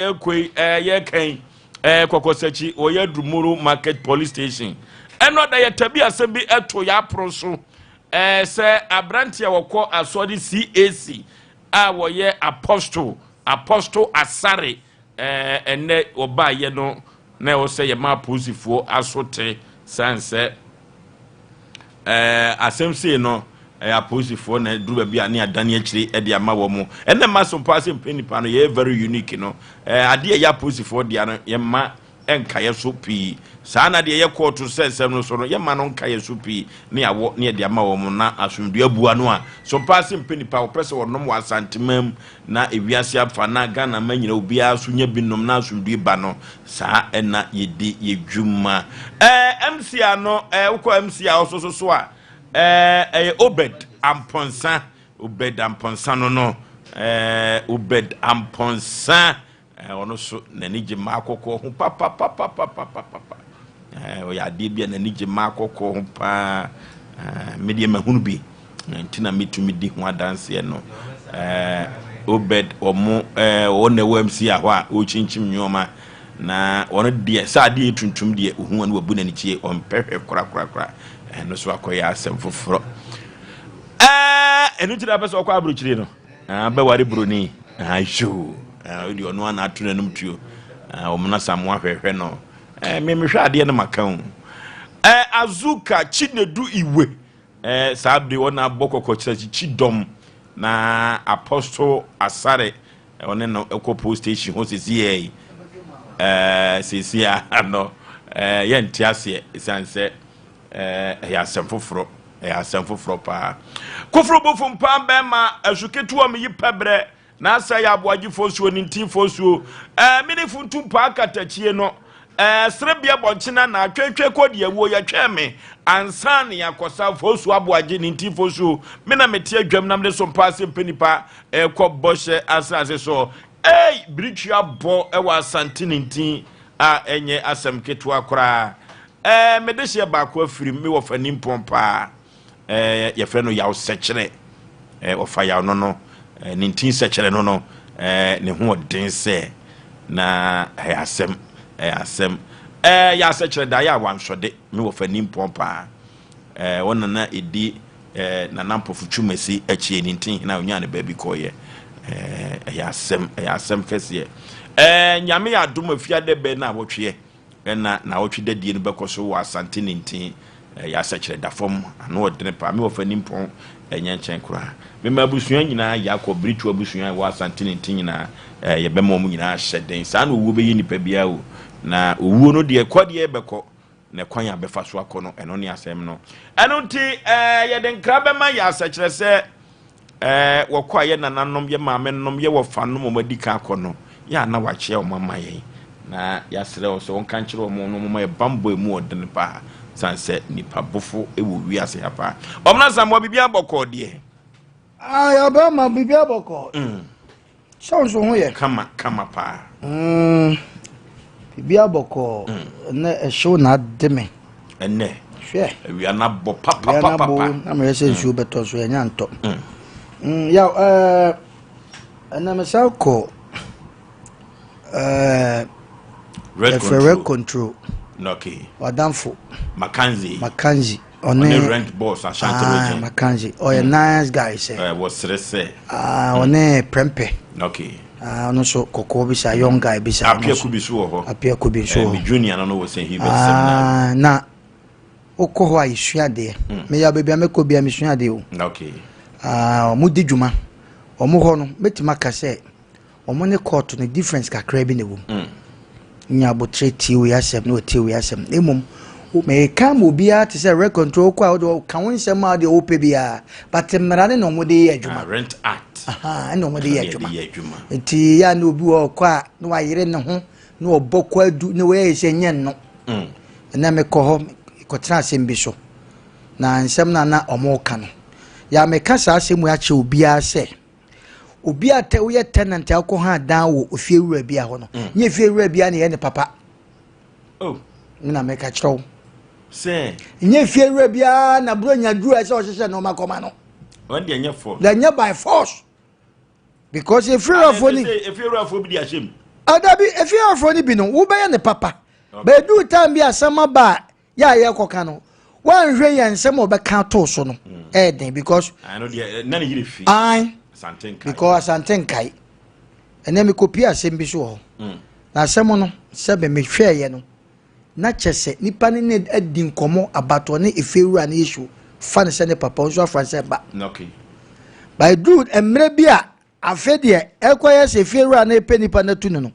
Yɛkɔ yi ɛɛ yɛka yi ɛɛ kɔkɔsakyi wɔyɛ adumuru market police station ɛno da yɛtabi asɛm bi ɛto yɛaporo so ɛɛ sɛ aberante a wɔkɔ asɔre CAC a wɔyɛ apostle apostle Asare ɛɛ ɛnɛ wɔbaayɛ no na ɛwɔ sɛ yɛma apolisifoɔ aso te san sɛ ɛɛ asɛm sei no ɛyɛ apolisifoɔ na duru baabi a ne adane akyire de ama wɔn mo. Ɛnna mma so mpa sɛ mpɛ nipa no yɛyɛ very unique no ɛɛ adeɛ ɛyɛ apolisifoɔ deɛ no yɛma nkaeɛ so pii saa na deɛ yɛ kɔɔto sɛ nsɛm no so no yɛma no nkaeɛ so pii ne awɔ ne yɛde ama wɔn na asomdua bua no a so mpa sɛ mpɛ nipa wɔpɛ sɛ wɔnom wɔ Asantema mu na ewiase afa na Ghana ma nyina obiara so nya bi nom na asomdue ba no saa ɛna yɛdi yɛ dwuma. Ɛɛ MC ano ɛɛ wokɔ MC a ɔso so so a ɛɛ ɛyɛ Obed Amponsa. Obed Amponsa no no ɛɛ Obed Amponsa ɛɛ ɔno so n'ani gye mmaa kɔkɔɔ ho papapapapapapa. Ɛɛ ɔyɛ adeɛ bi a n'ani gye mmaa kɔkɔɔ ho paa. Ɛɛ me deɛ mahunu bi nti na metumi di ho adanseɛ no. Ɛɛ Obed ɔmo ɛɛ ɔwɔ na ɛwɔ MC a hɔ a ɔrekyinkyim nneɛma na ɔno deɛ sɛ adeɛ yɛ tuntum deɛ ohun a na wabu n'ani kyie ɔmpɛ hwɛ korakorakora. Ɛno so akɔyɛ asɛm foforɔ. Ɛɛ ɛno nti na apɛ sɛ ɔkɔ aburokyire no bɛware buroni ayo ɛde ɔno ana ato n'anum tuo wɔn na samoa hwɛhwɛ no. Ɛɛ mmehwɛ adeɛ no maka o. Ɛɛ Azuka Chinedu Iwe ɛɛ saa bere wɔn abɔ kɔkɔ kyerɛ kyi dɔm na Apostle Asare ɔne no ɛkɔ police station hɔ sisi yɛ yi. Ɛɛ sisi ano ɛɛ yɛnte aseɛ esan sɛ ɛɛ ɛyɛ asɛm foforɔ, ɛyɛ asɛm foforɔ paa. Koforo bofo mpaa bɛrima ɛso ketewa mi yi pɛbrɛ na asɛ yɛ aboagyefoɔ suo ne ntinfoɔ suo ɛɛ mene funtum paa katakyie no ɛɛ serebea bɔnkyena na atwetwe kɔ deɛ wuo yɛtwɛn me ansa ne akɔsa fosuo aboagye ne ntinfoɔ suo me na mete adwam na mede so mpaa sɛ mpɛ nipa ɛkɔ bɔhyɛ asase so. Ei, biritwi abɔ ɛwɔ Asante ne ntin a ɛnyɛ asɛm ketewa koraa. Ɛɛ mede hyɛ baako afiri me wɔ fa nimpɔn paa. Ɛɛ yɛfrɛ no Yaw Sɛkyerɛ. Ɛɛ ɔfa yaw no no ɛɛ ne ntin sɛkyerɛ no no ɛɛ ne ho ɔden sɛ na ɛyɛ asɛm, ɛyɛ asɛm. Ɛɛ Yaw Sɛkyerɛ da yɛ a wansɔde me wɔ fa nimpɔn paa. Ɛɛ wɔn nana edi ɛɛ nana mpɔfo twumasi akyi ne ntin hena onyaa ne baabi kɔɔyɛ. Ɛɛ ɛyɛ asɛm, ɛyɛ asɛm kɛseɛ. Ɛɛ Nyame yɛ adom afiade bɛɛ na awɔtweɛ ɛna na awɔtwe dadie no bɛkɔ so wɔ Asante ne ntin. Ɛyɛ asɛkyerɛ da fam ano ɔdene paa. Me wɔfa nimpɔn ɛnyɛ nkyɛn koraa. Mema abusua nyinaa yɛ akɔ biritu abusua ɛwɔ Asante ne ntin nyinaa. Ɛɛ yɛbɛma wɔn nyinaa ahyɛ den saa na owuo bɛyɛ nipa biara o. Na owuo no deɛ kɔ deɛ bɛkɔ na kwan a bɛfa so akɔ no ɛno ne asɛm no. Ɛno nti ɛɛ yɛde nkra bɛma yɛ asɛkyerɛ sɛ ɛɛ wɔkɔ a yɛ nananom yɛ maame nom yɛ wɔfa nom wɔn adi kan akɔ no yɛ ana wakyɛ wɔn ama yɛn na yɛasrɛ wɔ sɛ wɔnka nkyerɛ wɔn no wɔn yɛ bambɔ emu ɔden paa san sɛ nipa bofo wɔ wiase ha paa. Wɔn na samoa biribi abɔkɔ deɛ. Ah, yaba ma biribi abɔkɔ. Sɛ wo nso ho yɛ. Kama kama paa. Biribi abɔkɔ. Ɛnɛ ɛhyew na ade me. Ɛnɛ. Hwɛ. Awia na bɔ papapapa. Awia na bɔ na meyɛ sɛ nsuo bɛtɔ so ɛnya ntɔ. Yaw ɛɛ ɛnɛ mesan kɔ ɛɛ Red yɛfrɛ Red Control. Control. Okay. Wadamfo. Mackenzie. Mackenzie. Ɔne rent boss Ashanti region. Mackenzie ɔyɛ nice guy sɛ. Ɛɛ wɔsere sɛ. Ah, ɔne Prempeh. Okay. Ah, ɔno nso kɔkɔɔ bi sa young guy bi sa. Apia Kubi so wɔ hɔ. Apia Kubi nso wɔ hɔ. Mi junior no no wɔ St. Hubert Seminary. Ah, na wokɔ hɔ a yɛsua adeɛ. Meyɛ baabi a mɛkɔ bia mesua adeɛ o. Okay. Ah, ɔmo di dwuma. Ɔmo hɔ no mɛtumi aka sɛ ɔmo ne court no difference kakra bi na ɛwɔ mu. Nya abotire tie wei asɛm na wɔtie wei asɛm. Na mmom mɛka ma obiara te sɛ rent control kɔ a wode ka wo nsɛm a deɛ wopɛ biara, but mmara ne na ɔmo de yɛ adwuma. Ah, Rent Act. Aha, ɛna ɔmo de yɛ Ɛna adwuma. yɛde yɛ adwuma. Nti yɛ a na obi wɔ ɔkɔ a na wayere ne ho na ɔbɔ kwadu na wɔyɛ sɛ nyɛ no. Ɛnna mekɔ hɔ kɔtena asɛm bi so na nsɛm no a na ɔmo ka no yɛ a meka saa asɛm yi akyerɛ obiara sɛ obi a tɛ woyɛ tenant a wokɔ ha dan wɔ ofie wura bi a hɔ no nyɛ fie wura bi a na yɛ ne papa. Oh. Me na meka kyerɛ wo. Sɛ. Nyɛ fie wura biara na buro nya duru a ɛsɛ ɔhyehyɛ nneɛma kɔma no. Wɔn deɛ nyɛ force. Na nyɛ by force because efie wurafoɔ ni. Efie wurafoɔ bi di ahyɛ mu. Adabi, efiewurafoɔ no bi no, wobɛyɛ ne papa. Bɛduru time bi asɛm aba a, yɛ a yɛkɔka no, woanhwɛ yɛn nsɛm a ɔbɛka ato so no, ɛyɛ den because. Ano deɛ na ne yere fi. Ae. Asante nkae. Because Asante nkae. Ɛnɛ mekɔpie asɛm bi so wɔ hɔ. Na asɛm no, sɛbe mehwɛeɛ no, na kyɛ sɛ nipa ne ne adi nkɔmmɔ abatoɔ ne efiewura no issue, fa no sɛ ne papa, nso afa no sɛ ba. But ɛduru mmerɛ bi a, afei deɛ ɛkɔyɛ sɛ efiewura no repɛ nipa no atu no no,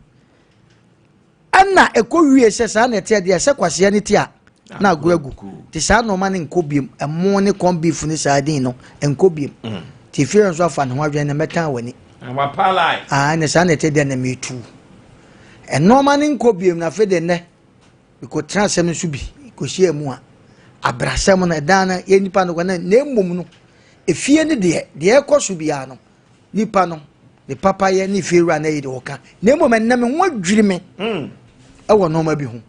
ɛna ɛkɔ wie sɛ saa na ɛteɛ deɛ, sɛ kwaseɛ no ti a na agorɔ agu. Nti saa nneɛma no nkɔ biem, ɛmo ne corn beef ne sardine no nkɔ biem. Nti efiewura nso afa ne ho adwene na mɛtan w'ani. Ah, ɛna saa na ɛteɛ deɛ na metu. Nneɛma no nkɔ biem na afei deɛ nnɛ mekɔtena asɛm nso bi kɔhyia mu a, abrasɛm no ɛdan no yɛ nipa no kɔ na mmom no efie no deɛ deɛ ɛkɔ so biara no nipa no ne papayɛ ne efie wura no ayi de wɔka na mmom ɛnna me ho adwiri me ɛwɔ nneɛma bi ho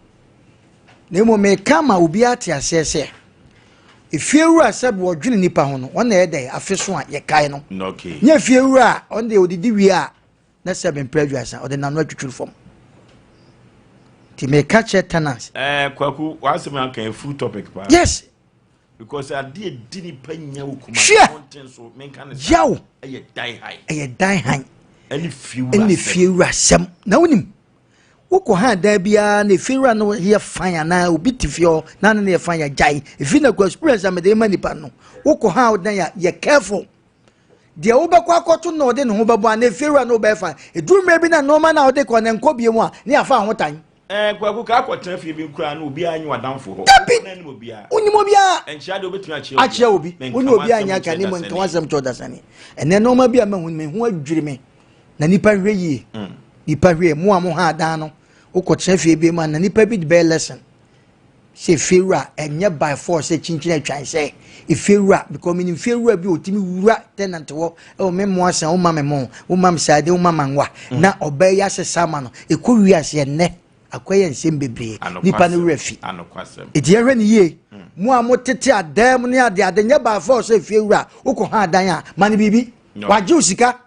na mmom meka ma obiara te aseɛ sɛ efie wura sɛ wɔdwene nipa ho no wɔn na ɛyɛ dɛ afe so a yɛkae no nyɛ efie wura a ɔno deɛ odidi wie a na sɛ mempɛ aduasa ɔde n'ano atwitwiri fam nti meka kyerɛ tenants. Kwaku w'asɛm aka yɛ full topic paa. Yes. Because adeɛ di nipa nya wɔ kuma Hwɛ. So menka ne sa. Yaw. Ɛyɛ dan han. Ɛyɛ dan han. Ɛne fiewura asɛm. Ɛne fiewura asɛm. Na wonim wokɔ ha dan biara na efiewura no yɛ fan anaa obi te fie hɔ na ne yɛ fan yɛ gyae efi na kɔ experience a mede ma nipa no wokɔ ha dan yɛ yɛ careful deɛ wobɛkɔ akɔto na ɔde ne ho bɛbɔ a na efiewura no wobɛyɛ fan eduru mmerɛ bi na nneɛma na ɔde kɔ na nkɔ bie mu a ne afa ho tan. Kwaku ka akɔtena fie bi nkura na obiara nye w'adamfo hɔ. Dabi wonim onim obiara. Nkyia deɛ obetumi akyia obi. Akyia obi. Wone obiara nyɛ aka ne mu nka w'asɛm kyerɛ ɔdasani. Ɛnɛ nneɛma bi a mahu me ho adwiri me na nipa hwɛ yie. Nipa hwɛ mu a mo ha adan no wokɔtena fie bi mu a na nipa bi de bɛyɛ lesson. Sɛ efiewura ɛnyɛ by force sɛ kyinkyin atwan sɛ efiewura because menim fiewura bi a otumi wura tenant hɔ ɛwɔ me mo asan woma me mo woma me saade woma ma nwa na ɔbaa yi asesa ama no ɛkɔ wiase ɛnnɛ akɔyɛ nsɛm bebree nipa no werɛ fi eti yɛhwɛ ne yie mo a motete adan mu ne ade ade nyɛ by force sɛ efiewura wokɔ ha adan a ma no biribi wagye wo sika.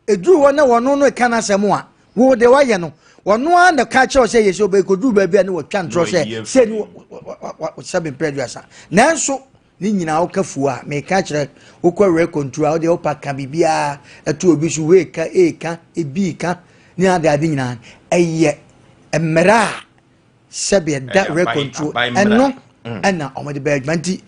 Ɛduru hɔ na wɔno no reka n'asɛm a, wo deɛ wayɛ no, wɔno ara na ka kyerɛ sɛ yɛ sɛ ɔbɛkɔduru baabi a ne wɔtwa ntorɔ sɛ sɛ ne sɛbe mprɛ aduasa. Nanso ne nyinaa woka fuo a, meka kyerɛ wokɔ werɛ kɔnturu a wodeɛ wopa ka biribiara ɛto obi so wei ka ee ka ebi ka ne ade ade nyinaa ɛyɛ mmerɛ a sɛbi ɛda rent control ɛno ɛna wɔn de bɛyɛ adwuma nti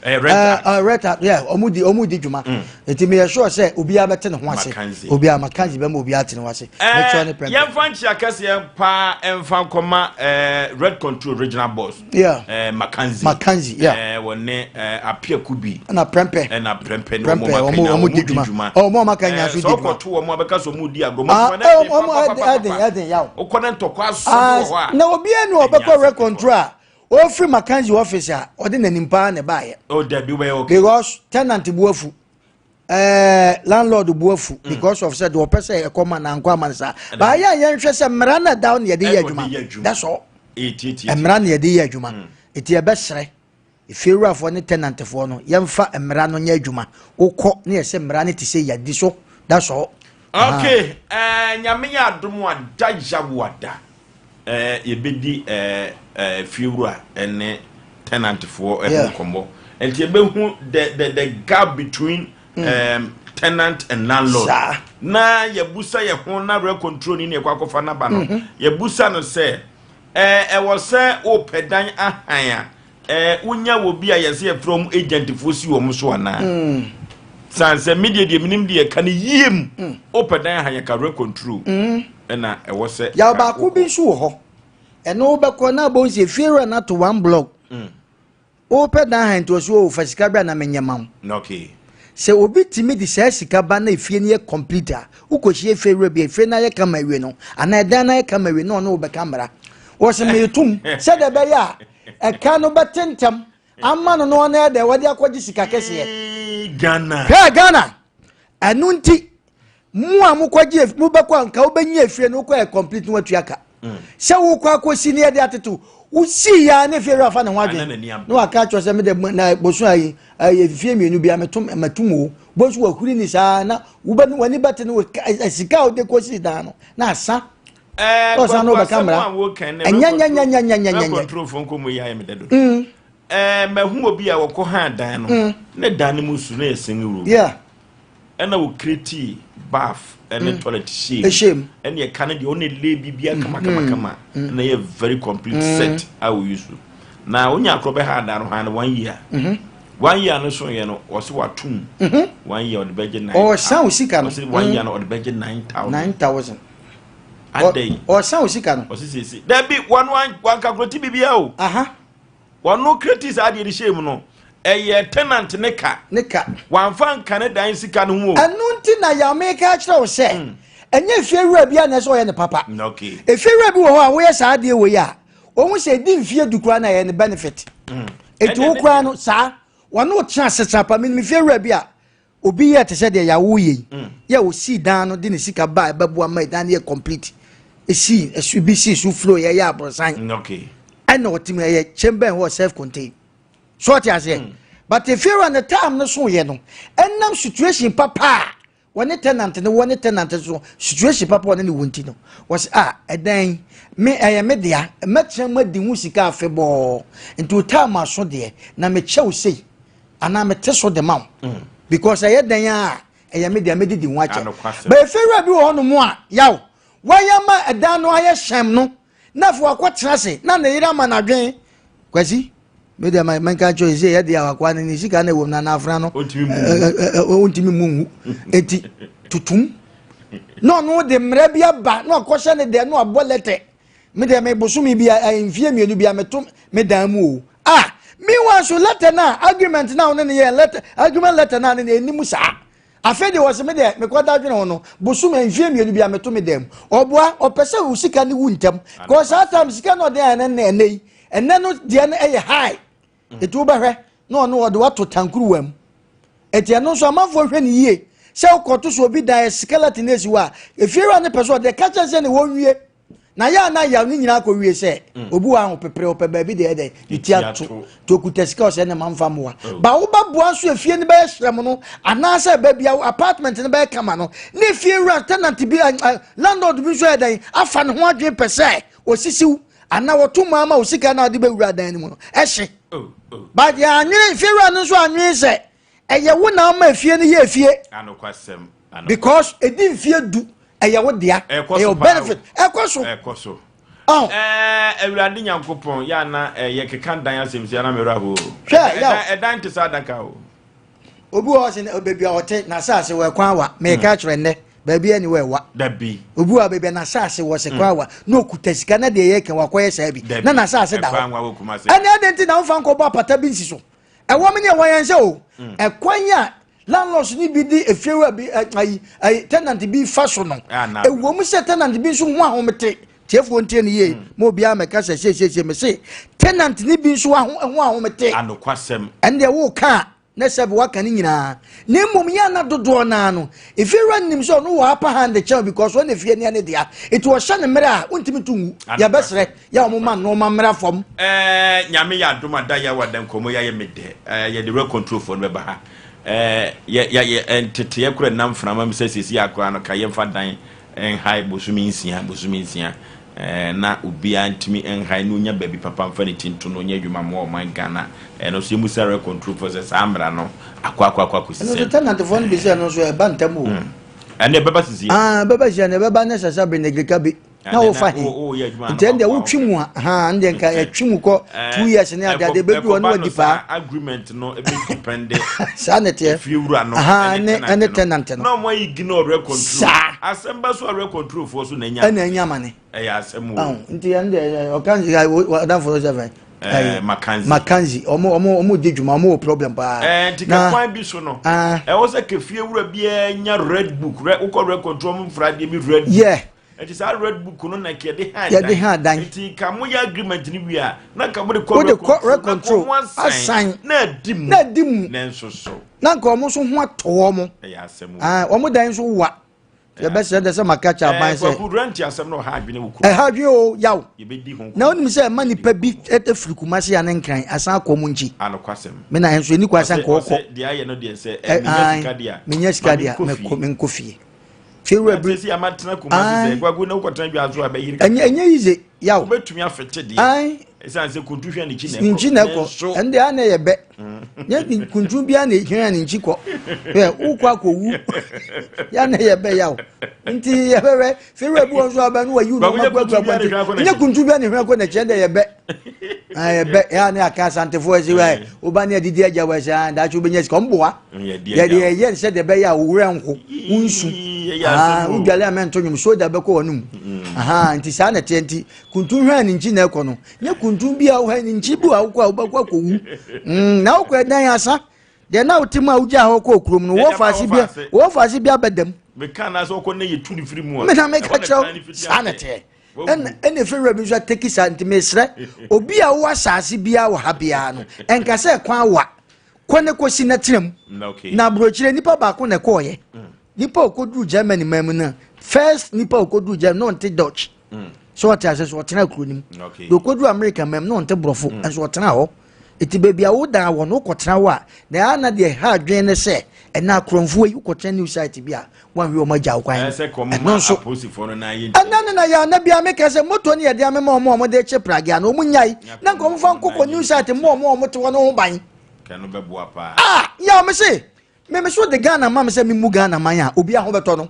rent act yeah wɔn di wɔn di dwuma nti meyɛ sure sɛ obiara bɛte ne ho ase obiara makanzi bɛma obiara te ne ho ase mɛtwerɛ ne pɛrɛmpɛ. Yɛmfa nkyia kɛseɛ paa ɛmfa nkɔma rent control regional boss yeah makanzi makanzi yeah wɔne apia kubi ɛna prɛmpɛ ɛna prɛmpɛ ne wɔn wɔn di dwuma ɔmo ɔmo aka nya so di dwuma sɛ ɔkɔto wɔn abɛka sɛ ɔmo di agorɔ ɔmo dwuma na ɛden ɛden ɛden yaw wokɔ ne ntɔkwa asɔ wɔ hɔ a na obiara ni ɔbɛkɔ rent control a ofiri makanzi office a ɔde n'anim paa na ɛbaayɛ. O dabi wobɛyɛ okay. Because tenant bu afu landlord bu afu because of sɛ deɛ ɔpɛ sɛ ɛkɔ ma na nkɔ ama no saa baayɛ a yɛnhwɛ sɛ mmara na ɛda na yɛde yɛ adwuma, that's all. Mmara na yɛde yɛ adwuma eti yɛbɛsrɛ efiewurafoɔ ne tenantfoɔ no yɛmfa mmara no nyɛ adwuma. Wokɔ ne yɛsɛ mmara no te sɛ yɛdi so, that's all. Okay, Nyame yɛ adom a da yawoada yɛbɛdi fiewura ne tenantfoɔ ɛho nkɔmmɔ nti yɛbɛhu the gap between tenant and landlord. Na yɛbusa yɛ ho na rent control ni ne yɛkɔ akɔfa naba no yɛbusa no sɛ ɛwɔ sɛ wopɛ dan ahan a wonya wɔ bi a yɛsɛ yɛfrɛ wɔn agentfoɔ si wɔn so anaa san sɛ medeɛ deɛ menim deɛ ka no yie mu wopɛ dan ahan yɛka rent control ɛna ɛwɔ sɛ yaw baako bi nso wɔ hɔ ɛno wobɛkɔ na abɔ nsi efiewura no ato one block wopɛ dan ahan nti ɔso o fa sika bra na menyɛ ma wo. Sɛ obi tumi de saa sika ba na efie no yɛ complete a, wokɔhyia efiewura bi a efie no ayɛ kama awie no anaa ɛdan no ayɛ kama awie na ɔne wo bɛka mmara wɔsɛ meetum sɛdeɛ ɛbɛyɛ a ɛka no bɛte ntɛm ama no na ɔno ɛdɛ wɔde akɔgye sika kɛseɛ. Ghana. Hwɛ Ghana ɛno nti mo a mokɔgye mobɛkɔ a nka wobɛnya efie no wokɔ yɛ complete no watua ka sɛ wokɔ akɔsi ne yɛde atetew wosii ya ne fie afa ne ho adwene na waka akyerɛ sɛ mede na boso ayi efie mmienu bia metom matum o boso wahuri ni saa na wobɛ w'ani bɛte no sika a wode kɔsii dan no na asa. Ɔsan na ɔbɛka mmara. Ɛnyɛ nyɛ nyɛ nyɛ nyɛ nyɛ nyɛ. Control fo nkɔmɔ yi ayɛ me dɛ dodo. Mahu obi a wɔkɔ ha dan no, ne dan no mu su na yɛ single room. Ɛna wɔ create bath ɛne toilet hyɛ ɛhyɛ mu. Ɛne ɛka no deɛ ɔne lay biribiara kamakamakama, ɛna yɛ very complete set a wɔyi so. Na wonya akorɔ bɛha dan no ha no one year. One year no so yɛ no, wɔsɛ watum one year ɔde bɛgye nine. Ɔsan wo sika no. Ɔsɛ one year no ɔde bɛgye 9,000. 9,000. Adɛn? Ɔsan wo sika no. Ɔsɛ siesie dabi, wɔn wan calculate biribiara o. Wɔn create saa adeɛ de hyɛ mu no, ɛyɛ tenant ne ka. Ne ka. Wɔnfa nka ne dan sika no ho o. Ɛno nti na yame ka kyerɛ wo sɛ ɛnyɛ efie wura bi a na ɛsɛ ɔyɛ ne papa. Efie wura bi wɔ hɔ a woyɛ saa adeɛ wɔ yi a, wɔn sɛ edi mfie 10 koraa na ɛyɛ ne benefit. Eti wo koraa no saa wɔn o tena asetena pa. Minim efie wura bi a obi yɛ te sɛ deɛ yawo yɛ yi, yɛ osi dan no de ne sika ba ɛbɛboa ma dan no yɛ complete, esi ɛso bi si so floor, yɛ yɛ aborosan. Ɛna ɔte mu, ɛyɛ chamber hɔ, self contained so ɔte aseɛ. But efie wura ne time no so yɛ no, ɛnam situation papa a wɔne tenant no, wɔne tenant so situation papa wɔne ne wɔn ti no, wɔsi a ɛdan me ɛyɛ me dea, mɛkyerɛ mu adi ho sika afebɔɔ, nti o time aso deɛ na mekyɛw sei anaa mete so de ma wo, because ɛyɛ dan a ɛyɛ me dea, mɛdidi ho akyɛ. Bɛyɛ fɛwura bi wɔ hɔnom a yaw wɔyɛ ma ɛdan no ayɛ hyɛm no, na afei wakɔtena ase na ne yere ama n'adwen. Kwasi, me deɛ mɛnka kyerɛ sɛ yɛ deɛ awakoa no ne sika no ɛwɔ mu na n'afra no ɔntumi mu ngu, eti tutum na ɔno de mmerɛ bi aba na ɔkɔhyɛ ne deɛ na ɔbɔ lɛtɛ. Me deɛ me bosome bi a mfie 2 bi a meto me dan mu o. Ah, meanwhile so letter na agreement na ɔne ne yɛ letter agreement, letter na ne ne anim saa. Afei deɛ wɔsɛ me deɛ mekɔda adwene ho no, bosome mfie 2 bi a meto me dan mu. Ɔboa ɔpɛ sɛ wo sika ne wu ntɛm kɔ saa time sika na ɔde ayɛ ne ɛnɛ yi, ɛnɛ no deɛ no ɛyɛ high, etu wobɛhwɛ na ɔno ɔde wato tankuruwa mu. Eti ɛno nso amanfoɔ hwɛ ne yie sɛ wokɔto so obi dan skeleton na esi hɔ a, efiewura ne pɛ so ɔde ka kyerɛ sɛ ne wɔnwie na yɛ ana yaw ne nyinaa kɔ wie sɛ obi wɔ aho pepere ɔpɛ baabi deɛ ɛdɛ ne ti ato nti okuta sika ɔsɛ ne ma nfa mmoa ba wobɛboa nso efie no bɛyɛ hyerɛm no anaasɛ baabi a apartment no bɛyɛ kama no, ne efie wura tenant bi landlord bi nso yɛ dɛn afa ne ho adwene pɛ sɛ osisiw anaa wɔto mu ama osika na ɔde bɛwura dan no mu no ɛhye. But yɛ anwene efie wura no nso anwene sɛ ɛyɛ wo na ama efie no yɛ efie, because edi mfie 10 ɛyɛ wo dea, ɛyɛ wo benefit, ɛkɔ so. Ɛkɔ so. Awurade Nyankopɔn yɛ ana yɛkeka dan asɛm si ana mmerɛ ho. Hwɛ yaw. Ɛdan te sɛ adaka o. Obi wɔ hɔ sɛ baabi a ɔte n'asase wɔ ɛkwan wa mɛka kyerɛ nnɛ baabi ɛni wɔ ɛwa. Dabi. Obi wɔ baabi a n'asase wɔ sɛ kwan wa na okuta sika na deɛ yɛ kɛn wakɔyɛ saa bi na n'asase da hɔ, ɛna ɛde nti na nfa nkɔbɔ apata bi nsi so. Ɛwɔ mi ni ɛwɔ yɛn sɛ o ɛkwan a landlords ni bi di efiewura bi ayi ayi tenant bi fa so no, ewɔ mu sɛ tenant bi nso ho ahomete. Tiefoɔ ntie ne yie ma obiara mɛka sɛ siesie me se tenant ni bi nso ho ahomete. Anokwasɛm. Ɛn deɛ wɔɔka a na sɛ waka ne nyinaa, na mmom yɛ ana dodoɔ naa no efiewura nim sɛ ɔno wɔ upper hand kyɛn because ɔno efie ne ne dea, eti ɔhyɛ ne mmerɛ a wontumi to ngu. Yɛbɛsrɛ yɛ a wɔn ma nneɛma mmerɛ fam. Nyame yɛ adom ada yɛ wada nkɔmmɔ yɛ ayɛ me dɛ. Yɛde rent control foɔ no bɛba ha. Yɛ yɛ yɛ nteteɛ kora nam mframa mu sɛ siesie akora no ka yɛmfa dan nhae bosome 6, bosome 6, na obiara ntumi nhae na onya baabi papa mfa ne ti nto na ɔnyɛ adwuma mmoa ɔman Ghana. Ɛno nso yɛmu sa rent control foɔ sɛ saa mmara no akɔ akɔ akɔ akɔsi ɛno sɛ nso tenantfoɔ no bi sɛ ɛno nso ɛba ntam o. Ɛne ɛbɛba sisi. Ah, ɛbɛba sisi ɛna ɛbɛba ne sɛ sɛ benegirika bi na wofa he nti ɛndeɛ wotwi mu a ha ɛndeɛ nka ɛtwi mu kɔ 2 years ne ade ade bɛdu hɔ ne wadi paa. Agreement no ɛbɛ depend. Saa ne teɛ. Efiewura no ɛne tenant no na ɔmo ayi ignore rent control. Saa. Asɛm ba so a, rent control foɔ so na enya. Ɛna enya ma ne. Ɛyɛ asɛm o. Nti ɛn deɛ ɔka ɔdanfo no sɛ fɛn. Makanzi. Makanzi, ɔmo di dwuma, ɔmo wɔ problem paa. Nti ka kwan bi so no ɛwɔ sɛ kefie wura biara nya red book, wokɔ rent control ɔmo nfra adeɛ bi red book. Nti saa red book no na yɛde ha dan. Yɛde ha dan. Nti ka mo yɛ agreement ni wie a, na ka mo de kɔ rent control, rent control na asan na adi mu na adi mu. Na nso so na nka ɔmo nso ho atɔ wɔn. Ɛyɛ asɛm o. Ɔmo dan nso wa yɛbɛsrɛ dɛ sɛ maka kyɛ aban sɛ Kwaku, rent asɛm na ɔha adwene wɔ kurom. Ɛha adwene o, yaw. Yɛbɛdi ho. Na wonim sɛ ɛma nipa bi firi Kumase a ne Nkran asan akɔ mu nkyi. Anokwasɛm. Me na ɛnso ɛni kwan sɛ nka ɔkɔ. Ɔsɛ deɛ ayɛ no deɛ sɛ menya sika deɛ a menya sika deɛ a mɛkɔ menkɔ fie. Fiewura bi sɛ amatena Kumasi sɛ kwaku na wokɔtena dwa so a bɛyere. Ɛnyɛ ɛnyɛ yize yaw. Wobɛtumi afete deɛ. Ɛsiane sɛ kuntu hwɛ ne nkyi na ɛkɔ. Ne nkyi na ɛkɔ. Ɛno deɛ ana yɛ bɛ. Nyɛ kuntu biara na ehwɛ ne nkyi kɔ. Hwɛ wokɔ akɔwu. Yɛ ana yɛ bɛ yaw. Nti yɛbɛhwɛ fiewura bi wɔ nso aba no wayi nneɛma gu agu abɔnten. Nyɛ kuntu biara na ehwɛ kɔ n'akyi ɛnde yɛ bɛ. Yɛ bɛ yɛ ana aka asantefoɔ ɛsɛ wɛ woba ne adidi agya wɔ ɛsɛ ah daakye wobɛnya sika ɔmboa. Yɛde yɛyɛ nsɛ deɛ ɛbɛyɛ a wo werɛ nho wonsu. Wodwale a mɛnto nwom soda bɛkɔ w'anom. Nti saa na ɛteɛ nti kuntun hwɛn ne nkyi na ɛkɔ no nyɛ kuntun bi a wohwɛn ne nkyi bi a wokɔ a wobɛkɔ akɔwu mm, na wokɔ ɛdan asa deɛ na wote mu a wogyaa hɔ kɔɔ kurom no wɔfa ase bi wɔfa ase bi abɛdam meka na sɛ wokɔ na yɛtu ne firi mu a mena meka kyerɛ saa na ɛteɛ ɛna ɛna efewura bi nso ateki saa nti mesrɛ obi a wowɔ asase biara wɔ ha biara no ɛnka sɛ kwan wa kɔ ne kɔsi na tena mu na aburokyire nipa baako na ɛkɔɔyɛ mm. nipa okoduru Germany man mu no first nipa okoduru Germany na ɔnte Dutch mm. so ɔte ase so ɔtena kuro no mu deɛ ɔkɔduru America mam na ɔnte borɔfo mm. nso ɔtena hɔ ɛti baabi a wodan wɔ no wokɔtena hɔ a na ɛa na deɛ ɛha adwene ne sɛ ɛna akorɔmfoɔ yi wokɔtena new site bi a woanhwɛ wɔn agya wo kwan ɛno nso ɛna ne na yɛ ana bia meka sɛ moto no yɛde amema ɔmo a ɔmo kye pragea no ɔmo nyae na nka ɔmo fa nkokɔ new site mmɔ ɔmo a ɔmo te hɔ no ho ban ah yɛ ɔmo se Me so de Ghana ma me sɛ memu Ghana man a obi aho bɛtɔ no.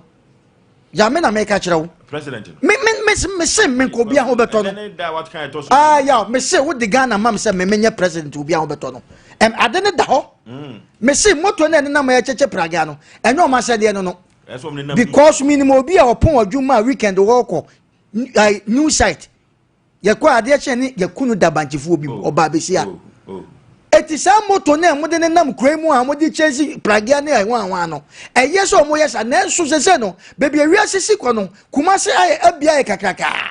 Ya me na meka kyerɛ wo. President no. Me me me me se me nka obi aho bɛtɔ no. Ah ya me se wo de Ghana ma me sɛ me menyɛ president obi aho bɛtɔ no. Ɛm ade ne da hɔ. Mm. Me se moto na ɛnenam yɛ kyekye pragea no. Ɛnyɛ ɔma sɛdeɛ no no. Because minim obi a ɔpɔn adwuma a weekend wɔkɔ new site. Yɛkɔ adeɛ kyɛn ne yɛku no da bankyefoɔ bi mu oh, ɔbaa bɛsi a oh, oh. Eti saa moto no a wɔde nenam kuro mu a wɔde kyɛnse pragea ne ɛho no ɛyɛ sɛ wɔyɛ saa nanso sese no baabi a wiase si kɔ no Kumase ayɛ abia ayɛ kakrakaa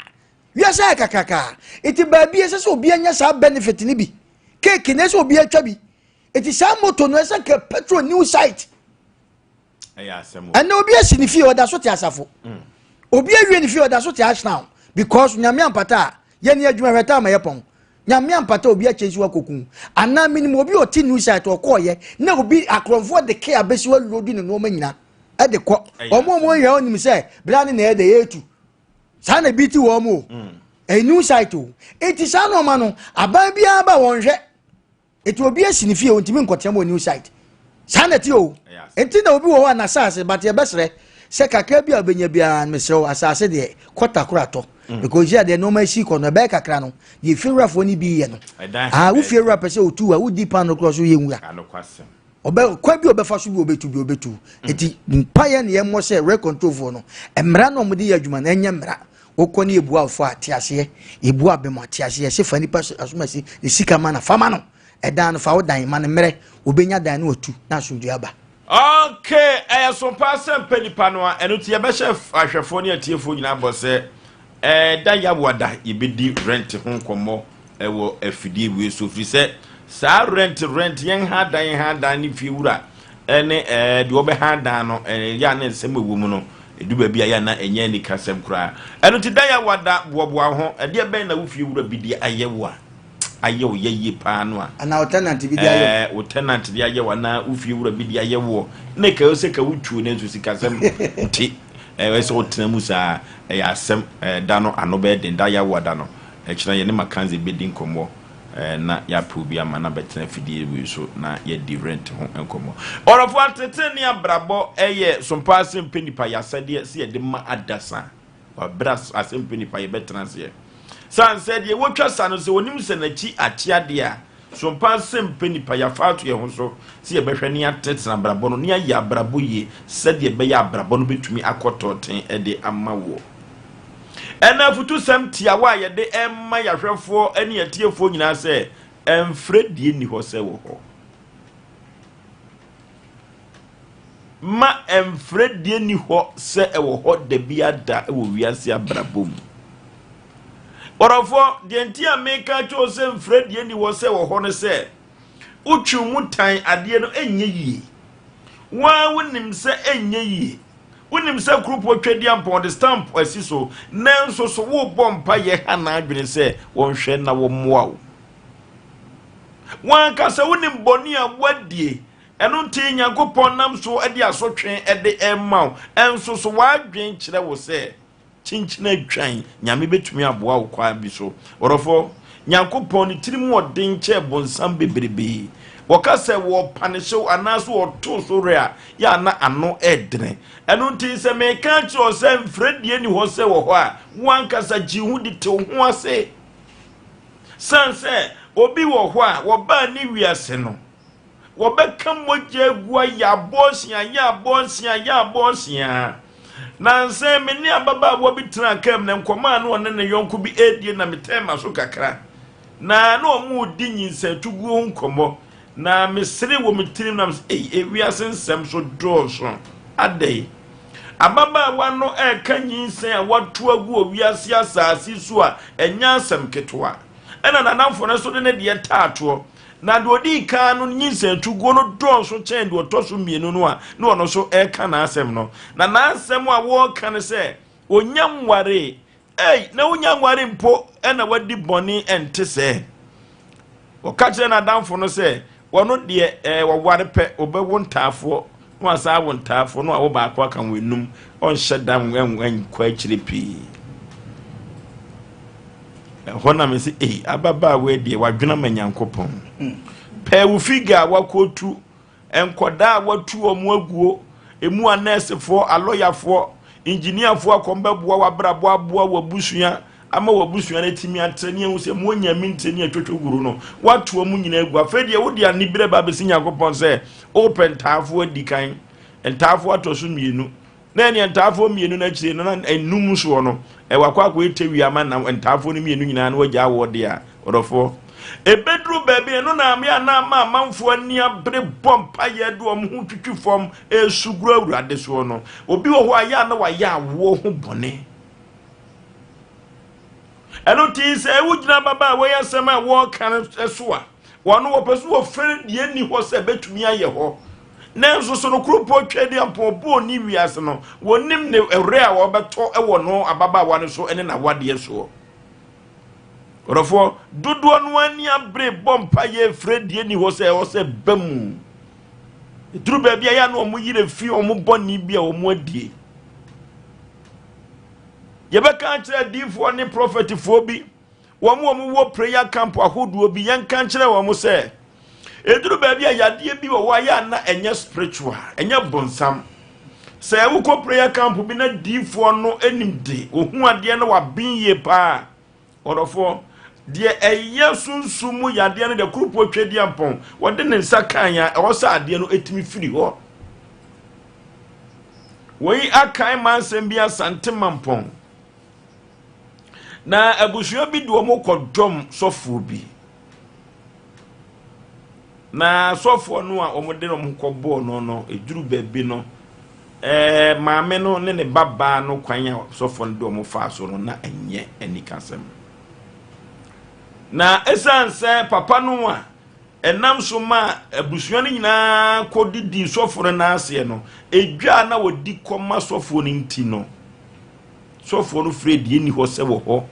wiase ayɛ kakrakaa eti baabi ɛsɛ sɛ obi anya saa benefit no bi keeki na ɛsɛ obi atwa bi eti saa moto no ɛsɛ kɛ petrol new site. Ɛnna obi asi ne fie ɔda so te asafo mm. Obi awie ne fie ɔda so te ashtown because nyame ampata a yɛne adwuma hwɛ taa ma yɛ pɔn nyame ampata obi akyɛ nsi wakɔku anaa menim obi ɔte new site ɔkɔɔyɛ na obi akorɔmfoɔ de ke abɛsi walodi ne nneɛma nyina ɛde kɔ ɔmo ɔmo yɛ ɔnim sɛ bra ne na ɛde yɛtu saa na ebi ti wɔn o ɛyɛ new site o eti saa nneɛma no aban biara ba wɔn hwɛ. Eti obi asi ne fie ontumi nkɔtena mu wɔ new site. Saa na ɛte o. Enti na obi wɔ hɔ a n'asase but yɛbɛsrɛ sɛ kakra bi a wobɛnya biara no mesrɛ wo asase deɛ kɔta koro atɔ. Mm. Because yɛ deɛ nneɛma asi kɔ no ɛbɛyɛ kakra no deɛ fiewurafoɔ no bi yɛ no. Ah, wo fiewura pɛ sɛ otu a wodi pan no korɔ so yɛ nwura. Ɔbɛ kwan bi a ɔbɛfa so bi ɔbɛtu bi ɔbɛtu. Mm. Eti mpaeɛ na yɛmmɔ sɛ rent control foɔ no mmara na wɔde yɛ adwuma no ɛnyɛ mmara. Wokɔ ne yɛbua wo fɔ a te aseɛ, yɛbua abem a te aseɛ, yɛse fa nipa asomasi ne sika ma no fa ma no, ɛdan no fa wo dan ma no mmerɛ, obɛnya dan no watu na asomdwoeɛ aba. Ok, ɛyɛ so paa sɛ mpɛ nipa no a, ɛno nti yɛbɛhyɛ ahwɛfoɔ ne atiefoɔ nyinaa bɔ sɛ ɛda Yawoada yɛbɛdi rent ho nkɔmmɔ wɔ afidie wei so, firi sɛ saa rent rent yɛn ha dan yɛn ha dan ne fie wura ne ɛɛ deɛ ɔbɛha dan no ɛɛ yɛ a ne nsɛm ɛwɔ mu no edu baabi a yɛ na ɛnyɛ anikasɛm koraa. Ɛno nti dan a wada boaboa ho ɛdeɛ bɛn na wo fie wura bi de ayɛ wo a ayɛ wo yɛ yie paa no a anaa wo tenant bi de ayɛ ɛɛ wo tenant de ayɛ wo anaa wo fie wura bi de ayɛ woɔ ne ka sɛ ka wotuo ne nso sikasɛm nti ɛɛ sɛ wotena mu saa ɛyɛ asɛm ɛɛ da no ano bɛyɛ den da yɛ awoada no Ɛkyena yɛne Makanze bɛdi nkɔmmɔ na yɛapɛ obi ama no abɛtena afidie wei so na yɛadi rent ho nkɔmmɔ. Ɔdɔfoɔ, atetee ne abrabɔ yɛ sompa asɛmpɛ nipa yɛ asɛdeɛ sɛ yɛde ma adasa. Wabrɛ asɛmpɛ nipa yɛbɛtena aseɛ. Sane sɛ deɛ wɔtwa sa no sɛ ɔnim sɛ n'akyi akyea deɛ a, sompa asɛmpɛ nipa yɛafa ato yɛn ho so sɛ yɛbɛhwɛ ne yɛatenetene abrabɔ no ne yɛayɛ abrabɔ yie sɛdeɛ ɛbɛyɛ abrabɔ no bɛtumi akɔ tɔɔten de ama woɔ. Ɛna afutusɛm tiawa a yɛde rema yɛn ahwɛfoɔ ne yɛn atiefoɔ nyinaa sɛ, ɛmfrɛ die nni hɔ sɛ wɔ hɔ. Ma ɛmfrɛ die nni hɔ sɛ ɛwɔ hɔ da bi ada wɔ wiase abrabɔ mu. Ɔdɔfoɔ, deɛ nti a meka kyerɛ wo sɛ mfrɛ die nni hɔ sɛ wɔ hɔ no sɛ, wotwe mu tan adeɛ no ɛnyɛ yie. Wo ara wonim sɛ ɛnyɛ yie. Wonim sɛ kuropɔn Tweaduampɔn de stamp asi so, nanso so worebɔ mpaeɛ ha n'adwene sɛ wɔnhwɛ na wɔmmoa wo? W'ankasa wonim bɔne a woadie. Ɛno nti Nyankopɔn nam so de asotwe de rema wo. Ɛnso so w'adwen kyerɛ wo sɛ kyinkyin atwan, Nyame bɛtumi aboa wo kwan bi so. Ɔdɔfoɔ, Nyankopɔn ne tirim ɔden kyɛɛ bonsam bebrebee. Wɔka sɛ wɔrepanehye wo anaasɛ wɔreto so werɛ a, yɛ a na ano ɛdene. Ɛno nti sɛ meka akyerɛ wo sɛ mfrɛdie ni hɔ sɛ wɔ hɔ a, wo ankasa gye ho di, te wo ho ase. Sane sɛ obi wɔ hɔ a wɔbaa ne wiase no, wɔbɛka mogya agu ayɛ abɔɔhye ayɛ abɔɔhye ayɛ abɔɔhye a. Nansa me ne ababaawa bi tenaa kaa mu na nkɔmmɔ a na ɔne ne yɔnko bi redie na metɛn ma so kakra. Na na wɔredi nyinsɛntuguo ho nkɔmmɔ. Na mesere wɔ me tirim na mesɛ, ei, ewiase nsɛm so dɔɔso. Adɛn? Ababaawa no reka nyinsɛn a wato agu wɔ wiase asase so a ɛnyɛ asɛm ketewa. Ɛna n'adamfo no nso de ne deɛ taa toɔ. Na deɛ ɔdii kan no nyinsɛn tuguo no dɔɔso kyɛn deɛ ɔtɔ so mmienu no a na ɔno nso reka n'asɛm no. Na n'asɛm a wɔreka no sɛ, ɔnya nwaree. Ei, na wonya nware mpo na wadi bɔne ɛnte sɛ. Ɔka kyerɛ n'adamfo no sɛ, wɔno deɛ ɛɛ wɔware pɛ, wɔbɛwo ntaafoɔ, na wasan awo ntaafoɔ, na wawo baako aka wɔn enum, ɔnhyɛ da nkɔ akyire pii. Ɛhɔ na mese, ei, ababaawa deɛ wadwena ma Nyankopɔn. Pɛɛ wo figa a wakɔtu Nkwadaa a wɔatu wɔn aguo, emu anɛɛsefoɔ, alɔyafoɔ, engineerfoɔ a kɔm bɛboa w'abrabɔ aboa w'abusua ama w'abusua no atumi atrɛ ne ahu sɛ mo nyame nti ne atwotwo guru no, woato wɔn nyinaa agu. Afei deɛ wode aniberɛ ba abɛsi Nyankopɔn sɛ wopɛ ntaafoɔ adi kan, ntaafoɔ atɔ so mmienu, Na ɛneɛ ntaafoɔ mmienu no akyire no na enum soɔ no ɛwɔ akɔ akɔyɛ tɛwi ama na ntaafoɔ no mmienu nyinaa na wagya awoɔ deɛ a ɔdɔfoɔ ɛbɛduru baabi ɛno na ame a na ama amanfoɔ ani abere bɔ mpaeɛ de wɔn ho twitwi fam ɛresu guru awurade soɔ no. Obi wɔ hɔ a yɛ a na wayɛ awoɔ ho bɔne. Ɛno nti sɛ wogyina ababaawa yi asɛm a wɔreka no so a, wɔn wɔpɛ so wɔfɛre deɛ nni hɔ sɛ bɛtumi ayɛ hɔ. Nanso so no kuropɔn Tweaduampɔn bɔɔ ne wiase no, wɔnim ne werɛ a wɔbɛtɔ wɔ no ababaawa no so ne n'awadeɛ soɔ. Ɔdɔfoɔ, dodoɔ no ani abere bɔ mpa yɛ frɛ deɛ nni hɔ sɛ ɛwɔ sɛ ba mu. Ɛduru baabi a yɛ a na wɔn yerɛ fi wɔn bɔne bi a wɔn adie. Yɛbɛka akyerɛ adiyifoɔ ne prɔfɛtifoɔ bi, wɔn a wɔwɔ prayer camp ahodoɔ bi, yɛnka nkyerɛ wɔn sɛ, ɛduru baabi a yadeɛ bi wɔ hɔ a yɛ a na ɛnyɛ spiritual, ɛnyɛ bonsam. Sɛ wokɔ prayer camp bi na diyifoɔ no anim de, wɔhu adeɛ na waben yie paa. Ɔdɔfoɔ, deɛ ɛyɛ sunsum mu yadeɛ no deɛ kurupoɔ Twedeampɔn, wɔde ne nsa kan a ɛwɔ sɛ adeɛ no ɛtumi firi hɔ. Wei akae mansɛm bi Asante Mampɔn. Na abusua bi de wɔn kɔdɔm sɔfoɔ bi. Na sɔfoɔ no a wɔde wɔn kɔbɔɔ no no, ɛduru baabi no, ɛɛ maame no ne ne ba baa no kwan a sɔfoɔ no de wɔn faa so no na ɛnyɛ anikasɛm. Na ɛsiane sɛ papa no a Ɛnam so maa abusua no nyinaa kɔdidii sɔfoɔ no nan aseɛ no, edwa a na wɔdi kɔma sɔfoɔ no nti no, sɔfoɔ no frɛɛ deɛ ɛnni hɔ sɛ wɔ hɔ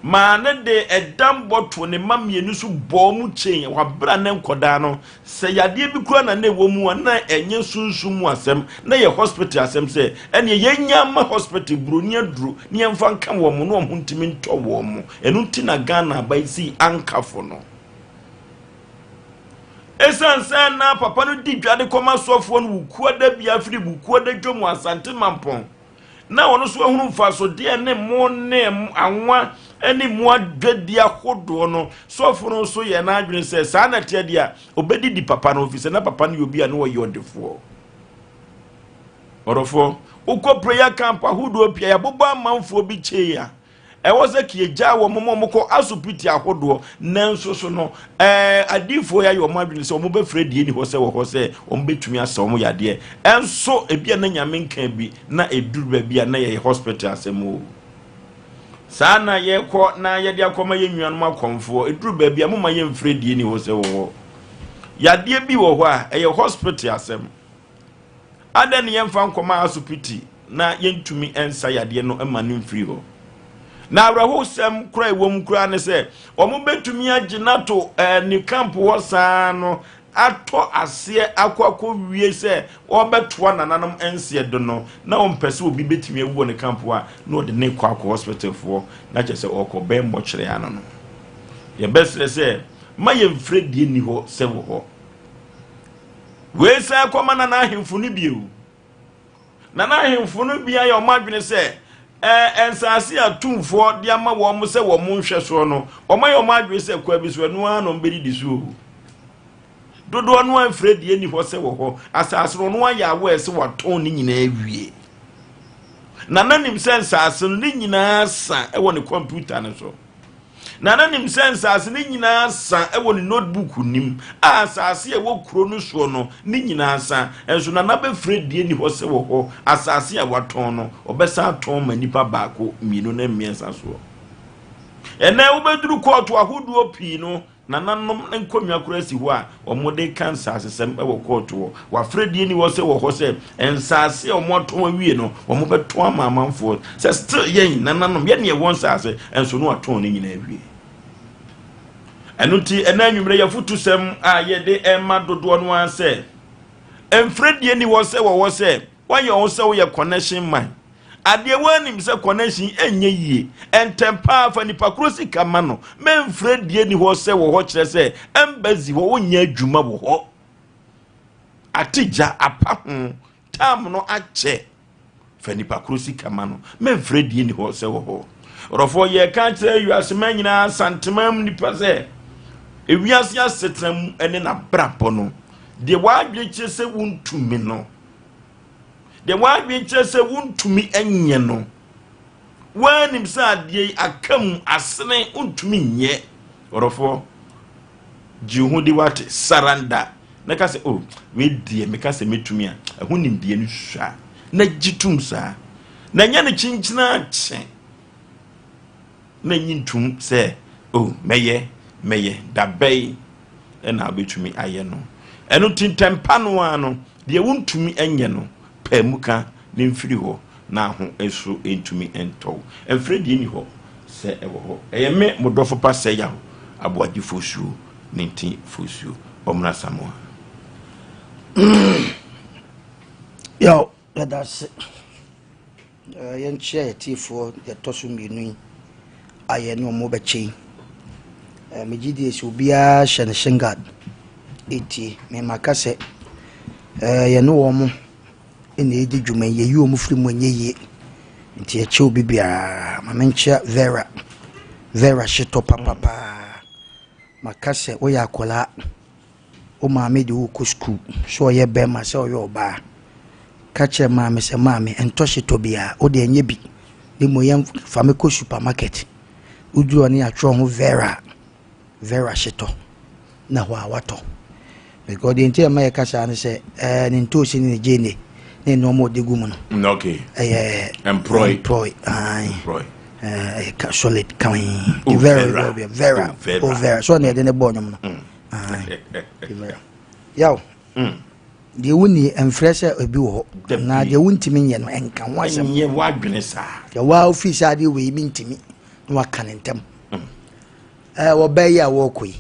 maa no de ɛdam bɔtoo ne mma mmienu so bɔɔ mu kyɛn wɔ abere a ne nkɔdaa no sɛ yadeɛ bi koraa na na ɛwɔ mu a na ɛnyɛ sunsum mu asɛm na yɛ hospital asɛm sɛ ɛneɛ yɛnya ma hospital buroni aduro ne yɛmfa nka wɔn mo na wɔn ho ntumi ntɔ wɔn mo. Ɛno nti na Ghana aban sii ankafo no. Ɛsiane sɛ na papa no di dwa de kɔma sɔfoɔ no Wukuada bia firi Wukuada dwom wɔ Asante Mampɔn na ɔno nso ahunu mfasodeɛ ne mo ne anwa ne mmoa dwadie ahodoɔ no, sɔfo no nso yɛ n'adwene sɛ saa na ɛteɛ deɛ a ɔbɛdidi papa no, ɛfiri sɛ na papa no yɛ obi a na ɔyɛ ɔdefoɔ. Ɔdɔfoɔ, wokɔ prayer camp ahodoɔ pii a yɛabobɔ amanfoɔ bi kyei a ɛwɔ sɛ kiegyaa wɔn ma wɔkɔ asopiti ahodoɔ, nanso so no ɛɛ adiifoɔ yi ayɛ wɔn adwene sɛ wɔn bɛfrɛ deɛ ni hɔ sɛ wɔ hɔ sɛ wɔn bɛtumi asa wɔn yadeɛ. Ɛnso ebi a na nyame nka bi na ɛduru baabi a na yɛyɛ hospital asɛm o. Saa na yɛkɔ na yɛde akɔma yɛn nuanom akɔmfoɔ. Ɛduru baabi a moma yɛmfrɛ deɛ ni hɔ sɛ wɔ hɔ. Yadeɛ bi wɔ hɔ a ɛyɛ hospital asɛm. Adɛn ne yɛmfa nkɔma asopiti na yɛntumi nsa yadeɛ no ma no mfiri hɔ? Na awerɛhosɛm koraa ɛwɔ mu koraa ne sɛ wɔbɛtumi agye no ato ne camp hɔ saa no. atɔ aseɛ akɔ akɔwie sɛ ɔbɛtoa nananom nseɛ do no, na ɔmpɛ sɛ obi bɛtumi awu wɔ ne camp a, na ɔde ne kɔ akɔ hospitalfoɔ, na kyerɛ sɛ ɔkɔ bɛn mmɔkyerɛ ano no. Yɛbɛsrɛ sɛ ma yɛmfrɛ die nni hɔ sɛ wɔ hɔ. Wei san kɔma nana ahemfo no bio. Nana ahemfo no bi ayɛ wɔn adwene sɛ ɛɛ nsaase a tumfoɔ de ama wɔn sɛ wɔn nhwɛ soɔ no, wɔn ayɛ wɔn adwene sɛ kwa bi so ɛno ara na wɔn bɛdidi so o. Dodoɔ no amfrɛ die ni hɔ sɛ wɔ hɔ. Asase no, ɔno ayɛ awɔ ɛsɛ watɔn ne nyinaa wie. Nana nim sɛ nsaase no ne nyinaa sa ɛwɔ ne kɔmputa no so. Nana nim sɛ nsaase no nyinaa sa ɛwɔ ne notebook nim a asase a ɛwɔ kuro no soɔ no ne nyinaa sa. Nso nana bɛfrɛ die ni hɔ sɛ wɔ hɔ. Asase a watɔn no, ɔbɛsan atɔn ma nipa baako, mmienu ne mmiɛnsa soɔ. Ɛnɛ wobɛduru kɔɔto ahodoɔ pii no, nananom nkonnwa koraa si hɔ a wɔde ka nsasesɛm wɔ kɔɔto hɔ. Wafrɛ die ni hɔ sɛ wɔ hɔ sɛ nsase a wɔn atɔn awie no, wɔn bɛtɔn ama amanfoɔ sɛ still yɛn nananom yɛn ɛwɔ nsase nso no atɔn ne nyinaa awie. Ɛno nti ɛna anwummerɛ yɛfoto sɛm a yɛde ɛma dodoɔ no ara sɛ mfrɛ die ni hɔ sɛ wɔ hɔ sɛ wayɛ wɔn sɛ woyɛ connection man. Adeɛ wɔanim sɛ connection ɛnyɛ yie ɛntɛm paa, fa nipa koro sika ma no. Mɛmfrɛ die ni hɔ sɛ wɔ hɔ kyerɛ sɛ embassy hɔ wonyɛ adwuma wɔ hɔ. Ate gya apa ho tam no akyɛ, fa nipa koro sika ma no. Mɛmfrɛ die ni hɔ sɛ wɔ hɔ. Ɔrɔfoɔ, yɛka kyerɛ wiasema nyinaa, Santema mu nipa, sɛ ewiase asetena mu ne n'abrabɔ no, deɛ wadwene kyerɛ sɛ wontumi no, deɛ wadwene kyerɛ sɛ wontumi nyɛ no, woanim sɛ adeɛ yi aka mu asene wontumi nyɛ. Ɔrɔfoɔ, gye wo ho di, wate? Saranda na ka sɛ, "Oh, wei deɛ meka sɛ mɛtumi a ɛho nimdeɛ no sua," na gye tom saa na nyɛ no kyinkyina akye na nyi ntom sɛ, "Oh, mɛyɛ, mɛyɛ dabɛyi," ɛna wobɛtumi ayɛ no. Ɛno nti ntɛmpa no ara no, deɛ wontumi nyɛ no, paa mu ka ne mfiri hɔ na ho nso ntumi ntɔw. Mfiri deɛ ni hɔ sɛ ɛwɔ hɔ. Ɛyɛ me mo dɔfo pa sɛ yaw aboagye fosuo ne nti fosuo ɔmmra Samoa. Yaw, yɛda ase. Yɛnkyerɛ yɛtiefoɔ deɛ ɛtɔ so mmienu yi a yɛne ɔmo bɛkyɛ yi. Megye die sɛ obiara hyɛ ne shin guard ɛtie. Memaka sɛ yɛne wɔn mo ɛna ɛdi dwuma yi, yɛyi wɔn firi mu ɛnyɛ yie. Nti yɛkyɛ obi biara. Ma menkyerɛ Vera, Vera hyetɔ papapaa. Maka sɛ woyɛ akwadaa, wo maame de wokɔ sukuu, sɛ ɔyɛ bɛrima sɛ ɔyɛ ɔbaa, ka kyerɛ maame sɛ, "Maame, ntɔ hyetɔ biara, wode ɛnyɛ bi ne mmom yɛn fa me kɔ supermarket." Woduru hɔ ne yɛatwerɛ ho Vera, Vera hyetɔ na hɔ a watɔ, because deɛ nti a ɛma yɛka saa ne sɛ ne ntoosi ne ne gyeene ne nneɛma a ɔde gu mu no ɛyɛ Employ. Employ, ae. Employ. Ɛyɛ solid kan. Oh, Vera. Vera. Vera, Vera. Oh, Vera. Oh, Vera so ɔna yɛde ne bɔɔ nnwom no. Ae. Vera yaw. Deɛ wonni, mfrɛ sɛ ebi wɔ hɔ. Dabi. Na deɛ wontumi nyɛ no, ɛnka ho asɛm. Ɛnyɛ w'adwene saa. Deɛ waa ofiri sɛ adeɛ wei mi ntumi na waka ne ntɛm. Wɔbaa yi a wɔrekɔ yi,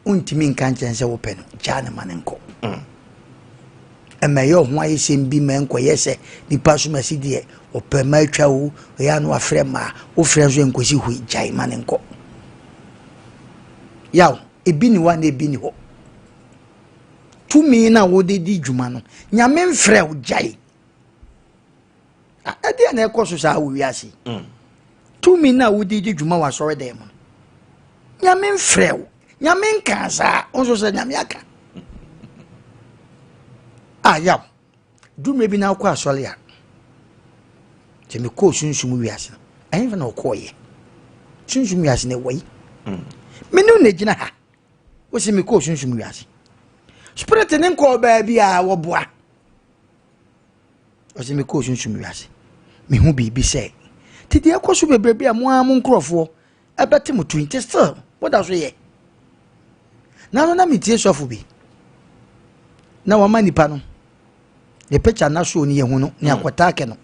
wontumi nka nkyɛn sɛ wopɛ no, gyaa ne ma ne nkɔ. Ɛmɛ yɛ ɔho ayɛ sɛm bi ma nkɔyɛ sɛ nipa so ma si deɛ ɔpɛ ma atwa wo ɔyɛ ano afrɛ ma wofrɛ nso nkɔsi hoi. Gyae ma ne nkɔ. Yaw, ebi ni hɔ a na ebi ni hɔ. Tumi na wode di dwuma no, Nyame mfrɛ wo, gyae. Ɛdeɛ na ɛkɔ so saa wɔ wiase yi. Tumi na wode di dwuma wɔ asɔre dan mu no, Nyame mfrɛ wo, Nyame nka saa. Wo nso sɛ Nyame aka a, yaw, dumire bi na wokɔ asɔre a, sɛ mekɔɔ sunsum wiase no, ɛhefa na ɔkɔɔyɛ? Sunsum wiase no ɛwɔ yi, mene wo na gyina ha. Wosi mekɔɔ sunsum wiase, spirit ne nkɔɔ baabi a wɔboa. Ɔsɛ mekɔɔ sunsum wiase, mehu biribi sɛ nti deɛ ɛkɔ so bebrebe a mo ara mo nkurɔfoɔ ɛbɛte mo to nti still moda so yɛ na no. Na metie sɔfo bi na wama nipa no ne picture na so ne yɛhu no ne akɔtaake no.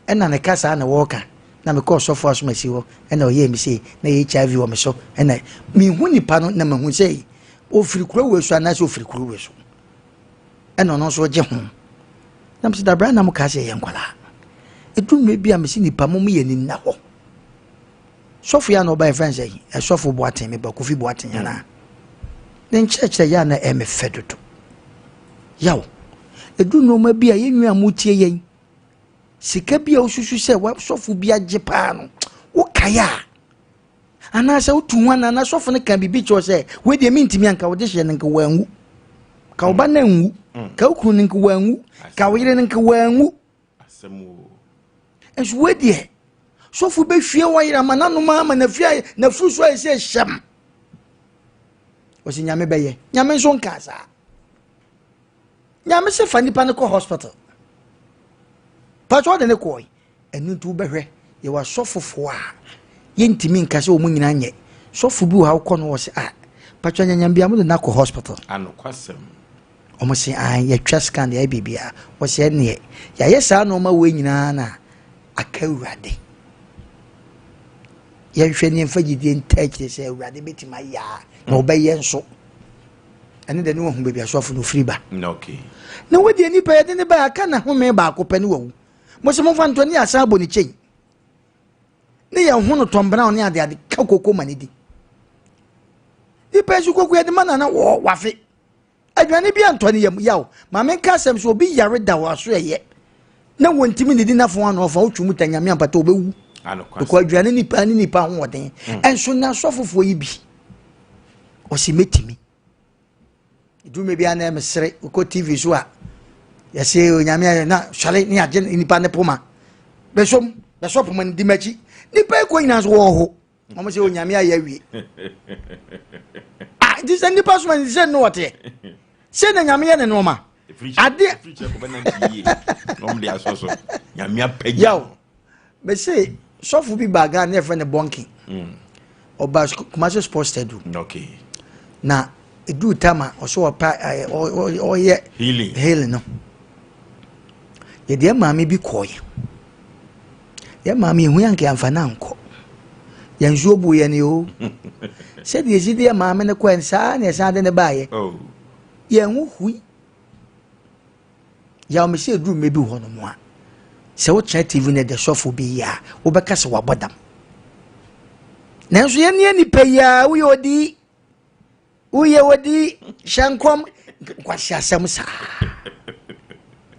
Ɛna ne ka saa na wɔreka na mekɔɔ sɔfo asomasi hɔ, ɛna ɔyɛɛ me sei na yɛ HIV wɔ me so, ɛna mehu nipa no na mahu sɛ Ofiri kuro wei so anaasɛ ofiri kuro wei so. Ɛna ɔno nso gye ho. Na mesɛ dabra na mo kaa sɛ yɛyɛ nkwadaa. Ɛdu mmerɛ bi a mese nipa mo yɛ ni nna hɔ. Sɔfo yi a na ɔba yɛfrɛ no sɛ ɛsɔfo Boateng meba Kofi Boateng anaa. Ne nkyerɛkyerɛ yɛ a na ɛyɛ me fɛ dodo. Yaw. Ɛdu nneɛma bi a yɛn nua a motie yɛn sika bi a wosusu sɛ sɔfo bi agye paa no wokae a anaasɛ wotu ho anaa na sɔfo no ka biribi kyerɛ sɛ wei deɛ mentumi anka wode hyɛ no nka wanwu ka wo ba no anwu mm. ka wo kunu no nka wanwu ka wo yere no nka wanwu nso wei deɛ sɔfo bɛhwie wɔ yere ama nanom ama nafuru so ayɛ sɛ hyɛm ɔsɛ nyame bɛyɛ nyame nso nkaa saa Nyame se fa nipa no kɔ hospital. Pakyɛ ɔde ne kɔɔ ɛno nti wobɛhwɛ yɛwɔ asɔfofoɔ a yɛntumi nka sɛ wɔn nyinaa nyɛ sɔfo bi wɔ ha wokɔ no wɔ sɛ ah pakyɛ nyanyam bi a mode no akɔ hospital. Anokwasɛm. Wɔn se ah yɛtwa scan yɛayɛ biribiara wɔ sɛ ɛneɛ yɛayɛ saa nneɛma wei nyinaa na aka awurade yɛnhwɛ ne yɛmfa gyidie nta akyire sɛ awurade bɛtumi ayɛ a na ɔbɛyɛ nso. Ɛne deɛ ne wahu baabi asɔfo no firi ba. Na wodeɛ nipa yɛde ne ba aka na home baako pɛ ne wawu. Mo sɛ momfa ntɔ ne asan abɔ ne kyɛn. Ne yɛn ho no tɔmbena ne ade ade ka koko ma ne di. Nipa nso koko yɛde ma nana wɔ wafe. Aduane bi antɔ ne yam yaw. Maame nka asɛm so obi yare da wɔ aso ɛyɛ. Na wɔntumi ne di n'afɔn ano ɔfa wotwe mu ta nyame ampata ɔbɛwu. Because aduane nipa ne nipa ahoɔden. Ɛnso na asɔfofoɔ yi bi. Ɔsi mɛtumi. Dwuma bi a na mesere wokɔ tv so a yɛsɛ onyame ayɛ na sɔre ne agye nipa ne poma bɛsom bɛsɔ poma no di m'akyi nipa ekɔ nyinaa so wɔ hɔ wɔn sɛ onyame ayɛ awie ah nti sɛ nipa soma nti sɛ ne wɔteɛ sɛ na nyame yɛ ne nneɛma ade yaw mese sɔfo bi baa Ghana ne yɛfrɛ no Bɔnke mm. ɔba Kumasi sports stadium okay. na ɛduu tam a ɔsɛ ɔpa ɔyɛ healing no yɛde yɛ maame bi kɔɔyɛ yɛ maame ehu yɛn nka no ankɔ yɛn nsuo bu yɛn o sɛdeɛ esi de yɛ maame no kɔɛ saa na yɛsan de ne baayɛ oh. yɛn ho hui Yaw me sɛ ɛduru mmerɛ bi wɔ hɔnom a, sɛ wotena TV no ɛdɛ sɔfo bi yɛ a, wobɛka sɛ wabɔ dam. Nanso yɛn ne nipa yi a woyɛ odi, woyɛ odi, hyɛ nkɔm, nkwasi asɛm saa.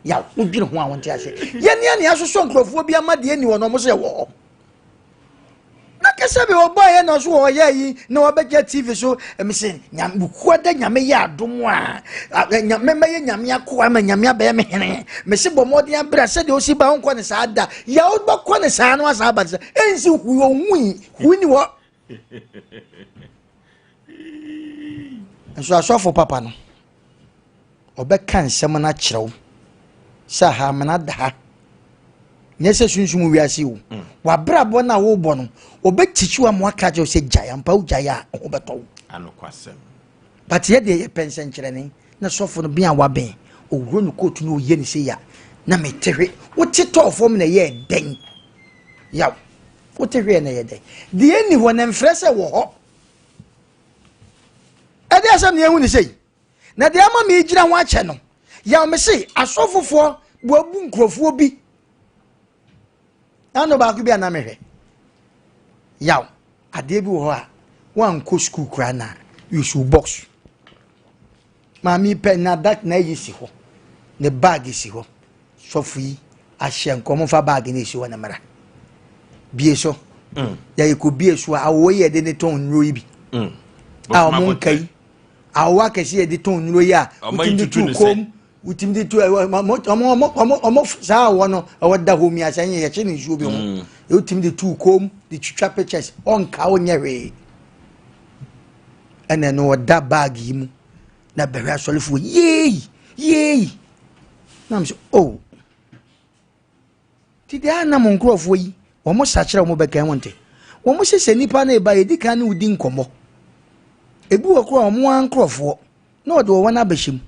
Yaw, wodwene ho a wonte ase. Yɛn ne nea asosɔ nkurɔfoɔ bi ama deɛ ni wɔ no, wɔn sɛ wɔ hɔ. Na kasa bi ɔbɔ yɛ na ɔso ɔyɛ yi na wabɛgya tv so ɛmi sɛ nyame kua da nyame yɛ adom a nyame mɛyɛ nyame akoa ma nyame abɛyɛ me hene mesi bɔ mmɔden abira sɛdeɛ osi ba ɔnkɔ ne saa da yɛ ɔbɛkɔ ne saa no asan aba ne saa ɛnsi hui ɔhui hui ni hɔ nso asɔfo papa no ɔbɛka nsɛm no akyerɛ wo sɛ ha amena da ha nyɛ sɛ sunsum wiase o mm. wabrabɔ no a wobɔ no ɔbɛtikyi wo ama waka kyerɛ wo sɛ gyae ampa wo gyae a ho bɛtɔ wo but yɛ deɛ yɛpɛ nsɛnkyerɛne na sɔfo no bea wabɛn ɔwuro no kootu no ɔyɛ ne sɛ ya na mete hwe wote tɔɔ fam na ɛyɛ dɛn yaw wote hwe na ɛyɛ dɛn deɛ ɛni hɔ na mfrɛ sɛ wɔ hɔ ɛde asɛm ne ɛhu ne sɛ yi Na deɛ ama megyina ho akyɛ no, yaw me se asɔfofoɔ boabu nkurɔfoɔ bi. Ano baako bi a na mehwɛ. Yaw, adeɛ bi wɔ hɔ a woankɔ sukuu koraa na use box. Maame pɛ na dat na ayi si hɔ. Ne bag si hɔ. Sɔfo yi ahyɛ nkɔm fa bag no esi hɔ na mmara. Bie so. Mm. Yɛ kɔ bie so a awɔ yi yɛde ne tɔn nnuro yi bi. Mm. A wɔn nka yi. Awowa akɛse yɛde tɔn nnuro yi a wotumi de tu kom wotumi de tu ɔmo ɔmo ɔmo ɔmo saa awɔ no ɛwɔ da hɔ mi asɛ nyɛ yɛkyɛ ne nsuo bi ho mm. wotumi de tu kom de twitwa pictures ɔnka ɔnyɛ hwee ɛna ɛno ɔda baagi yi mu na bɛhwɛ asɔrefoɔ yee yee na mo sɛ oh. Nti deɛ a na mo nkurɔfoɔ yi, wɔn sakyera wɔn bɛka ho nte. Wɔn se sɛ nipa no reba yɛdi kan ne wo di nkɔmmɔ. Ebi wɔ koraa wɔn ara nkurɔfoɔ na wɔde wɔn abɛhyɛ mu.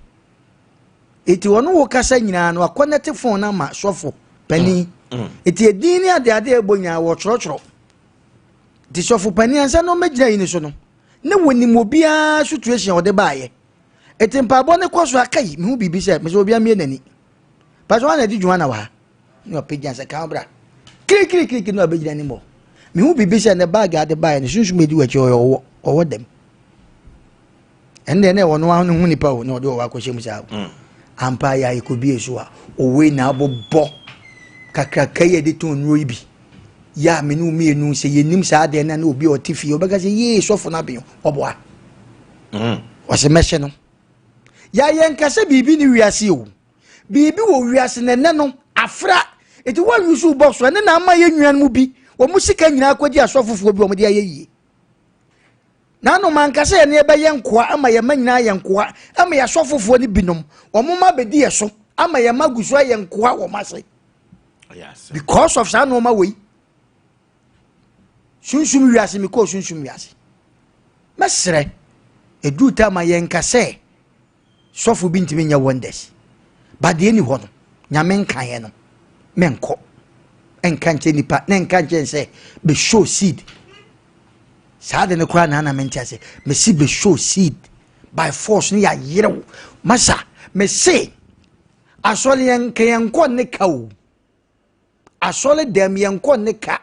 Eti wɔn wo kasa nyinaa no akɔnɛte fon no ama sɔfo panin. Mm, mm. Eti edin ne adeade a ɛbɔ nyinaa wɔtwerɛtwerɛ. Nti sɔfo panin ansa na ɔmɛgyina yi ne so no. Ne wɔnim obiara situation a ɔde baayɛ. Eti mpaebɔ ne kɔ so aka yi, mehu biribi sɛ mesɛ obiara mmie n'ani. Pastor wɔn na ɛdi dwuma na wɔ ha. Ne ɔpagya sɛ kan bra. Kirikirikiri na ɔbɛgyina anim hɔ. Mehu biribi sɛ ne baage ade baayɛ ne sunsum edi wɔ akyi ɔyɛ ɔwɔ ɔwɔ dɛm. Ɛnna ɛna ɛwɔ no ano ho nipa o na ɔde ɔwɔ akɔhyɛ mu saa o. Ampa yɛ a yɛkɔbie so a ɔwɔ yi na abobɔ kakraka yi a yɛde tɔn nnuro yi bi. Yɛ a me ne wo mmienu sɛ yɛnim saa adeɛ no na obi a ɔte fie ɔbɛka sɛ yee sɔfo no aben ɔboa. Ɔsɛ mɛhyɛ no. Yɛ a yɛnka sɛ biribi ne wiase o. Biribi wɔ wiase na ɛnɛ no afra. Eti wɔn use box ɛne na ama yɛn nuanom bi wɔn sika nyinaa kɔgye asɔfofoɔ bi wɔn de ayɛ yie. Nanom anka sɛ yɛne yɛbɛyɛ nkoa ama yɛn mma nyinaa yɛ nkoa ama yɛn asɔfofoɔ no binom wɔn mma bɛdi yɛ so ama yɛn mma gu so ayɛ nkoa wɔn ase because of saa nneɛma wei. Sunsum wiase mekɔɔ sunsum wiase mɛsrɛ ɛduru ta ma yɛnka sɛ Sɔfo bi ntumi nyɛ wonders. But deɛ ɛni hɔ no, Nyame nkaeɛ no, menkɔ. Nka nkyerɛ nipa, na nka nkyerɛ sɛ bɛ show seed. Saa de no koraa na na mente ase. Mesi bɛ show seed by force ne yɛayere wo. Masa, mese asɔre yɛn nka yɛn nkɔ ne ka o. Asɔre dɛm yɛn nkɔ ne ka.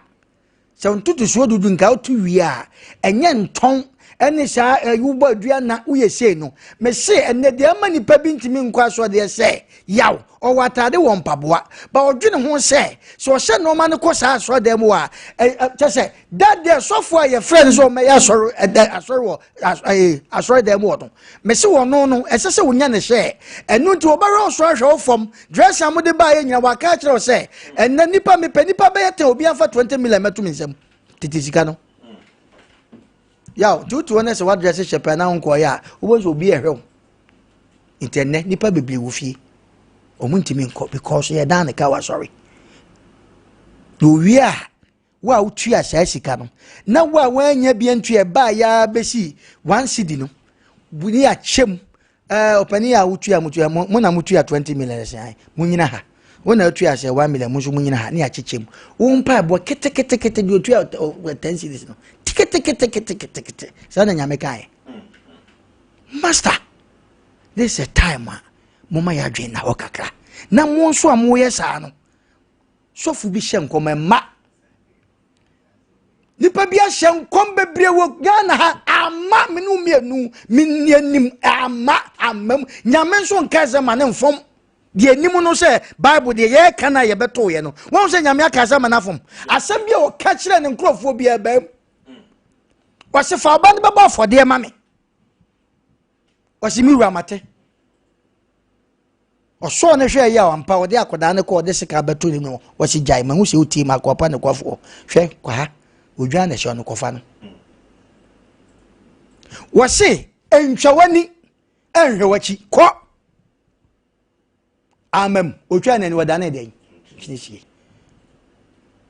Sɛ ntotosoɔ dudu nka woto wie a, ɛnyɛ ntɔn ɛne saa ɛyi wobɔ adua na woyɛ sei no. Mese ɛnɛ deɛ ama nipa bi ntumi nkɔ asɔre deɛ sɛ yaw ɔwɔ ataade wɔ mpaboa ba ɔdwene ho sɛ sɛ ɔhyɛ nneɛma no kɔ saa asɔre dɛm wɔ a ɛ kyɛ sɛ da deɛ sɔfo a yɛfrɛ no sɛ ɔmɛyɛ asɔre ɛdɛ asɔre wɔ ɛɛ asɔre dɛm wɔ no. Mese wɔn no no ɛsɛ sɛ wonya ne hyɛ ɛno nti wɔbɛhwɛ wo soro ahwɛ wo fam dress a mode baeɛ nyina wɔaka akyerɛ wo sɛ ɛnɛ nipa mepɛ nipa bɛyɛ tɛn obi amfa 20 million mɛto me nsam tete sika no yaw nti wote hɔ no sɛ woadrɛse hyɛ pɛ na wonkɔɔyɛ a wobɛhu sɛ obi ɛhwɛ wo. Nti ɛnɛ nipa bebree wɔ fie wɔn ntumi nkɔ because yɛdan ne ka wɔ asɔre na owie a Wo a wotua saa sika no, na wo a woannya bi antua ɛbaa yɛ ara bɛsi 1 cedi no, ne akyɛ mu. Ɛɛ ɔpanin a wotua mo tua mo na motua 20 million ɛsɛn ayi mo nyina ha. Wo na wotua sɛ 1 million mo nso mo nyina ha ne akyekyɛ mu. Wo mpaebɔ ketekete deɛ otua 10 cedis no keteketeketekete saa na Nyame kaeɛ. Master, this is a time a moma yɛ adwene na hɔ kakra. Na mo nso a moyɛ saa no, sɔfo bi hyɛ nkɔm ɛma nipa bi ahyɛ nkɔm bebree wɔ Ghana ha ama me no mmienu me anim ama ama mu. Nyame nso nka sɛ ma ne mfom deɛ anim no sɛ Bible deɛ yɛreka no a yɛbɛto yɛ no wɔn sɛ Nyame aka sɛ ma no afom asɛm bi a ɔka kyerɛ ne nkurɔfoɔ bi ɛbɛn mu wɔsi fa ɔba no bɛbɔ afɔdeɛ ma me wɔsi me wura mate. Ɔsɔɔ no hwɛɛ yɛ a ampa ɔde akwadaa no kɔ ɔde sika bɛto ne mu wɔsi gyae mahu sɛ wotie ma akɔpa ne kwafoɔ hwɛ kɔ ha odwan na ɛhyɛ ɔno kɔfa no wɔse nhwɛ w'ani nhwɛ w'akyi kɔ amam otwa n'ani wɔdane dɛn kyinisie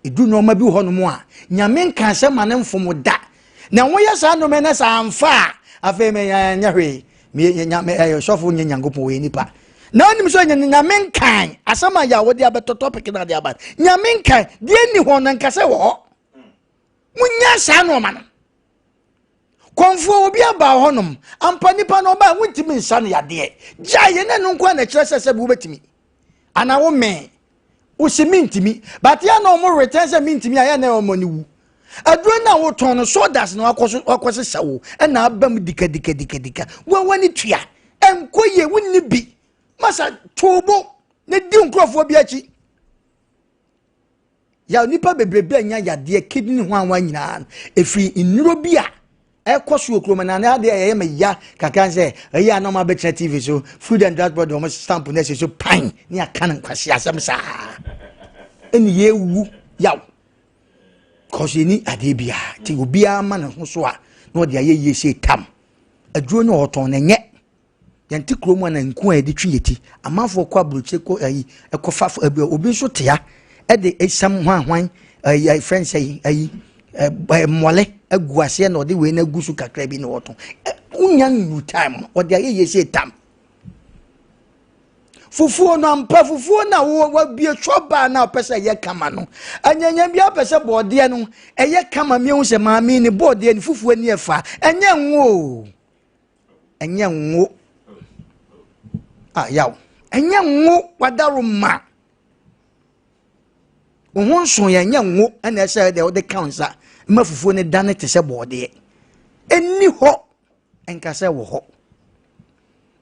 Ɛduru nneɛma bi wɔ hɔnom a, Nyame nka sɛ ma ne mfom da. Na woyɛ saa nneɛma na sɛ amfa a, afei menyɛ hwee. Ɛyɛ sɔfo nyɛ Nyankopɔn, ɔyɛ nipa. Na wonim sɛ Nyame nkan asɛm a yɛ a wode abɛtɔ topic no ade aba. Nyame nkan deɛ nni hɔ no nka sɛ wɔ hɔ. Munya saa nneɛma no. Kɔmfoɔ obi aba hɔnom ampa nipa no ɔba a wontumi nsa no yadeɛ. Gyae yɛ na ɛno nko a na ɛkyerɛ sɛ sɛ bi wobɛtumi. Ana wo mee wosi mintimi but yɛ na ɔmo retɛn sɛ mintimi a yɛ na ɔmo ani wu. Aduro na wotɔn no sawdust na wakɔ so wakɔ sesa wo ɛna aba mu dika dika dika dika wɔn wani tua ɛnkɔ yie wonni bi masa toobo na di nkurɔfoɔ bi akyi. Yaw nnipa bebrebe anya yadeɛ kidney ho anwa nyinaa no ɛfiri nnuro bi a ɛkɔ so wɔ kurom na ne adeɛ ɛyɛ me ya kakra sɛ ɛyɛ a na ɔma bɛtena TV so Food and Drugs Board wɔn stamp no asi so pan ne aka no nkwasi asɛm saa ɛne yɛwu yaw kɔso yɛni adeɛ biara nti obiara ma ne ho so a na ɔde ayɛ yie sɛ tam aduro no ɔtɔn na ɛnyɛ Yɛnte kurom a na nku a yɛde twi yɛ ti. Amanfoɔ kɔ aburokyire kɔ ayi ɛkɔfa ɛbi obi nso te ha ɛde esiam hwanhwan ɛyi ɛyi fɛn sɛ yi ɛyi ɛɛ mmɔle agu aseɛ na ɔde wei na agu so kakra bi na ɔtɔn. Wonya new time no ɔde ayɛ yie sɛ tam. Fufuo no ampa, fufuo no a wabie shɔbaa no a ɔpɛ sɛ ɛyɛ kama no, anyanya bi apɛ sɛ bɔɔdeɛ no ɛyɛ kama. Miehu sɛ maame ne bɔɔdeɛ ne fufuo ani ɛfa, ɛnyɛ ngo o, ɛnyɛ ngo a yaw, ɛnyɛ ngo wadaro ma wo ho nso yɛ, ɛnyɛ ngo ɛna ɛsɛ deɛ wode ka nsa ma fufuo no dane te sɛ bɔɔdeɛ. Ɛnni hɔ nka sɛ wɔ hɔ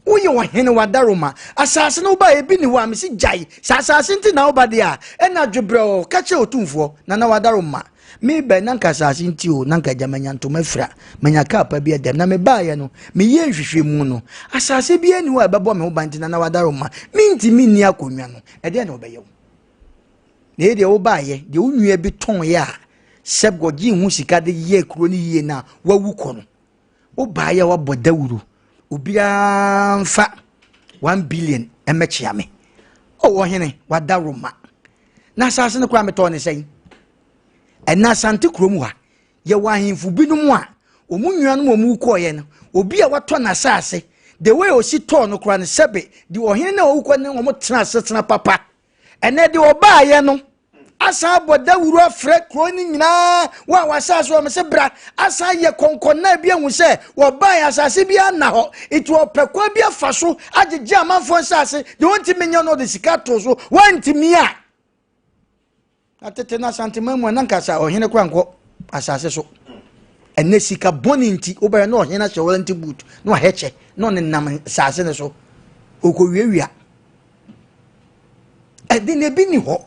woyɛ ɔhene wadaroma asase no woba ebi ni hɔ a mesi gyae sɛ asase nti na woba deɛ a, ɛna dwebrɛ ka kyerɛ Otumfoɔ Nana wadaroma mebɛ na nka asase nti o, na nka agya manya ntoma fira, manya kaa pa bi ɛdɛm na mebaeɛ no, meyɛ nhwehwɛmu no, asase bi ani hɔ a ɛbɛbɔ me ho ban. Nti Nana wadaroma, mentimi nni akonnwa no. Ɛdeɛ na ɔbɛyɛ wo na yɛ deɛ wobaeɛ deɛ wo nua bi tɔn yɛ a sɛ gɔgye ho sika de yɛ kuro no yie no a wawu kɔ no, wobaeɛ a wabɔ dawuro, obiara mfa 1 billion ɛmɛkyea me. Ɔwɔ hene wadaroma na asase no koraa metɔɔ ne sɛn? Ɛna Asante kurom ha yɛwɔ ahemfo binom a wɔn nuanom a wɔn kɔɔeɛ no, obi a watɔ n'asase, the way osi tɔɔ no koraa no, sɛbe de ɔhene na ɔwukɔ ne wɔn tena asetena papa. Ɛnɛ de ɔbaayɛ no asan abɔ dawuro afrɛ kuro no nyinaa wɔn a wɔasase wɔn sɛ bra, asan yɛ kɔnkɔnna bi ehu sɛ wɔbaayɛ asase bi ana hɔ, nti ɔpɛ kwan bi afa so agyegye amanfoɔ nsase deɛ wɔntumi nyɛ no, ɔde sika to so wɔntumi a. Na tete no Asantema mu a, na nkasa ɔhene kora nkɔ asase so. Ɛnɛ sika bɔne nti wobɛyɛ na ɔhene ahyɛ warranty boot na wahɛ kyɛ na ɔnenam asase no so ɔkɔwiawia. Ɛde na ebi ni hɔ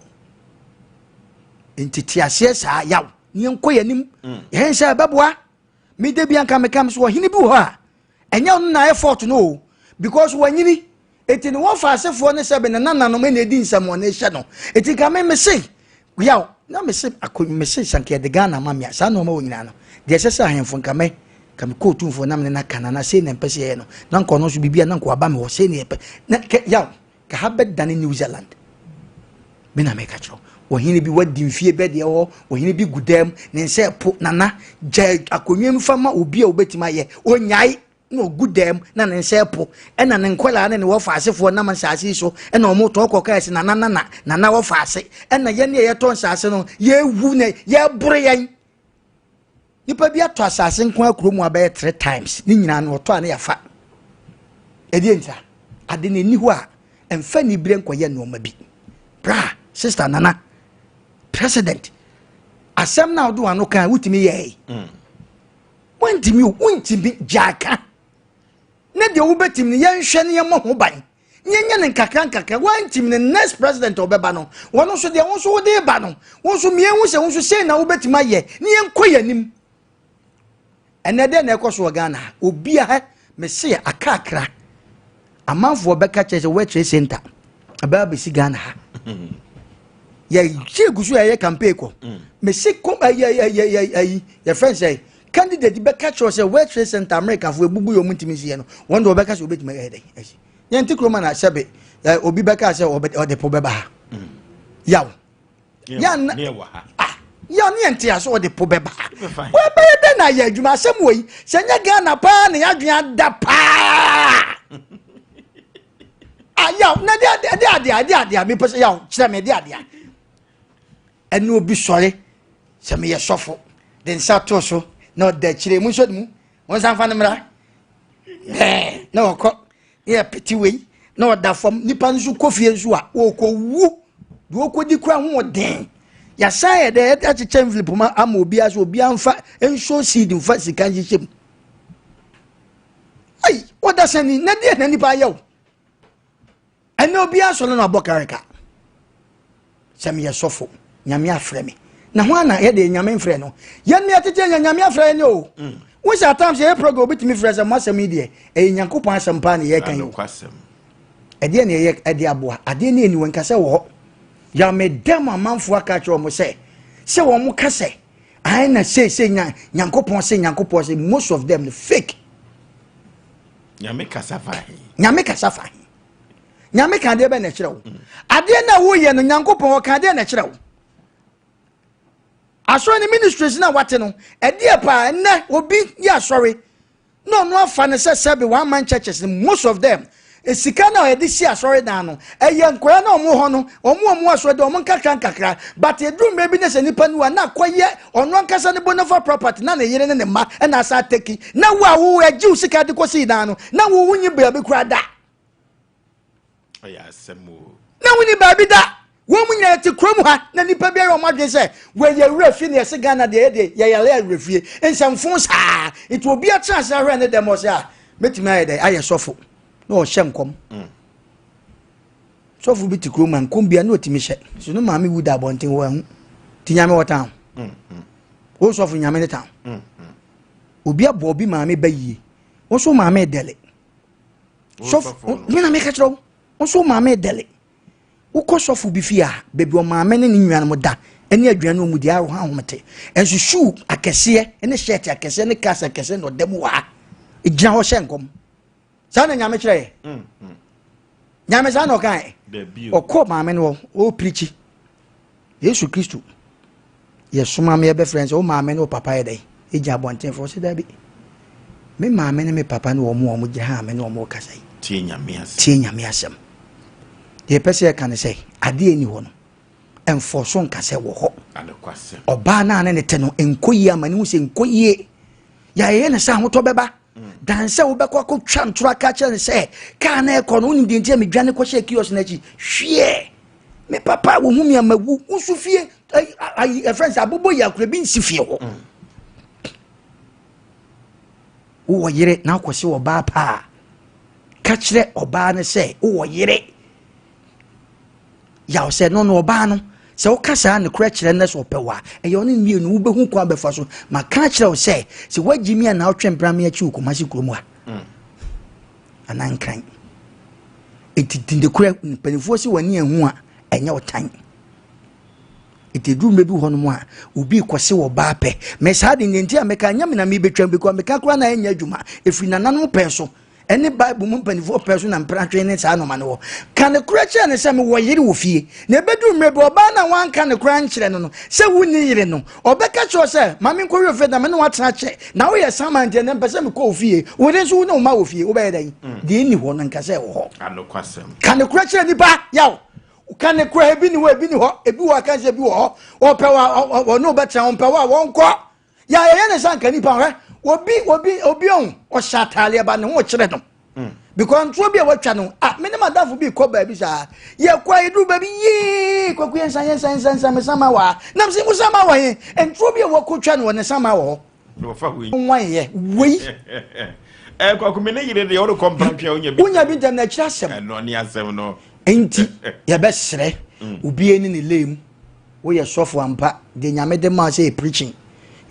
nti te aseɛ saa yaw ne yɛnkɔ yɛn anim. Yɛn sɛ ɛbɛboa me de bi anka meka me so ɔhene bi wɔ hɔ a, ɛnyɛ ɔno na effort no o, because wanyini eti ne wɔfa asefoɔ ne sɛ bɛ ne nananom ɛna edi nsɛmɔne hyɛ no. Eti nka me se yaw na me se akɔ me se sanka yɛde Ghana ma me a, saa nneɛma wɔ nyinaa no deɛ ɛsɛ sɛ ahemfo nka me ka me kɔɔ tumfoɔ na me ne na ka na sei na mpɛ sɛ yɛyɛ no, na nka ɔno nso biribi a na nka waba me hɔ sei na yɛpɛ na kɛ yaw ka ha bɛdane New Zealand. Me na meka kyerɛ ɔhene bi wadi mfie bɛ deɛ hɔ, ɔhene bi gu dam ne nsa ɛpo. Nana gya akonnwa mu fa ma obi a obɛtumi ayɛ onyae na ɔgu dam na ne nsa ɛpo, ɛna ne nkɔlaa ne ne wɔfa asefoɔ nam nsaase yi so ɛna wɔn tɔ kɔ kaa sɛ nana nana nana wɔfa ase, ɛna yɛn ne yɛtɔ nsaase no yɛwu na yɛboro yɛn. Nipa bi atɔ asase nko akuro mu abɛyɛ three times ne nyinaa no ɔtɔ a ne yafa. Ɛdeɛ ntia ade na ɛni hɔ a ɛmfa nibire nkɔyɛ nneɛma bi. Bra sister nana president, asɛm na ɔde wano kan wotumi yɛɛ wontumi o, wontumi gyaaka ne deɛ wobɛtumi no, yɛnhwɛ ne yɛmmɔ ho ban, yɛnyɛ ne nkakra nkakra. Woantimi no, next president a ɔbɛba no, wɔno nso deɛ wo nso wode ba no, wo nso mmiɛnhu sɛ wo nso sei na wobɛtumi ayɛ ne yɛnkɔ yɛn anim. Ɛnɛ dɛn na ɛkɔ so wɔ Ghana ha? Obia ha mese akakra amanfoɔ bɛka kyerɛ sɛ World Trade Center ɛbɛba bɛsi Ghana ha. Yɛhyɛ gu so yɛyɛ campaign kɔ mese kɔm ɛyɛ ɛyi yɛfrɛ sɛ candidate bɛka kyerɛ sɛ World Trade Center Amerikafoɔ ebubu yɛ ɔmo ntumi nsi yɛ no, wɔn de wɔbɛka sɛ obɛtumi ɛyɛ dɛ ɛsi yɛn ti kuroma na sɛbe ɛ obi bɛka sɛ ɔde po bɛba ha yaw yan ah yaw ne yɛn ti ase ɔde po bɛba ha, wɔbɛyɛ dɛ na ayɛ adwuma. Asɛm wɔ yi sɛ nyɛ Ghana paa na yɛadwene ada paa ah yaw na de ade de ade ade ade a mepɛ sɛ yaw kyerɛ me de ade a ɛne obi sɔre sɛ meyɛ sɔfo de nsa to so na ɔda akyire mu nso de mu wɔn nsa nfa no mmra ɛɛ na ɔkɔ ne yɛ pete wei na ɔda fam. Nipa nso kɔ fie nso a ɔkɔ wu deɛ ɔkɔdi kura ho ɔden. Yɛasan yɛ dɛ yɛde akyekyɛ envelope ma ama obiara sɛ obiara nfa nso seed nfa sika nhyehyɛ mu. Ayi ɔda sani na deɛ na nipa ayɛ o. Ɛnɛ obiara sɔre na ɔbɔ karika sɛ meyɛ sɔfo, Nyame afrɛ me. Na ho ana yɛde Nyame mfrɛ no? Yɛn ne yɛtete yɛ Nyame afrɛ yɛn o. Wo sɛ atam sɛ yɛ program obi tumi frɛ sɛ mo asɛm yi deɛ ɛyɛ Nyankopɔn asɛm paa na yɛka yi o. Ɛdeɛ na ɛyɛ ɛde aboa adeɛ ne aniwa nkasɛ wɔ hɔ. Yàmɛ dɛm amanfoɔ aka kyerɛ wɔn sɛ wɔn ka sɛ ayi na seesei nya Nyankopɔn sɛ Nyankopɔn sɛ most of them no fake. Nyame kasa fa he? Nyame kasa fa he? Nyame ka adeɛ bɛ na ɛkyerɛ wo adeɛ no a woyɛ no? Nyankopɔn ɔka adeɛ na ɛkyerɛ wo asɔre no ministries no a wate no ɛdeɛ paa? Ɛnnɛ obi yɛ asɔre na ɔno afa no sɛ sɛbe one man churches no, most of them Sika no a yɛde si asɔredan no, ɛyɛ nkwadaa no a wɔn hɔ no, wɔn a wɔn asɔredan, wɔn nkakra nkakra. But eduru mmerɛ bi ne sɛ nipa no wu a, na akɔyɛ ɔno ankasa ne bonafa property na ne yere ne ne mma ɛna asa ateki. Na wo a wo agye wo sika de kɔsii dan no, na wo wonyi baabi koraa da. Ɛyɛ asɛm o. Na wonni baabi da. Wɔn mu nyinaa te kurom ha na nipa biara wɔn adwene sɛ wɔyɛ werɛ fie na yɛse Ghana deɛ yɛdeɛ yɛyare awerɛ fie nsɛmfo saa nti obi atena ase ahwɛ ne dɛm ɔsɛ a mɛtumi ayɛ dɛ ayɛ sɔfo na ɔhyɛ nkɔm mm. Sɔfo bi te kurom a nkɔm bia na ɔtumi hyɛ so no maame wu da abɔnten wɔ ɛho ti nyame wɔ tan mm, mm. wo sɔfo nyame ne tan obi abɔ obi maame ba yie wo so maame dɛle sɔfo me na meka kyerɛ wo wo so maame dɛle Wokɔ sɔfo bi fie a, baabi ɔmaame ne ne nuanom da ne aduane a wɔdi a ahomete. Nso shoe akɛseɛ ne shirt akɛseɛ ne cars akɛseɛ na ɔda mu wɔ ha. Gyina hɔ hyɛ nkɔm. Saa na Nyame kyerɛ yɛ. Mm, mm. Nyame saa na ɔka yɛ. Ɔkɔ maame no hɔ, ɔpirikyi. Yesu Kristo yɛsoma me yɛbɛfrɛ sɛ wo maame ne wo papa yɛ dɛn ɛgyina abɔnten fo sɛ daabi me maame ne me papa ne wɔn a wɔgyina ha a me ne wɔn rekasa yi tie nyame asɛm tie nyame asɛm deɛ ɛpɛ sɛ yɛka ne sɛ adeɛ ɛni hɔ no ɛmfɔ so nka sɛ wɔ hɔ ɔbaa no a ne ne te no nkɔ yie ama ne hu sɛ nkɔ yie yɛayɛyɛ ne sɛ ahotɔ bɛba mm. dan sɛ wobɛkɔ akɔtwa ntoro aka kyerɛ ne sɛ kaa na ɛkɔ no wonim deɛ nti a medwane kɔhyɛ kiosk no akyi hweɛ me papa wɔhu me ama wu wosu fie ayi ɛfrɛ sɛ abobɔ yi akora bi nsi fie hɔ mm. wowɔ yere na wokɔse ɔbaa paa ka kyerɛ ɔbaa no sɛ wowɔ yere yaw sɛ no no ɔbaa no sɛ woka saa ne korɛ kyerɛ no sɛ ɔpɛ wa ɛyɛ ɔne mmienu wobɛhu kwan bɛfa so maka kyerɛ wo sɛ sɛ woagyi mi a na wotwe mpra me akyi wɔ Kumasi kurom a mm. anaa nkran eti di nokorɛ mpanimfoɔ sɛ w'ani ahu a ɛnyɛ ɔtan eti eduru mmerɛ bi hɔ nom a obi kɔse wɔ baa pɛ mɛ saa de nti a meka nyɛ me na mebɛtwam because meka koraa na ɛnyɛ adwuma efiri nananom pɛn so ɛne bible mu mpanimfoɔ pɛn so na mpratwe ne saa nɔma no wɔ ka ne korɛ kyerɛ ne sɛ mewɔ yere wɔ fie na ɛbɛduru mmerɛ bi ɔbaa no a wanka ne korɛ ankyerɛ no no sɛ wonni yere no Ɔbɛka kyerɛ wo sɛ, Ma menkɔwe ofie na me ne wo atena kyɛ. Na woyɛ saman nti, ɛnnɛ mepɛ sɛ mekɔ wo fie. Wo yere nso wo ne wo mma wɔ fie. Wobɛyɛ dɛn? Mm. Deɛ ɛnni hɔ no, nka sɛ ɛwɔ hɔ. Anokwasɛm. Ka nokorɛ kyerɛ nnipa. Yaw. Ka nokorɛ, ebi ni hɔ, ebi ni hɔ. Ebi wɔ aka sɛ ebi wɔ hɔ. Ɔpɛ wa, ɔne wo bɛtena, ɔmpɛ wa, wɔnkɔ. Yɛ yɛyɛ ne sɛ anka nipa hwɛ. Obi, obi, obi ɔn, ɔhyɛ ataadeɛ ba ne ho kyerɛ no. Mm. Because ntorɔ bi a watwa no ah me ne madamfo bi kɔ baabi saa yɛkɔ a yɛduru baabi yee kwaku yɛn nsa yɛn nsa yɛn nsa me sama wɔ ha nam sɛ mo sama wɔ he ntorɔ bi a wakɔtwa no wɔ ne sama wɔ hɔ nwan yɛ wei eh, kwaku me ne yere deɛ wode kɔ mpratwe a wonya bi wonya bi ntɛm na akyiri asɛm ɛno ne asɛm no enti yɛbɛserɛ mm. obi ani ne lay mu Woyɛ sɔfo ampa, deɛ Nyame de maa sɛ yɛ preaching.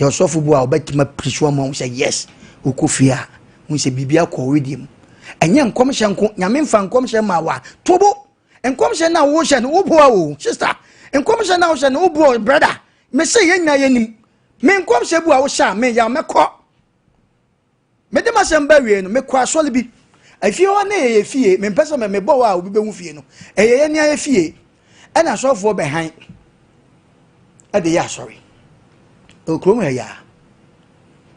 Yɛ ɔsɔfo bi a ɔbɛtumi apreach ama wo sɛ yes, wokɔ fie a, hu sɛ biribi akɔ wo wedeɛ mu. Ɛnyɛ nkɔmhyɛ nko, Nyame mfa nkɔmhyɛ maa wo a, tobo. Nkɔmhyɛ no a wohyɛ no, woboa o, sister. Nkɔmhyɛ no a wohyɛ no, woboa o, brother. Mese yɛn nyinaa yɛnim. Me nkɔmhyɛ bu a wohyɛ a, me yaw mɛkɔ. Mede m'asɛm ba awiei no, mekɔ asɔre bi. Efie hɔ ne yɛyɛ fie, mempɛ sɛ mebɔ hɔ a obi bɛhu fie no. Ɛyɛ yɛn nea yɛ fie. Ɛna asɔfoɔ bɛhan ɛde yɛ asɔre. Ɛwɔ kurom ha yi a.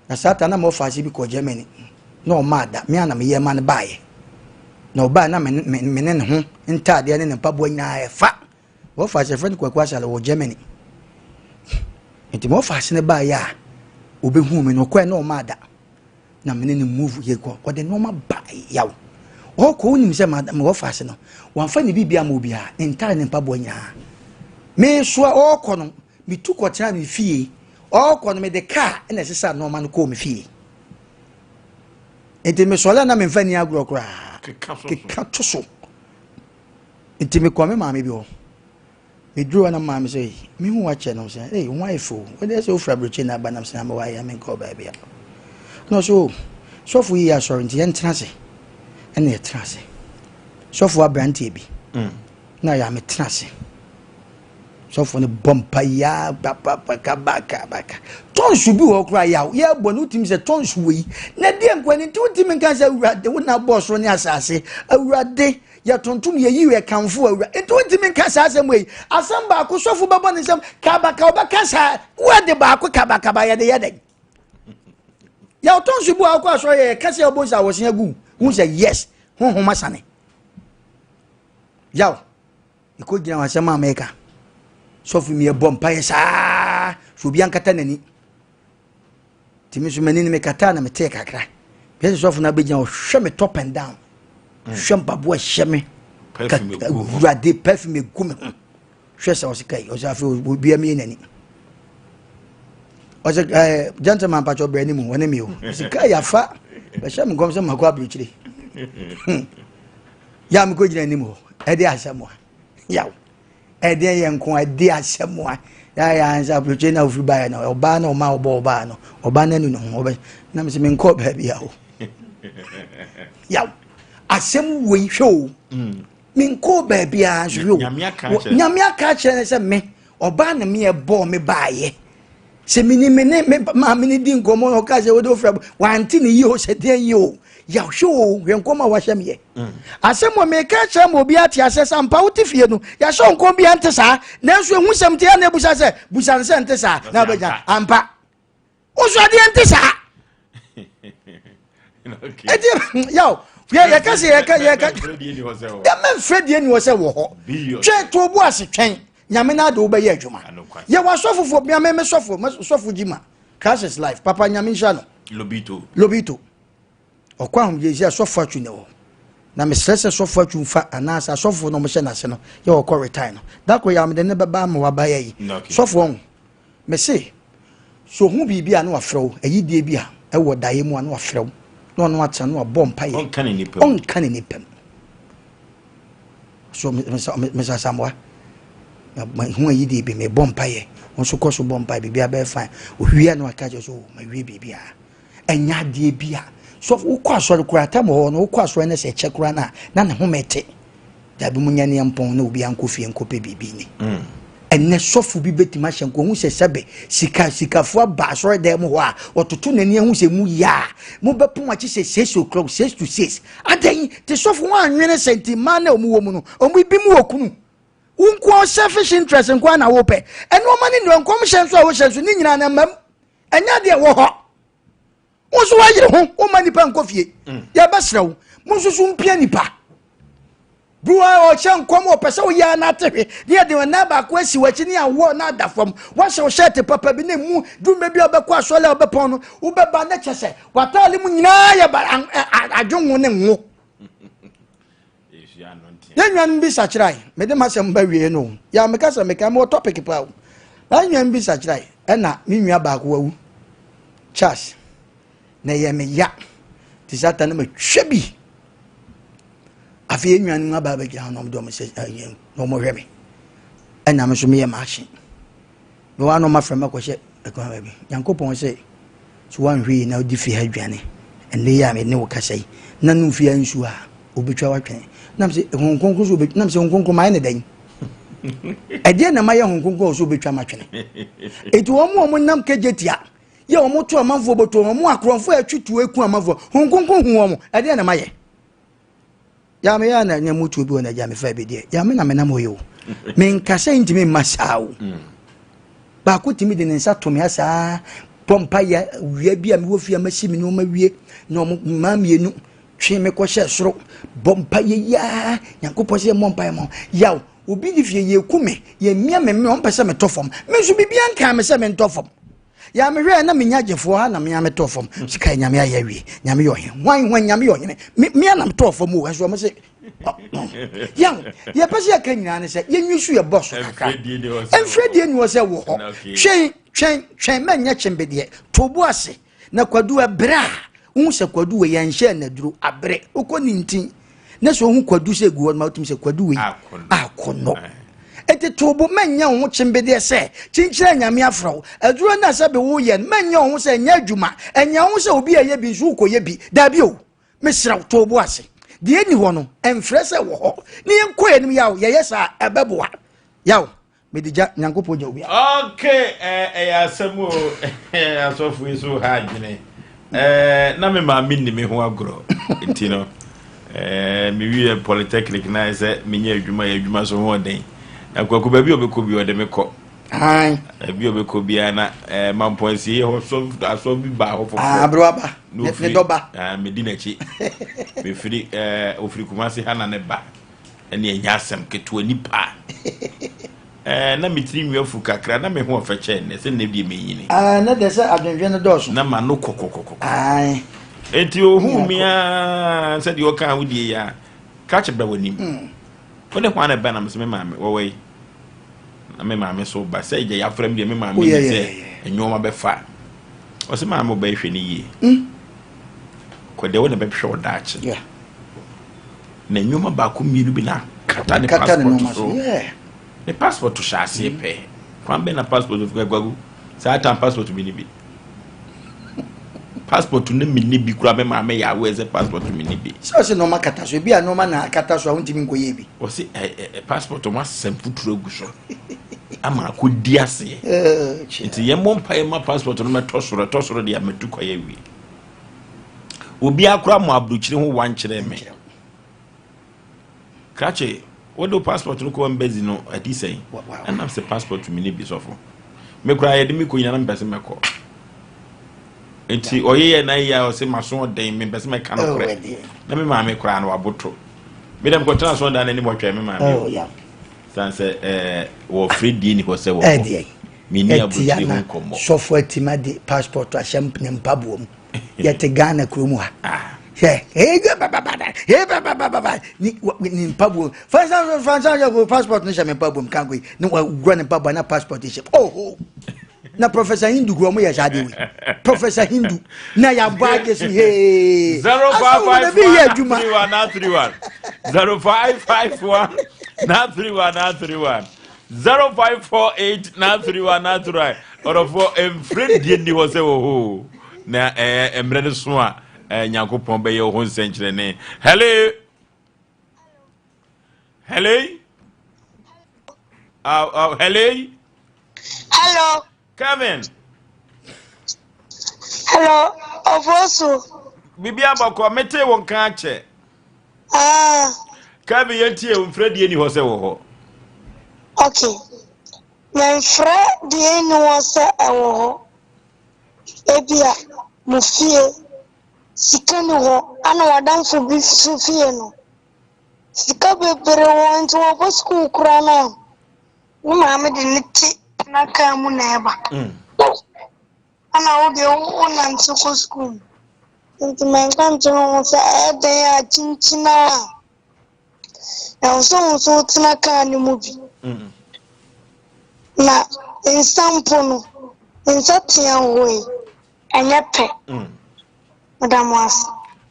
Na saa ta na mɔfa ase bi kɔ Germany. Na ɔma ada, me a na meyɛ ma no baeɛ. Na ɔbaeɛ na me ne ne ho ntaadeɛ ne ne mpaboa nyinaa ɛfa. Wɔfa ase yɛfrɛ no Kwaku Asare wɔ Germany. Nti ma ɔfa ase no baeɛ a ɔbɛhuu me no ɔkɔɛ na ɔma ada na me ne no move yɛ kɔ ɔde nneɛma ba yaw ɔkɔ wonim sɛ ma wɔfa ase no wɔamfa ne biribi ama obiara ne ntare ne mpaboa nyinaa mesoa ɔkɔ no metu kɔtena me fie ɔkɔ no mede kaa na ɛsesa nneɛma no kɔɔ me fie nti mesɔre a na memfa ni agorɔ koraa keka to so Nti mekɔɔ me maame bi hɔ. Meduruu hɔ na maame sɛ, mehu wakyɛ no sɛ, ei, ho ayɛ fɛ o. Wode sɛ wofiri aburokyi na aba nam sɛ na mewɔ ayɛ menkɔɔ baabi a. Na ɔsɛ o, sɔfo yi yɛ asɔre nti yɛntena ase. Ɛna yɛtena ase. Sɔfo aberanteɛ bi. Mm. Na yɛ a metena ase. Sɔfo no bɔ mpa ya papapakabakabaka. Tɔnso bi wɔ hɔ koraa yaw. Yɛbɔ no wotumi sɛ tɔnso wɔ yi. Na deɛ nkwa no nti wotumi nka sɛ awurade wo na bɔɔ soro ne asase. Awurade Yɛtontom, yɛyi, yɛkamfo Awura. Nti wontumi nka saa asɛm wei. Asɛm baako sɔfo bɛbɔ ne nsam kabaka ɔbɛka saa word baako kabakaba yɛde yɛ dɛn? Yɛwotɔ nso bu a wokɔ asɔre yɛ yɛka sɛ wobɔ nsa wɔsen agu hu sɛ yes honhom asane. Yaw, ɛkɔgyina wɔ asɛm a meka. Sɔfo mi ɛbɔ mpaeɛ saa, so obi ankata n'ani. Nti me nso m'ani no mekataa na metee kakra. Bɛsɛ sɔfo no abɛgyina ɔhwɛ me top and down. Hwɛ mpaboa hyɛ me. Awurade perfume egu me ho. Hwɛ sɛ ɔse kai, ɔsɛ afei obiara mie n'ani. Ɔsɛ ɛɛ gentleman mpatsɔ brɛ ne mu wɔne mi o. Ɔsɛ kai afa bɛhyɛ me nkɔm sɛ makɔ aburokyire. Yɛ a mekɔ gyina anim hɔ ɛde asɛm a yaw ɛde yɛ nko ɛde asɛm a yɛ yɛ ansa aburokyire na ofiri baeɛ no ɔbaa na ɔma ɔbɔ ɔbaa no ɔbaa no anu ne ho ɔbɛ na mesɛ menkɔ baabi a o yaw asɛm wei hwɛ o. Mm. Menkɔɔ baabiara nso hwɛ o. Nyame aka akyerɛ no sɛ me ɔbaa na me ɛbɔɔ me baayɛ. Sɛ meni me ne me maame ne di nkɔmmɔ na ɔka sɛ wode wofrɛ wante ne yie o sɛ deɛn yie o. Yɛhwɛ o hwɛ nkɔm a wahyɛ meɛ. Mm. Asɛm wɔ meka kyerɛ ma obi ate asɛ sɛ ampa wote fie no yɛahyɛ nkɔm bi ɛnte saa nanso ehu sɛm te na ebusa sɛ busa no sɛ nte saa na abɛgya ampa. Woso adeɛ nte saa. Eti yaw yɛ yɛka sɛ yɛka yɛka dɛmɛ nfrɛ deɛ ni hɔ sɛ wɔ hɔ twɛn to bo ase twɛn nyame na ade wobɛyɛ adwuma yɛ wɔ asɔfofoɔ bia me me sɔfo me sɔfo gyima Christ is life papa nyame nhyira no lobito lobito ɔkɔ ahomgye sɛ sɔfo atwu ne hɔ na mesrɛ sɛ sɔfo atwu mfa anaasɛ asɔfo no ɔmohyɛ n'ase no yɛ ɔkɔ retire no dako yɛ amede ne bɛba ama waba yɛ yi sɔfo ɔho Mese, sɛ ɔhu biribi a na wafrɛ wo, ayidie bi a ɛwɔ daeɛ mu a na wafrɛ wo, na ɔno atena na wabɔ mpaeɛ. Ɔnka ne nipa mu. Ɔnka ne nipa mu. So Mr. Asamoah, mahu ayidie bi, mebɔ mpaeɛ, wo nso kɔ so bɔ mpaeɛ, biribi abɛyɛ fine. Owie a na waka kyerɛ sɛ, oh, mawie biribiara. Ɛnyɛ adeɛ bi a, so wokɔ asɔre koraa, tam wɔ hɔ no, wokɔ asɔre no sɛ ɛkyɛ koraa no a, na ne home te. Dabi mo nyɛ neɛ mpɔn na obi ankɔ fie nkɔpɛ biribi ni. Mm. Ɛnɛ sɔfo bi bɛtumi ahyɛ nka ɔhu sɛ sɛbe sika sikafoɔ aba asɔre dan mu hɔ a ɔtoto n'ani ahu sɛ mu yɛ a mobɛpon akyi sɛ 6 o'clock, 5:54. Adɛn te sɔfo ho anwene sɛ nti mmaa na ɔmu wɔ mu no ɔmu bi mu wɔ kunu wo nko selfish interest nko na wopɛ ɛnoɔma ne nnua nkɔmhyɛ nso a wohyɛ nso ne nyinaa na mmam ɛnyɛ adeɛ wɔ hɔ. Wo nso woayere ho woma nipa nkɔ fie. Yɛbɛsrɛ wo mo nso so mpia nipa bi wɔ ɔhyɛ nkɔm ɔpɛ sɛ woyɛ na ate hwe ne yɛde ɔnan baako asi w'akyi ne awoɔ na ada fam woahyɛ wo hyɛɛte papa bi na mu dwuma bi a wobɛkɔ asɔre a wobɛpɔn no wobɛba ne kyɛ sɛ w'ataale mu nyinaa yɛ adwonwo ne ngo. Yɛn nuanom bi sakyerae. Mede m'asɛm ba wie no. Ya meka sɛ meka mewɔ topic paa o. Yɛn nuanom bi sakyerae. Ɛna me nua baako wawu. Charles. Na ɛyɛ me ya. Te sɛ ata no matwa bi. Afei yɛn nuanom aba abɛgyina hɔ na wɔde wɔn sɛ na wɔhwɛ me. Ɛna me nso meyɛ m'ahye. Me wa no ma frɛ makɔhyɛ ɛkwan baabi. Nyankopɔn sɛ, so woanhwɛ yie na wodi fie ha aduane ɛnɛ yi a me ne wo kasa yi na nom fie ha nsuo a wobɛtwa watwene. Nam sɛ Honhom Kronkron so wobɛtwa, nam sɛ Honhom Kronkron mayɛ ne dɛn? Ɛdeɛ na mayɛ Honhom Kronkron so wobɛtwa matwene. Eti wɔn a wɔn nam kegye tia yɛ wɔn to amanfoɔ bɔtɔ wɔn akorɔmfoɔ a ɛtwi tuo eku amanfoɔ Honhom Kronkron hu wɔn ɛdeɛ na mayɛ. Ya me ya na nya mutuo bi wɔ n'agya me fa bi deɛ ya me na me nam hɔ yi o me nkasa ntumi mma saa o mm. Baako tumi de ne nsa to me asaa bɔ mpa yɛ wia bi a mewɔ fie a masi me nneɛma wie na ɔmo mmaa mmienu twe me kɔhyɛ soro bɔ mpa yɛ yaa nyankopɔn sɛ yɛmmɔ mpa yɛ ma yaw obi de fie yɛku me yɛmmia me me ɔmpɛ sɛ metɔ fam me nso biribiara nkaa me sɛ mentɔ fam. Ya me hwɛ na menya gyefoɔ ha na mea metɔɔ fam sika nyame ayɛ awie nyame yɛ ɔhene hwan hwan nyame yɛ ɔhene mea na metɔɔ fam o ɛnso ɔmo se yaw yɛpɛ sɛ yɛka nyinaa ne sɛ yɛnwi so yɛbɔ so kakra mfrɛ die ni wɔ sɛ wɔ hɔ twɛn twɛn twɛn mɛnyɛ kyembedeɛ to bo ase na kwadu ɛberɛ a wohu sɛ kwadu wei yɛnhyɛɛ no aduro aberɛ wokɔ ne ntin na sɛ wohu kwadu sɛ egu hɔ no ma wotumi sɛ kwadu wei akɔnɔ eti to bo mɛnyɛ wo ho kyembedeɛ sɛ kyinkyerɛ nyame afrɛ wo aduro no a sɛ be woyɛ no mɛnyɛ wo ho sɛ ɛnyɛ adwuma ɛnyɛ wo ho sɛ obi a ɛyɛ bi nso wokɔyɛ bi daabi o mesrɛ wo to bo ase deɛ ɛni hɔ no ɛmfrɛ sɛ wɔ hɔ ne yɛnkɔ yɛnim yaw yɛyɛ saa ɛbɛboa yaw mede gya nyankopɔn gya obi. Okay, ɛyɛ asɛm o asɔfo yi so ha adwene eh, na me maame nni me ho agorɔ nti no eh, mewie polytechnic na ayɛ sɛ menyɛ adwuma yɛ adwuma so ho ɔden na kwaku baabi a ɔbɛkɔ bi ɔde me kɔ baabi a ɔbɛkɔ biara na eh, mampɔnsie hɔ sɔ asɔ bi baa hɔ foforɔ ah, aberewa ba ne dɔba ah, medi n'akyi mefiri eh, ofiri kumase ha na ne ba. Ɛne ɛnyɛ asɛm ketewa nipa. Ɛɛ na me tiri nwi afu kakra na me ho ɔfɛ kyɛn nnɛ sɛ nnɛ deɛ menyini. Ah, na deɛ sɛ adwendwen no dɔɔso. Na ma no kɔkɔkɔkɔ. Ae. Enti ohuu me ara sɛ deɛ ɔka wo die yi a, krakye bra w'anim. Mm. Wo ne hwan na ɛba na mesɛ me maame wɔwɔ yi. Na me maame so ba sɛ gya yɛafrɛ me deɛ me maame oh, ni sɛ nneɛma bɛfa. Ɔsɛ maame ɔbɛhwɛ ne yie. Mm. Kɔ deɛ wo na bɛhwɛ wo daakye. Yeah. Na nneɛma baako mmienu bi na akata ne passport so. Ne passport hyɛ aseɛ mm. pɛɛ. Kwan bɛn na passport fi kwaku saa tan passport mi ni bi. Passport ne mi ni bi kura me maame yɛ awɛ sɛ passport mi ni bi. Sɛ ɔsɛ nneɛma kata so ebi a nneɛma na akata so a wontumi nkɔyɛ bi. Ɔsɛ ɛ ɛ passport wɔn asɛ mfuturo agu so ama akɔ di aseɛ. Nti yɛn bɔ mpa yɛn ma passport no mɛtɔ soro ɛtɔ soro deɛ mɛtu kɔ yɛ wie. Obiara koraa mo aburokyire ho wa nkyerɛ me. Krakye, wode wo passport no kɔ embassy no adi sɛn? Ɛnam sɛ passport mi ne bi sɔfo. Me koraa yɛde me kɔ nyina na mepɛ sɛ mɛkɔ. Nti ɔyeyɛ na yɛ a ɔsɛ maso ɔden mepɛ sɛ mɛka no korɛ. Na me maame koraa no waboto. Me dɛm kɔtena so ɔdan n'anim ɔtwɛn me maame. Oh, San sɛ ɛɛ wɔfrɛ die ni hɔ sɛ wɔkɔ. Menni aburokyire ho nkɔmmɔ. Sɔfo atima de passport ahyɛ ne mpaboa mu. Yɛte Ghana kuro mu ha. Ah. Hwɛ, ee babababa, ee babababa, ne ne mpaboa mu. Fansa fansa yɛ passport no hyɛ me mpaboa mu kan ko yi. Ne wagura ne mpaboa na passport hyɛ. Oh oh. Na Professor Hindu kura ɔmo yɛ saa de wei. Professor Hindu na yabɔ agye so hee. 0551 31 931 0551 931 931 0548 931 931. Ɔdɔfoɔ, mfrɛ die nni hɔ sɛ wɔ hɔ na ɛɛ mmerɛ no so a ɛɛ Nyankopɔn bɛyɛ wo ho nsɛnkyerɛnne. Hello, hello, hello. Hello. Kevin. Hello, Ofosu. Bibi abɔkɔ, mete wo nka akyɛ. Ah. Kevin, yɛntie wo, mfrɛ die ni hɔ sɛ wɔ hɔ. Okay. Memfrɛ deɛ nni hɔ sɛ ɛwɔ hɔ. Ebia mo fie sika ni hɔ ana w'adamfo bi so fie no. Sika bebree wɔ nti wɔkɔ sukuu koraa no a ne maame de ne te na kaa mu na ɛba. Ana wo deɛ wonante kɔ sukuu. Nti menka nkyerɛ wo sɛ ɛyɛ dɛn a kyinkyin a ɛwɔ sɛ wo nso wotena kaa no mu bi. Na nsa mpo no, nsa tea hoe, ɛnyɛ pɛ. Meda mo ase.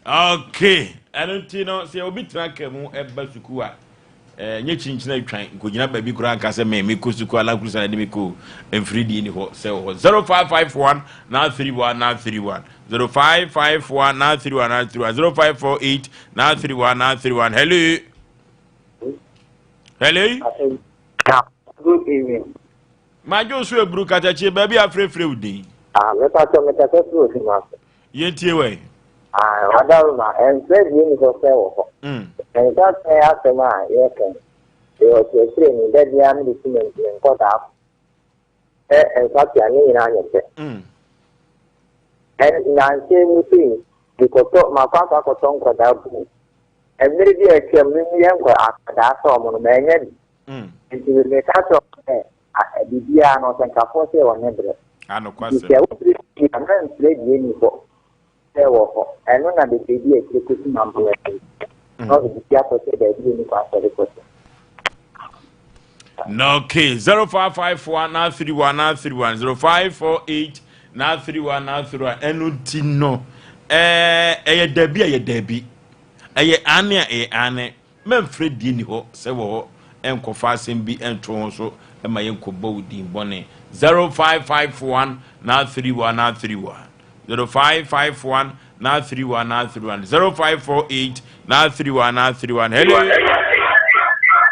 Okay. Ɛno nti no, sɛ obi tena kaa mu ɛba sukuu a, nyɛ kyinkyina atwan nkɔgyina baabi koraa nka sɛ me mekɔ sukuu a Land Cruiser na de mekɔ mfiri die ni hɔ sɛ wɔ hɔ 0551 931 931 0551 931 931 0548 931 931. Hello, hello. Good evening. Madwo so eburu katakyie baabi afrɛfrɛ wo din. Ah, mepa kyɛ mekasa firi ofi ma so. Yɛntie wɛ. Ah, wadaroma, ɛmfrɛ deɛ ni hɔ sɛ wɔ hɔ. Nsa sɛn asɛm a yɛka yi, yɛ ɔkyerɛkyerɛni, da biara mede si me nkɔdaa sɛ nsatea ne nyinaa nyɛ pɛ. Nnansa mu sei, mekɔtɔ, makɔ akɔ akɔtɔ nkɔdaa buu. Mmerɛ bi a atwam, me yɛ nkɔ akɔdaa sɛ ɔmo no, manya bi. Nti meka kyerɛ ɔmo sɛ, biribiara no, ɔsɛnkafoɔ sɛ ɔne berɛ. Nti sɛ wofiri fie a, mɛmfrɛ deɛ ni hɔ sɛ wɔ hɔ. Ɛno na bebree bi akyire kɔsi ma mmoa bi. Na ɔde biribi akɔhyɛ baabi a ɛni kwan sɛ ɔde kɔhyɛ. Okay, 0554 931 931 0548 931 931. Ɛno nti no, ɛyɛ dabi a ɛyɛ dabi, ɛyɛ ane a ɛyɛ ane. Mɛmfrɛ die ni hɔ sɛ wɔ hɔ ɛnkɔfa asɛm bi ɛnto ho so ɛma yɛnkɔbɔ wo din bɔne. 0551 931 931 0551 931 931 0548 931 931. Hello.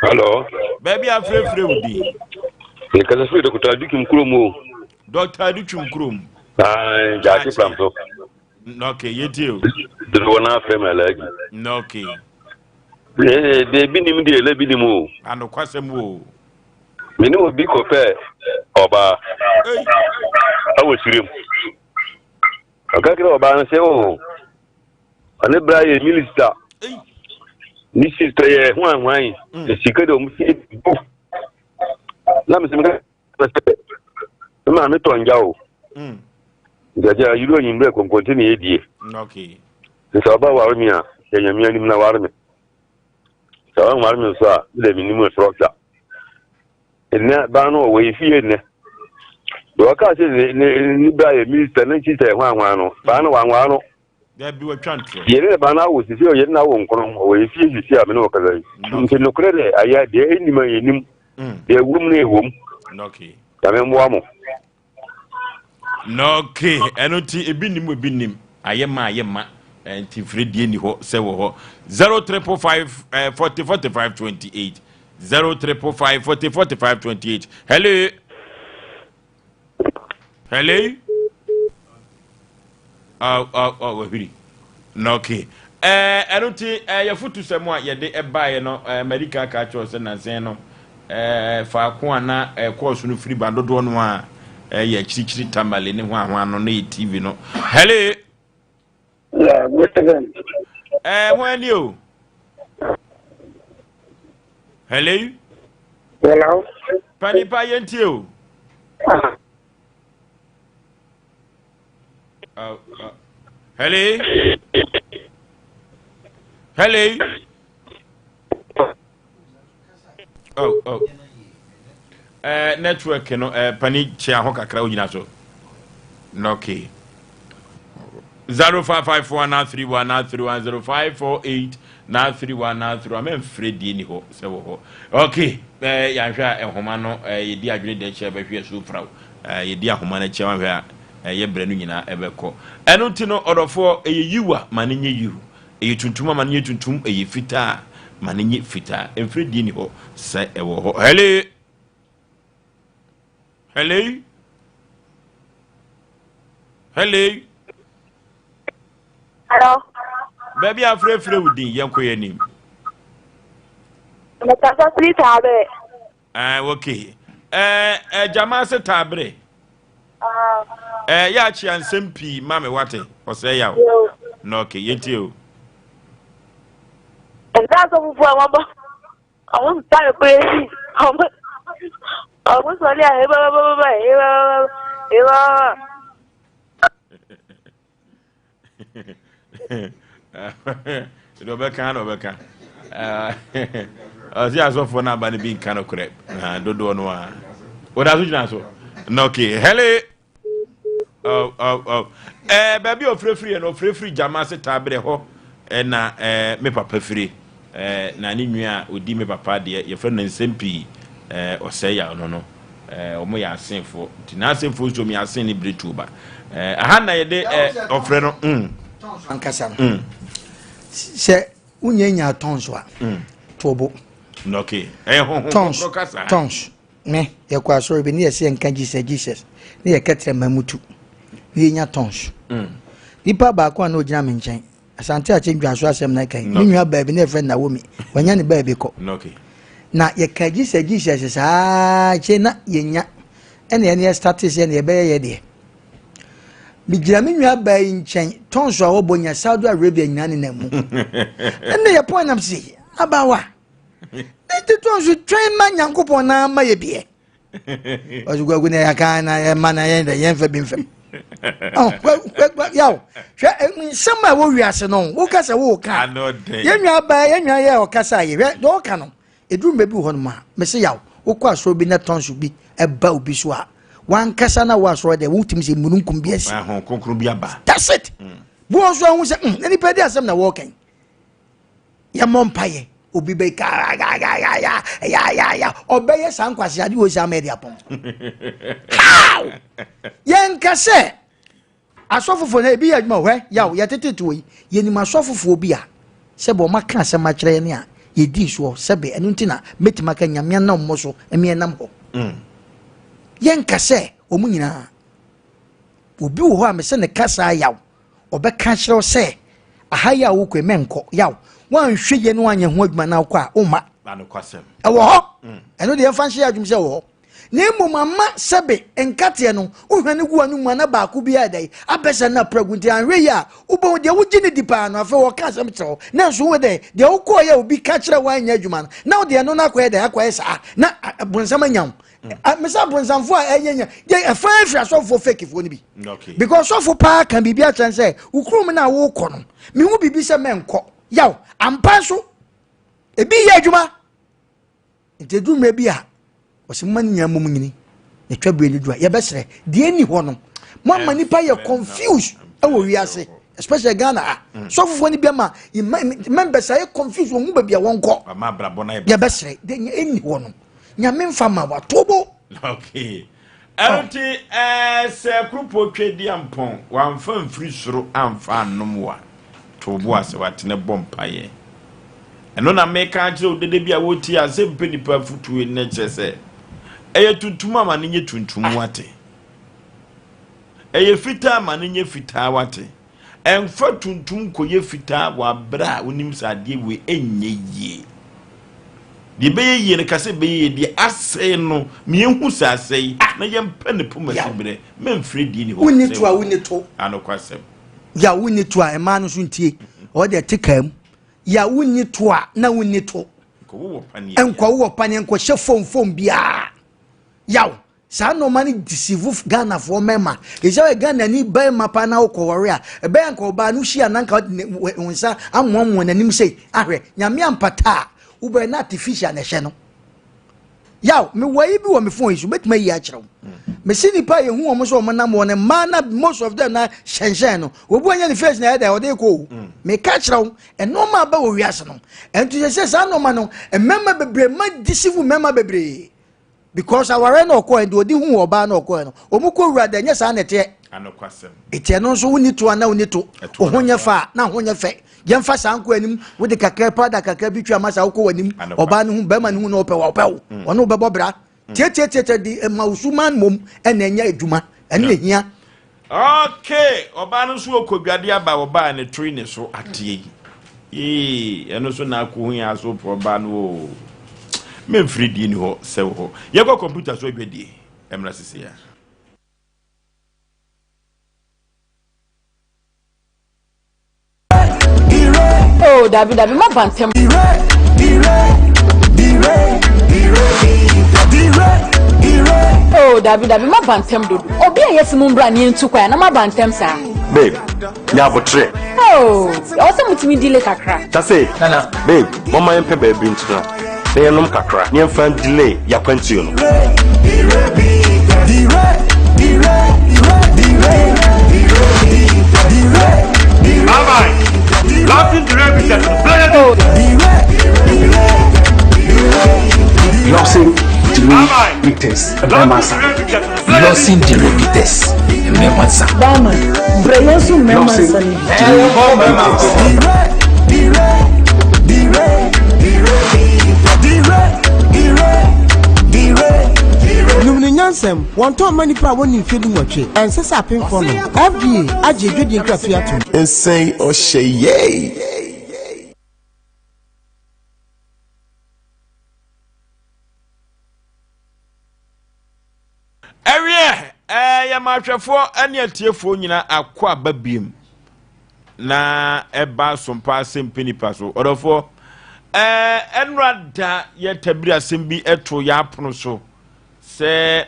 Hello. Baabi afrɛfrɛ wo din. Mekasa firi Dr. Adutwum kurom o. Dr. Adutwum kurom. Gyaakye pram so. Okay, yɛtie o. Dodoɔ no afrɛ me Alhaji. Okay. Deɛ ebi nim deɛ ɛlɛ bi nim o. Anokwasɛm o. Me ne obi kɔpɛ ɔbaa ɛwɔ sirem. Ɔka kyerɛ ɔbaa no sɛ o ɔne bra yɛ minista. Ne sister yɛ hwan hwan. Sika de ɔmo sie bu. Na mesɛ meka sɛ me maame tɔ ngya o. Nti agya yiri onyimbrɛ kɔnkɔnte ne yɛdie. Nti sɛ ɔba ware me a, yɛ Nyame anim na ware me. Sɛ ɔnware me nso a, me dɛ mennim ɛsorɔ twa. Nnɛ baa no ɔwɔ yɛ fie nnɛ. Deɛ ɔkaa sɛ ne ne ne bra yɛ minista ne sista yɛ hwan hwan no, baa no wanware no. Dabi watwa ntorɔ. Yɛne ne ba no awo sisi ɔyɛ ne awo nkono ɔwɔ yɛ fie sisi a me ne ɔkasa yi. Nti nokorɛ dɛ ayɛ deɛ ɛnim a yɛnim deɛ ɛwom no ɛwom. Nyame mmoa mo. Okay, ɛno nti ebi nim ebi nim ayɛ ma ayɛ ma nti mfiri deɛ ni hɔ sɛ wɔ hɔ 0 triple 5 40 45 28 0 triple 5 40 45 28. Hello, hello. Oh, oh, oh, wahwiri. Na okay. Ɛno nti yɛfotu sɛm a yɛde ɛbaeɛ no, Marika ka kyerɛ sɛ nansɛn no faako a na kɔɔso no firi ba dodoɔ no a yɛ akyirikyiri Tamale ne ho ahoa no na yɛ TV no. Hello. Yeah, good evening. Ho ani o. Hello. Hello. Panipa yɛntie o. Hello. Hello. Oh, oh. Network no pani kyea ho kakra ogyina so. Okay. 0554 931 931 0548 931 931 mɛmfrɛ die ni hɔ sɛ wɔ hɔ. Okay. Yɛahwɛ a nhoma no yɛdi adwene deɛ kyɛ bɛhwɛ so fraw. Yɛdi ahoma no kyɛ wahwɛ a ɛyɛ brɛ no nyinaa ɛbɛkɔ. Ɛno nti no ɔdɔfoɔ ɛyɛ yiwa ma no nyɛ yiw. Ɛyɛ tuntum ama no nyɛ tuntum, ɛyɛ fitaa ma no nyɛ fitaa. Mfrɛ die ni hɔ sɛ ɛwɔ hɔ. Hello. Hello. Hello. Hello. Baabi a afrɛfrɛ wo din yɛnkɔ yɛn anim. Mekasa firi Taabere. Okay. Gyama ase Taabere. Yɛ akyea nsɛm pii ma me wate ɔsɛ yaw. Na okay, yɛntie o. Ɛnna asɔfofoɔ a wɔbɔ ɔmo mpa ekura si ɔmo ɔmo sɔre a eba ba ba ba eba ba ba eba ba. Deɛ ɔbɛka na ɔbɛka. Ɔsi asɔfoɔ no aba no bi nka no korɛ dodoɔ no a wɔda so gyina so. Na okay, hello. Oh, oh, oh. Baabi a ɔfirafiri yɛ no, ɔfirafiri gyama ase taa berɛ hɔ ɛna me papa firi. Na ne nua a ɔdi me papa deɛ yɛfrɛ no nsɛm pii ɔsɛe yaw no no. Wɔn yɛ asenfoɔ nti n'asenfoɔ nso wɔn yɛ asen ne bere tuo ba. Aha na yɛde ɔfrɛ no. Ankasa no sɛ wonya nya tɔns a tobo. Okay. Ɛyɛ honhom kronkron kasa. Tɔns. Me, yɛkɔ asɔre bi ne yɛsɛ yɛnka Jesus Jesus ne yɛkɛ trɛ ma mutu ne yɛnya tons. Nipa baako a na ogyina me nkyɛn, Asante Akyɛ Ndwaso asɛm na ɛka yi, me nua baabi na yɛfrɛ Naomi, wanya ne baabi kɔ. Na yɛka Jesus Jesus saa kyɛ na yɛnya ɛna yɛne yɛ starte sɛ ɛna yɛbɛyɛ yɛ deɛ. Megyina me nua baa yi nkyɛn, tons a wɔbɔ nya Saudi Arabia nyinaa nenam mu. Ɛna yɛpɔn nam se, abawa. Ne tete nso twɛn ma Nyankopɔn na ama yɛ biɛ. Ɔsɛ kwaku na yɛaka na yɛma na yɛn dɛ yɛmfa bi mfam. Yaw, hwɛ nsɛm a ɛwɔ wiase no, woka sɛ woka. Yɛn nua baa yɛn nua yɛ ɔkasa yi, hwɛ deɛ ɔka no, ɛduru mmerɛ bi wɔ hɔ nom a, mese yaw, wokɔ asɔre bi na tɔnso bi ɛba obi so a, wankasa na wɔ asɔre deɛ wotumi sɛ mununkum bi asi. That's it. Bi wɔ nso ahu sɛ, na nipa di asɛm na wɔɔka yi. Yɛmmɔ mpaeɛ obi bɛ ya ɔbɛyɛ saa nkwasi ade wɔ si ama ɛde apɔn. How? Yɛnka sɛ asɔfofoɔ na ebi yɛ adwuma hwɛ yaw yɛtete wɔ yi yɛnim asɔfofoɔ bi a sɛbɛ ɔma ka asɛm akyerɛ yɛn a yɛdi soɔ sɛbɛ ɛno nti na mɛtumi aka Nyame anam mmɔ so ɛmi ɛnam hɔ. Yɛnka sɛ wɔn nyinaa obi wɔ hɔ a mesɛ ne kasa yaw ɔbɛka akyerɛ wo sɛ aha yi a wokɔ yi mɛnkɔ yaw woanhwɛ yie no anyɛ ho adwuma na wokɔ a womma ɛwɔ hɔ. Ɛno deɛ yɛmfa nhyɛ yɛ adwuma sɛ ɛwɔ hɔ. Na mmom ama sɛbe nkateɛ no, wohwane gu w'ano mu a na baako bi ayɛ dɛn abɛsɛ no apra gu nti anhwɛ yie a wobɛhu deɛ wogye no di paa no afei wɔka asɛm kyerɛ wo nanso wo dɛn deɛ wokɔɔyɛ a obi ka kyerɛ wo anyɛ adwuma no na wode ɛno no akɔyɛ dɛn akɔyɛ saa na bonsam anya wo mm. mesa bonsamfoɔ a ɛyɛ nya yɛ ɛfa afiri asɔfoɔ fakefoɔ no bi because sɔfo paa ka biribi akyerɛ sɛ wo kurom no a wokɔ no mehu biribi sɛ mɛnkɔ yaw ampa nso ebi yɛ adwuma Nti ɛduru mmerɛ bi a, ɔsɛ moma ne nyinaa mmom nyini na twa berɛ no du a yɛbɛsrɛ deɛ ɛnni hɔ no moama nipa yɛ confused ɛwɔ wiase especially Ghana ha mm. sɔfofoɔ no bi ama members ayɛ confused wɔn ho baabi a wɔnkɔ yɛbɛsrɛ deɛ ɛnni hɔ no nyame mfa ma watobo okay Ɛno nti, sɛ kuropɔn Tweaduampɔn wamfa mfiri soro amfa annom wo a, to wo bo ase wate na bɔ mpaeɛ. Ɛno na meka akyerɛ wo dede bi a wotie a sɛ mpɛ nipa afotuo nnɛ kyerɛ sɛ ɛyɛ tuntum ama no nyɛ tuntum wate. Ɛyɛ fitaa ma no nyɛ fitaa wate. Ɛmfa tuntum nkɔyɛ fitaa wɔ aberɛ a wonim sɛ adeɛ wei ɛnyɛ yie. Deɛ ɛbɛyɛ yie no ka sɛ ɛbɛyɛ yie, deɛ asɛe no ma yɛnhu sɛ asɛe na yɛmpɛ ne poma siberɛ. Mɛmfiri deɛ nni hɔ Wonni to a wonni to. Anokwasɛm. Ya wonni to a mmaa no nso ntie. Ɔwɔ deɛ te kaa mu. Ya wonni to a na wonni to. Nkɔwowɔ paneɛ. Nkɔwowɔ paneɛ nkɔhyɛ fom fom biara. Yaw. Saa nnoɔma no deceive Ghanafoɔ mmarima. Ɛsɛ sɛ Ghanani barima paa na wokɔware a, ɛbɛyɛ anka ɔbaa no hyia na anka wo nsa amoamoa n'anim sei ahwɛ. Nyame ampata a, wobɛyɛ na artificial na ɛhyɛ no. Yaw, mewɔ ayi bi wɔ me phone yi so, mɛtumi ayi akyerɛ wo. Mesi nipa a yɛhu wɔn sɛ wɔn nam wɔn mmaa na most of them na hyɛnhyɛn no. Obi wanya ne face na ɛyɛ dɛ ɔde kɔ o. Meka kyerɛ wo, nneɛma aba wɔ wiase no. Ɛnti sɛ sɛ saa nneɛma no, mmarima bebree ma deceive mmarima bebree. because awareɛ na ɔkɔɛ deɛ ɔde hu ɔbaa na ɔkɔɛ no wɔn kɔ wura deɛ nyɛ saa na ɛteɛ ɛteɛ no nso wonni to ana wonni to wo ho nyɛ fa na ho nyɛ fɛ yɛmfa saa nkɔ anim wode kakra powder kakra bi twa ma saa wokɔ w'anim ɔbaa no ho bɛrima no ho na ɔpɛ wa ɔpɛ wo mm. ɔne wobɛbɔ bra mm. tiatiatiatia de ma wo suman mmom ɛna ɛnyɛ adwuma ɛne ɛhia Okay, ɔbaa no nso ɔkɔdwade aba ɔbaa ne toe ne so ateɛ yi. Yee, ɛno nso na akɔhu yɛn aso pɔ ɔbaa no o. Memfiri die ni hɔ sɛ wɔ hɔ. Yɛkɔ kɔmputa so adwadie. Ɛmmra sisi ya. Oh, dabi dabi, ma ba ntɛm. Oh, dabi dabi, ma ba ntɛm dodo. Obi a yɛsi mu mbra ne yɛntu kwan na ma ba ntɛm saa. Babe, nya abotrɛ. Oh, ɛwɔ sɛ mutumi delay kakra. Tase, Nana. Babe, mama yɛmpɛ baabi ntena na yɛnom kakra na yɛmfa delay yɛakwantuo no. Lawson Dre Peters mmarima nsa. Lawson Dre Peters mmarima nsa. Barman, brɛ yɛn nso mmarima nsa no bi. Lawson Dre Peters. Num ne nyansam, wɔntɔn mma nnipa a wɔnni mfeɛ dunwɔtwe. Ɛnsɛ sɛ apemfoɔ nom. FDA agye adwadie nkratoɔ atom. Nsɛn ɔhyɛ yɛi. Ɛweɛ, ɛɛ yɛma ahwɛfoɔ ne atiefoɔ nyina akɔ aba biem na ɛba sompa asɛm pɛ nipa so ɔdɔfoɔ ɛɛ ɛnora da yɛ tabiri asɛm bi ɛto yɛ apono so sɛ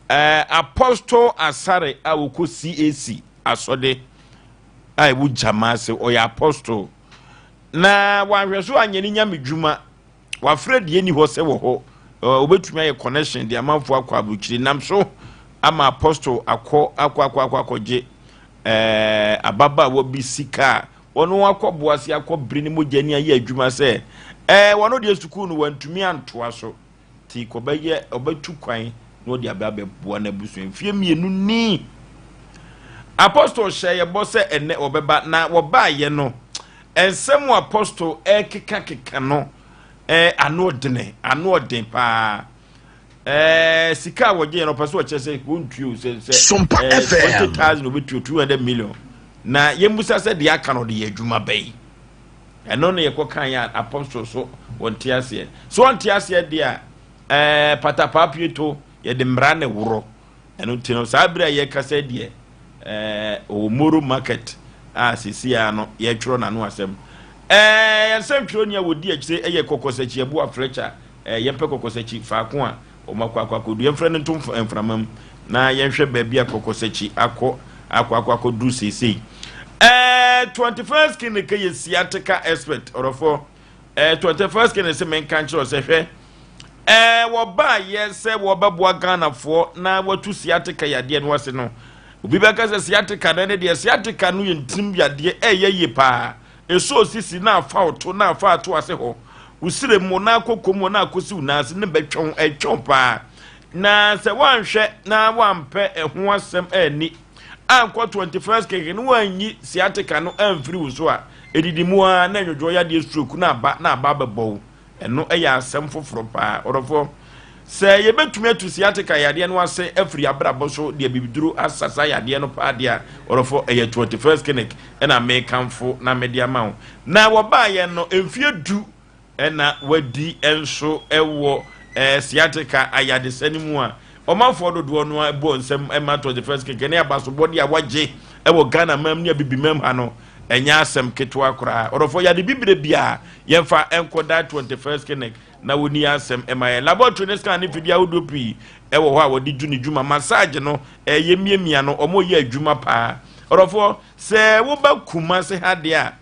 ɛɛ Apostle Asare a wɔkɔ CAC asɔde a ɛwɔ gyama ase ɔyɛ apostle na wanhwɛ so anyɛ ne nyame dwuma Wafrɛ deɛ ɛnni hɔ sɛ wɔ hɔ. Wobɛtumi ayɛ connection de amanfoɔ akɔ aburokyire nam so ama apostle akɔ akɔ akɔ akɔ akɔgye ɛɛ ababaawa bi sika a wɔn akɔ boase akɔ bere ne mogya ni ayɛ adwuma sɛ ɛɛ wɔn deɛ sukuu no wɔntumi antoa so ti kɔbɛyɛ ɔbɛtu kwan na ɔde aba abɛboa n'abusua mfie mmienu ni apostle hyɛ yɛ bɔ sɛ ɛnɛ ɔbɛba na wɔbaayɛ no Nsɛm a Apostle rekekakeka no eh, ano ɔdene, ano ɔden paa. Eh, sika a wɔgye yɛn no ɔpɛ so ɔkyerɛ sɛ wɔntuo sɛ sɛ Sompa eh, FM. 20,000 obetuo 200 million. Na yɛmmusa sɛ deɛ aka no ɔde yɛ adwuma bɛyi. Ɛno na yɛkɔ kan yɛ apostle so wɔnte aseɛ. So wɔnte aseɛ deɛ a eh, patapaa pieto. Yɛde mmara na ɛworɔ. Ɛno nti no, saa bere a yɛrekasa yi deɛ, ɛɛ, ɔwɔ Moro Market a seesei ara no yɛretwerɛ n'ano asɛm. Ɛɛ, yɛn nsɛntwerɛni a wɔdi akyire yɛ Kɔkɔsakyi Abua Fletcher. Ɛɛ, yɛmpɛ Kɔkɔsakyi faako a wɔakɔ akɔ akɔdu. Yɛmfrɛ no nto mframa mu na yɛnhwɛ baabi a Kɔkɔsakyi akɔ akɔ akɔ akɔduru seesei. Ɛɛ, 21st Clinic yɛ sciatica expert, ɔdɔfoɔ. Eh, 21st King sɛ menka nkyerɛ sɛ hwɛ eh, wɔbaayɛ sɛ wɔbɛboa Ghanafoɔ na wɔatu sciatica yadeɛ no ase no. Obi bɛka sɛ sciatica no ne deɛ, sciatica no yɛ ntirim yadeɛ, ɛyɛ yie paa. Ɛsɔ sisi na afa wo to na afa ato ase hɔ, wo srɛ mu na akɔkɔ mu na akɔsi wo nan ase ne bɛtwɛn, ɛtwɛn paa. Na sɛ woanhwɛ na woampɛ ɛho asɛm anni ankɔ 21st King no woanyi sciatica no amfiri wo so a, ɛdidi mu ara na nnwodwoɔ yadeɛ stroke na aba na aba abɛbɔ wo. Ɛno yɛ asɛm foforɔ paa. Ɔdɔfoɔ, sɛ yɛbɛtumi atu sciatica yadeɛ no ase afiri abrabɔ so de abibiduro asa saa yadeɛ no paa deɛ a, ɔdɔfoɔ, ɛyɛ 21st Clinic ɛna mekamfo na mede ama wo. Na wɔbaeɛ no mfeɛ du na wadi nso wɔ sciatica ayadesa no mu a ɔmanfoɔ dodoɔ no ara bɔ nsɛm ma 21st keke ne abasobɔde a wagye wɔ Ghana mam ne Abibimam ha no ɛnyɛ asɛm ketewa koraa. Ɔdɔfoɔ, yade bibire biara yɛmfa nkɔda 21st clinic na wɔni asɛm ɛma yɛn. Laboratory ne scan ne mfidie ahodoɔ pii ɛwɔ hɔ a wɔde du ne dwuma. Massage no ɛyɛ miamia no, wɔn yɛ adwuma paa. Ɔdɔfoɔ, sɛ woba Kumase ha deɛ a,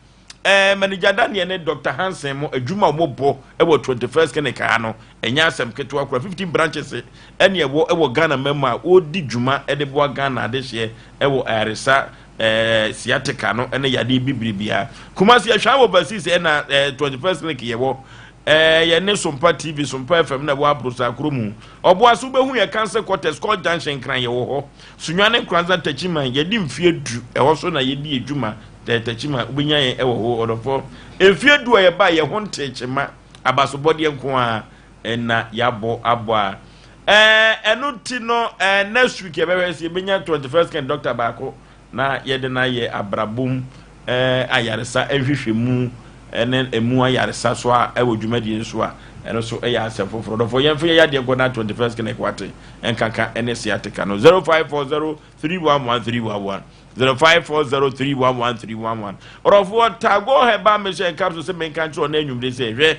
Eh, Manager Daniel ne Dr. Hansen mo adwuma a wɔbɔ wɔ 21st Clinic ha no, ɛnyɛ asɛm ketewa koraa. 15 branches ɛne ɛwɔ wɔ Ghana man mu a wɔredi dwuma de boa Ghana adehyeɛ wɔ ayaresa eh, sciatica no ne yadeɛ bibire biara. Kumasi ahwɛ wɔ Basis ɛna eh, 21st Clinic yɛwɔ. Eh, yɛne Sompa TV, Sompa FM na ɛwɔ Aborosa kuro mu. Ɔboa so wobɛhu yɛ Council Quarters, Court Junction, Nkran yɛwɔ hɔ. Sunyani Nkoranza Takyiman, yɛde mfeɛ du ɛhɔ so na yɛdi adwuma. Tɛtɛkyima, wobɛnya yɛn wɔ hɔ ɔdɔfoɔ. Mfeɛ du a yɛbaa yɛn ho ntee kyema, abasobɔdeɛ nko ara na yɛabɔ abɔ a. Ɛɛ, ɛno nti no, ɛɛ, next week yɛbɛhwɛ sɛ yɛbɛnya 21st kind doctor baako na yɛde no ayɛ abrabɔ mu ɛɛ ayaresa nhwehwɛmu ɛne emu ayaresa so a ɛwɔ dwumadie no so a, ɛno so ɛyɛ asɛm foforɔ. Ɔdɔfoɔ, yɛmfa yɛyɛ adeɛ nkɔ na 21st clinic wate nkanka ɛne sciatica no 0540 311 311. 0540311311 Ɔrɔfoɔ Tagore Herbal Mixture and Capsule sɛ menka nkyerɛ ɔno anwummere sɛ hwɛ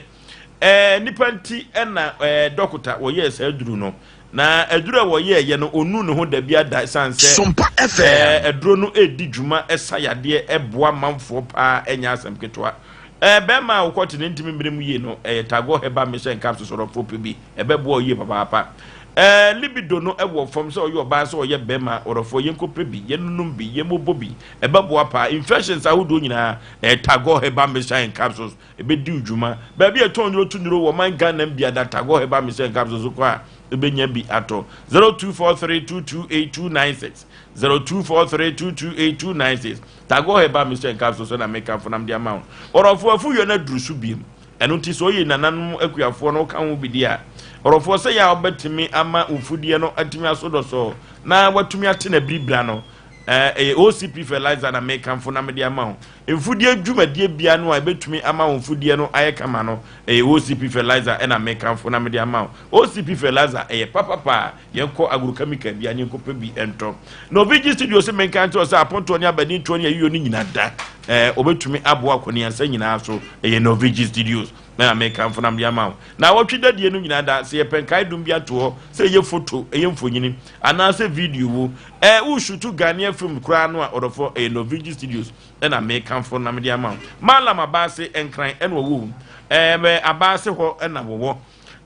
ɛɛ nipa nti ɛna ɛɛ dɔkota wɔyɛɛ saa aduru no na aduru a wɔyɛɛyɛ no ɔnu ne ho dabi ada ɛsiane sɛ Sompa FM. ɛɛ aduro no ɛredi dwuma ɛsa yadeɛ ɛboa manfoɔ paa ɛnyɛ asɛm ketewa ɛɛ bɛrima a wokɔte ne ntumi mmere mu yie no ɛyɛ Tagore Herbal Mixture and Capsule ɔrɔfoɔ pɛ bi Ɛbɛboa wo yie papaapa. Ɛɛ libido no wɔ fam sɛ ɔyɛ ɔbaa sɛ ɔyɛ bɛrima ɔdɔfoɔ yɛnkɔpɛ bi yɛnnonom bi yɛmmobɔ bi ɛbɛboa paa. Infections ahodoɔ nyinaa ɛyɛ Tagore Herbal Mixture and Capsules ɛbɛdi wo dwuma. Baabi a ɛtɔn nnuro to nnuro wɔ ɔman Ghana mu biara da Tagore Herbal Mixture and Capsules kɔ a wobɛnya bi atɔ. 0243228296 0243228296 Tagore Herbal Mixture and Capsules na mekamfo na mede ama wo. Ɔdɔfoɔ afuyɔ no aduru so biem. Ɛno nti sɛ ɔyɛ nananom akuafoɔ no woka ho bi deɛ a, ɔdɔfoɔ sɛ yɛ a wobɛtumi ama wo mfudeɛ no atumi aso dɔsɔɔ na watumi ate no abiribira no, ɛyɛ OCP fertilizer na mekamfo na mede ama wo. Mfudeɛ dwumadie bia no a ɛbɛtumi ama wo mfudeɛ no ayɛ kama no, ɛyɛ OCP fertilizer na mekamfo na mede ama wo. OCP fertilizer ɛyɛ papapa. Yɛnkɔ agrochemical bia ne yɛnkɔpɛ bi ntɔ. Na Ovigi Studio se menka nkyerɛ wo sɛ apontoɔ ne abadintoɔ ne ayiyɔ no nyina da eh, wɔbɛtumi aboa akɔneasa nyinaa so. Ɛyɛ Novigi Studios na mekamfo na mede ama wo. Na awɔtwe dadie no nyinaa da, sɛ yɛpɛ nkae dom bi ato hɔ, sɛ ɛyɛ foto, ɛyɛ mfonyini, anaasɛ video wo, eh, woreshutu Ghanaian film koraa no a, ɔdɔfoɔ, ɛyɛ Novigi Studios na mekamfo na mede ama wo. Mallam Abaase Nkran ɛna ɔwɔ mu, eh, Abaase hɔ na wɔwɔ.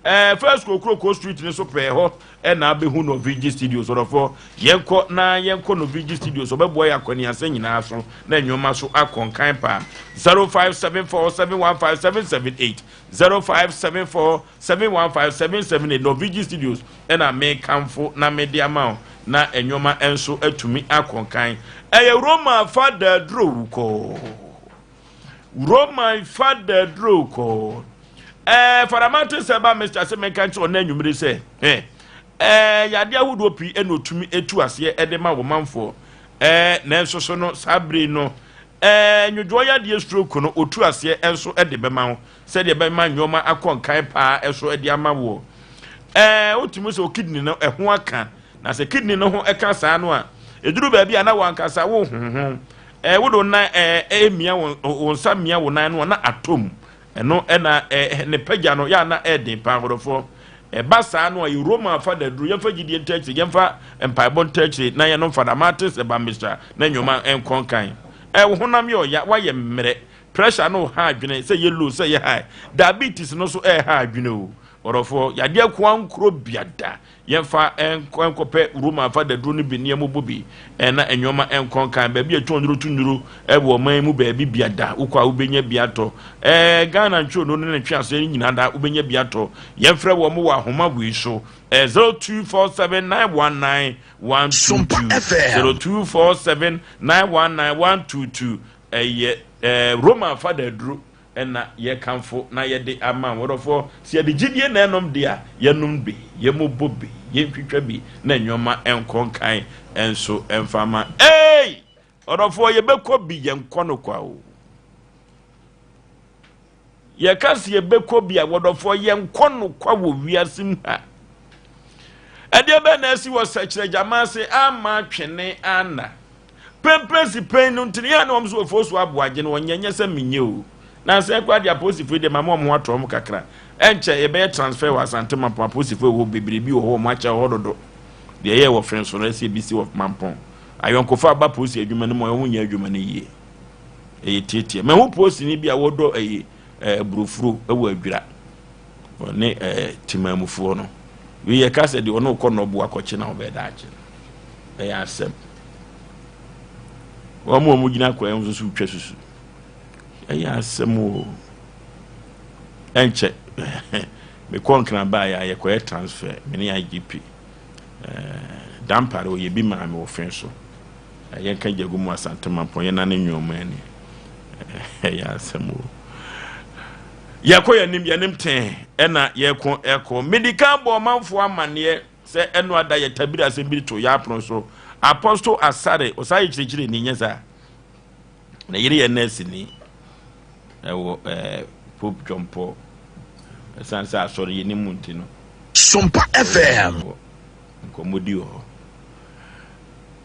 Eh, first Kokroko Street ne so pɛɛ hɔ ɛna abɛhu Novigi Studios. Ɔdɔfoɔ, yɛnkɔ na yɛnkɔ Novigi Studios. Ɔbɛboa yɛ akwaniasɛ nyinaa so na nneɛma so akɔ nkan paa. 0574715778 0574715778 Novigi Studios ɛna mekamfo na mede ama wo na nneɛma nso atumi akɔ nkan. Ɛyɛ Roma fa daduro kɔɔ. Roman fa daduro kɔɔ. Ɛɛ Fada Martin sɛ ba Mr. sɛ menka nkyerɛ ɔno anwummere sɛ ɛ ɛɛ yadeɛ ahodoɔ pii ɛna ɔtumi ɛtu aseɛ ɛde ma wɔ manfoɔ ɛɛ nanso so no saa bere no ɛɛ nwodwoɔ yadeɛ stroke no ɔtu aseɛ ɛnso ɛde bɛma wo sɛdeɛ bɛma nneɛma akɔ nkan paa ɛso ɛde ama woɔ. Ɛɛ wotumi sɛ kidney no ɛho aka na sɛ kidney no ho ɛka saa no a ɛduru baabi a na wankasa wo honhom ɛɛ wode wo nan ɛɛ ɛmia wo nsa mia wo nan no a na atom ɛno ɛna ɛɛ ne pagya no yɛ ana ɛɛden paa nkurɔfoɔ ɛba saa no a yɛ Roma afa daduro yɛmfa gyidie nta akyire yɛmfa mpaebɔ nta akyire na yɛnom Fada Martins ɛba Mr na nnwoma nkɔ nkan ɛɛ wo honam yɛ ɔya wayɛ mmerɛ pressure no ha adwene sɛ yɛ low sɛ yɛ high diabetes no so ɛɛha adwene o ɔdɔfoɔ yadeɛ koa nkuro biada yɛmfa nkɔpɛ Roma afa daduro no bi nneɛma bɔ bi ɛna nneɛma nkɔ nkan baabi a ɛtɔn nnuro to nnuro ɛwɔ ɔman mu baabi biada wokɔ a wobɛnya bi atɔ ɛɛ Ghana ntwerɛ no ne ne twe aseɛ nyinaa da wobɛnya bi atɔ yɛmfrɛ wɔn wɔ ahoma wei so ɛɛ 0247 919 122 0247 919 122 ɛyɛ ɛɛ Roma afa daduro ɛna yɛkamfo na yɛde ama wɔdɔfoɔ sɛ yɛde gyidie na ɛnom deɛ a yɛnom bi yɛmmobɔ bi yɛntwitwa bi na nneɛma ɛnkɔ nkan ɛnso ɛmfa ma ei ɔdɔfoɔ yɛbɛkɔ bi yɛnkɔ no kwa o yɛka sɛ yɛbɛkɔ bi a wɔdɔfoɔ yɛnkɔ no kwa wɔ wiase mu ha ɛdeɛ bɛn na asi wɔ sɛkyerɛ gyama ase ama twene ana pɛmpɛnsi pɛn no ntini yɛn na wɔn nso wɔfo so aboagye no wɔnyɛ nyɛ sɛ menyɛ o na sɛ ɛkɔ ade apolisifoɔ yi deɛ maame wɔn ho atɔ wɔn kakra ɛnkyɛ yɛbɛyɛ transfer wɔ Asante Mampɔn apolisifoɔ ɛwɔ bebree bi wɔ hɔ wɔn akyɛ hɔ dodo deɛ ɛyɛ wɔ fɛn so no ɛsɛ ebi si wɔ Mampɔn ayɔnkofa aba polisi adwuma no mu a wɔn nyɛ adwuma no yie ɛyɛ tietie mɛ ho polisini bi a wɔdɔ ɛyɛ ɛɛ burofuro ɛwɔ adwira ɔne ɛɛ temamufoɔ no wei yɛ kasa deɛ ɔne ɔkɔ nɔbo akɔkye na ɔbɛyɛ daakye ɛyɛ asɛm wɔn a wɔn gyina kwan nso so twa susu ɛyɛ asɛm o ɛnkyɛ mekɔ nkran baa yɛ a yɛkɔyɛ transfer me ne IGP ɛɛ dampare ɔyɛ bi maa me wɔ fɛn so yɛnka gyagu mu Asante Mampɔn yɛn nane nneɛma ani ɛyɛ asɛm o yɛkɔ yɛnim yɛnim tɛn ɛna yɛkɔ ɛkɔ medikan bɔ ɔmanfoɔ amanneɛ sɛ ɛno ada yɛ tabiri asɛm bi to yɛ apono so Apostle Asare ɔsaa yɛ kyerɛkyerɛ ni nyɛ saa na yere yɛ nurse ni ɛwɔ ɛɛ Pope John Paul ɛsan sɛ asɔre yɛ ne mu nti no Sompa FM nkɔmmɔdi wɔ hɔ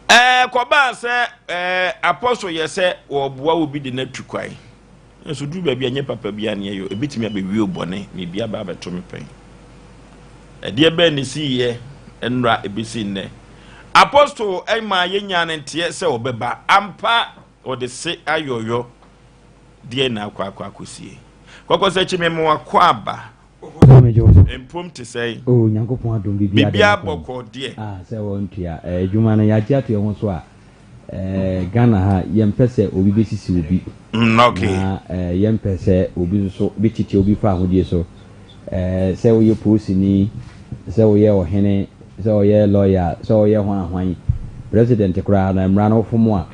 ɛɛ kɔbaa sɛ ɛɛ Apostle yɛ sɛ wɔboa obi de n'atu kwan nso duru baabi a nyɛ papa bi a neɛ yɛ ebitumi abɛwie bɔne na ebi aba abɛto me pɛn ɛdeɛ bɛn ne si yɛ nnura ebesi nnɛ Apostle ɛma yɛnya ne nteɛ sɛ ɔbɛba ampa ɔde se ayɔyɔ deɛ na akɔ akɔ akɔsie kɔkɔ sɛ kyi mɛmo akɔ aba mpom te sɛ o Nyankopɔn adom biribiara biribiara bɔkɔ deɛ ah sɛ wɔntua adwuma no yɛagye ato yɛn ho so a Ghana ha yɛmpɛ sɛ obi bɛsisi obi okay. Na yɛmpɛ sɛ obi nso bɛtitia obi fa ahodie so sɛ woyɛ polisini sɛ woyɛ ɔhene sɛ woyɛ lawyer sɛ woyɛ hwan ahwan president koraa na mmara no fom a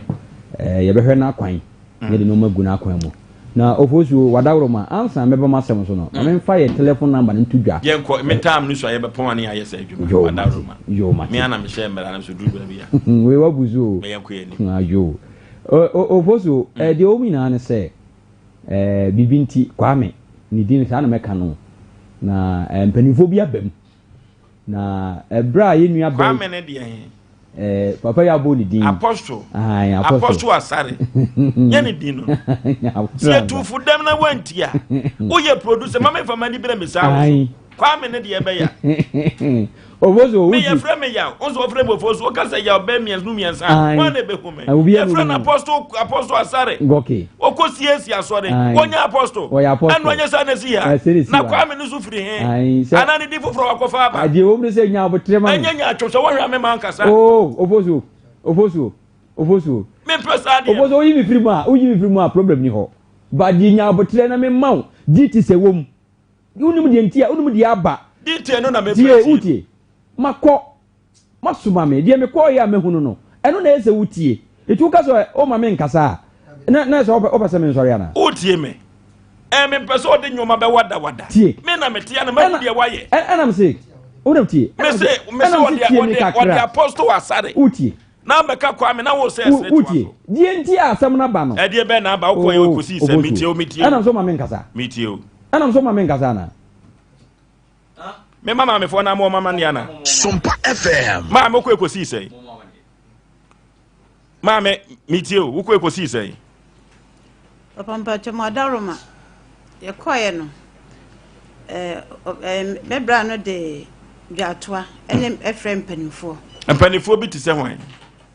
yɛbɛhwɛ n'akwan na yɛde nneɛma gu n'akwan mu na ofosuo wadaworo ma ansa mɛba m'asɛm so no ma memfa yɛ telephone number no nto dwa. Yɛnkɔ me time no so a yɛbɛpɔn ane ayɛ sɛ adwuma wadaworo ma yo mate me ana mehyɛ mmara no so duru baabi a wei wabu so o ma yɛnkɔ yɛ anim ah, yo ofosuo deɛ wɔn nyinaa ne sɛ biribi nti Kwame ne din saa na mɛka no na mpanimfoɔ bi aba mu na ɛberɛ a yɛn nua bɛn Kwame ne deɛ he papa yi abɔ ne din Apostle Apostle Asare nyɛ ne din no sɛ yɛtufo dɛm na wanti a woyɛ producer ma memfa m'ani berɛ me saa wo so Kwame ne deɛ ɛbɛya Ofosu me yɛfrɛ me yaw wo nso wɔfrɛ me Ofosu woka sɛ yaw bɛ mmiɛnsa no mmiɛnsa a wɔn na ɛbɛhu me yɛfrɛ no Apostle Apostle Asare ɔkɔ siesie asɔre wɔnyɛ Apostle ɛna ɔnyɛ saa na si ha na Kwame no so firi he anaa ne din foforɔ wakɔfa aba adeɛ wɔm no sɛ nya abotrɛ ma ɛnyɛ nya atwom sɛ wɔhwɛ me ma nkasa oh Ofosu Ofosu Ofosu mempɛ saa deɛ Ofosu woyi me firi mu a woyi me firi mu a problem ni hɔ but deɛ nya abotrɛ na mema wo di ti sɛ wɔm Wonim deɛ nti a, wonim deɛ aba. Detail no na mepɛ tie. Tie, wotie. Makɔ, masoma me. Deɛ mekɔɔyɛ a mahunu no, ɛno na ɛyɛ sɛ wotie. Nti woka sɛ woma me nkasa a, na na sɛ wopɛ sɛ mensɔre anaa? Wotie me. Ɛɛ mempɛ sɛ ɔde nneɛma bɛwadawada. Tie. Me na mete a na mahu deɛ wayɛ. Ɛnam se, wonam tie. Mese, mese ɔde ɔde ɔde apostle asare. Wotie. Na mɛka Kwame na wo sɛ ɛsere toa Wotie. Deɛ nti a asɛm no aba no. Ɛdeɛ bɛn na aba wokɔ yɛ kɔsii sɛ metie o metie o. Ɛnam so ma me nkasa. Metie o. Ɛnam so ma me nkasa anaa? Mema maamefoɔ na mo ɔmama ne ana. Sompa FM. Maame wokɔ ekosii sɛn? Maame metie o, wokɔ ekosii sɛn? Papa mpakyɛ mo adaworoma yɛkɔeɛ no ɛɛ ɛɛ me bra no de dwatoa ɛne ɛfrɛ mpanimfoɔ. Mpanimfoɔ bi te sɛ hwan?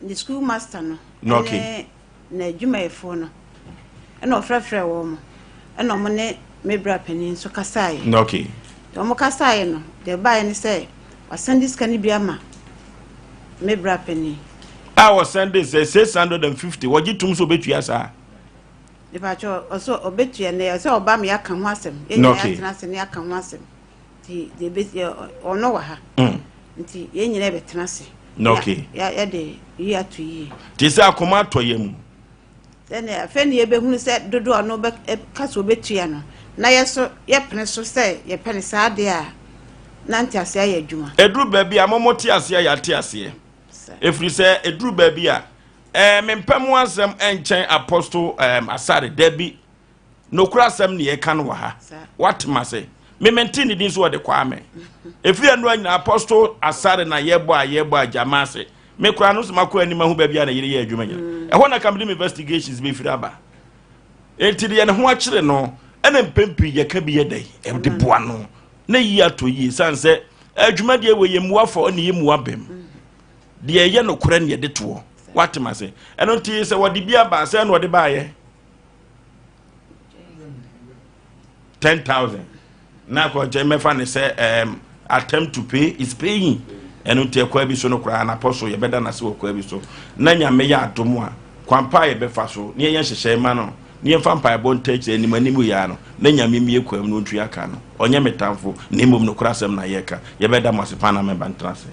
Ne school master no. Okay. Ɛne n'adwumayɛfoɔ no ɛna ɔfrɛfrɛɛ wɔn ɛna wɔn ne me bra panin nso kasaeɛ. Okay. Deɛ wɔn kasaeɛ no deɛ ɛbaeɛ ne sɛ wasan de sika no bi ama me bra panin. A wɔsan de sɛ 650 wɔgye tom sɛ ɔbɛtua saa. Mepakyɛ ɔsɛ ɔbɛtua ne sɛ ɔba me aka ho asɛm. Yɛn nyinaa yɛatena ase ne aka ho asɛm. Nti deɛ ɛbɛsi ɔno wɔ ha. Nti yɛn nyinaa bɛtena ase. Okay. Yɛde yi ato yie. Te sɛ akoma atɔ yɛ mu. Sɛnea afei ne yɛbɛhunu sɛ dodoɔ a ɔno bɛka sɛ ɔbɛtua no, na yɛ so yɛpene so sɛ yɛpɛ no saa deɛ a, na nteaseɛ ayɛ adwuma. Ɛduru baabi a momo te aseɛ yɛate aseɛ. Ɛfiri sɛ ɛduru baabi a ɛɛ mempɛ mo asɛm nkyɛn Apostle ɛɛm Asare dabi. Nokorɛ asɛm ne yɛka no wɔ ha. Wate ma se. Me mente ne din so ɔde Kwame. Ɛfiri ɛno anyina Apostle Asare na yɛbɔ a yɛbɔ a gyama ase. Me koraa no sɛ makɔ anim ahu baabi a ne yere yɛ adwuma nyina. Ɛhɔ na ka mede me investigations bɛfiri aba. Enti deɛ ne ho akyere no ɛna mpɛn pii yɛka bi yɛ dɛn ɛde boa no na yie atɔ yie sane sɛ adwuma deɛ wɔ yɛ mua fɔ ɛne yɛ mua bɛm. Deɛ ɛyɛ nokorɛ ne yɛde toɔ. Wate ma se. Ɛno nti sɛ wɔde bi aba sɛ ɛna ɔde baayɛ. 10,000 na akɔnkyɛn mɛfa ne sɛ um, attempt to pay is paying ɛno nti ɛkwan bi so no koraa anapɔ so yɛbɛda n'ase wɔ kwan bi so na nyame yɛ adom a kwampa a yɛbɛfa so ne yɛnyɛ nhyehyɛe ma no ne yɛmfa mpaebɔ nta akyirɛ anim anim yɛ no na nyame mmie kwan mu no ntua ka no ɔnyɛ me tamfo na mmom nokorɛ asɛm na yɛka yɛbɛda mo ase paa na mɛba ntena ase.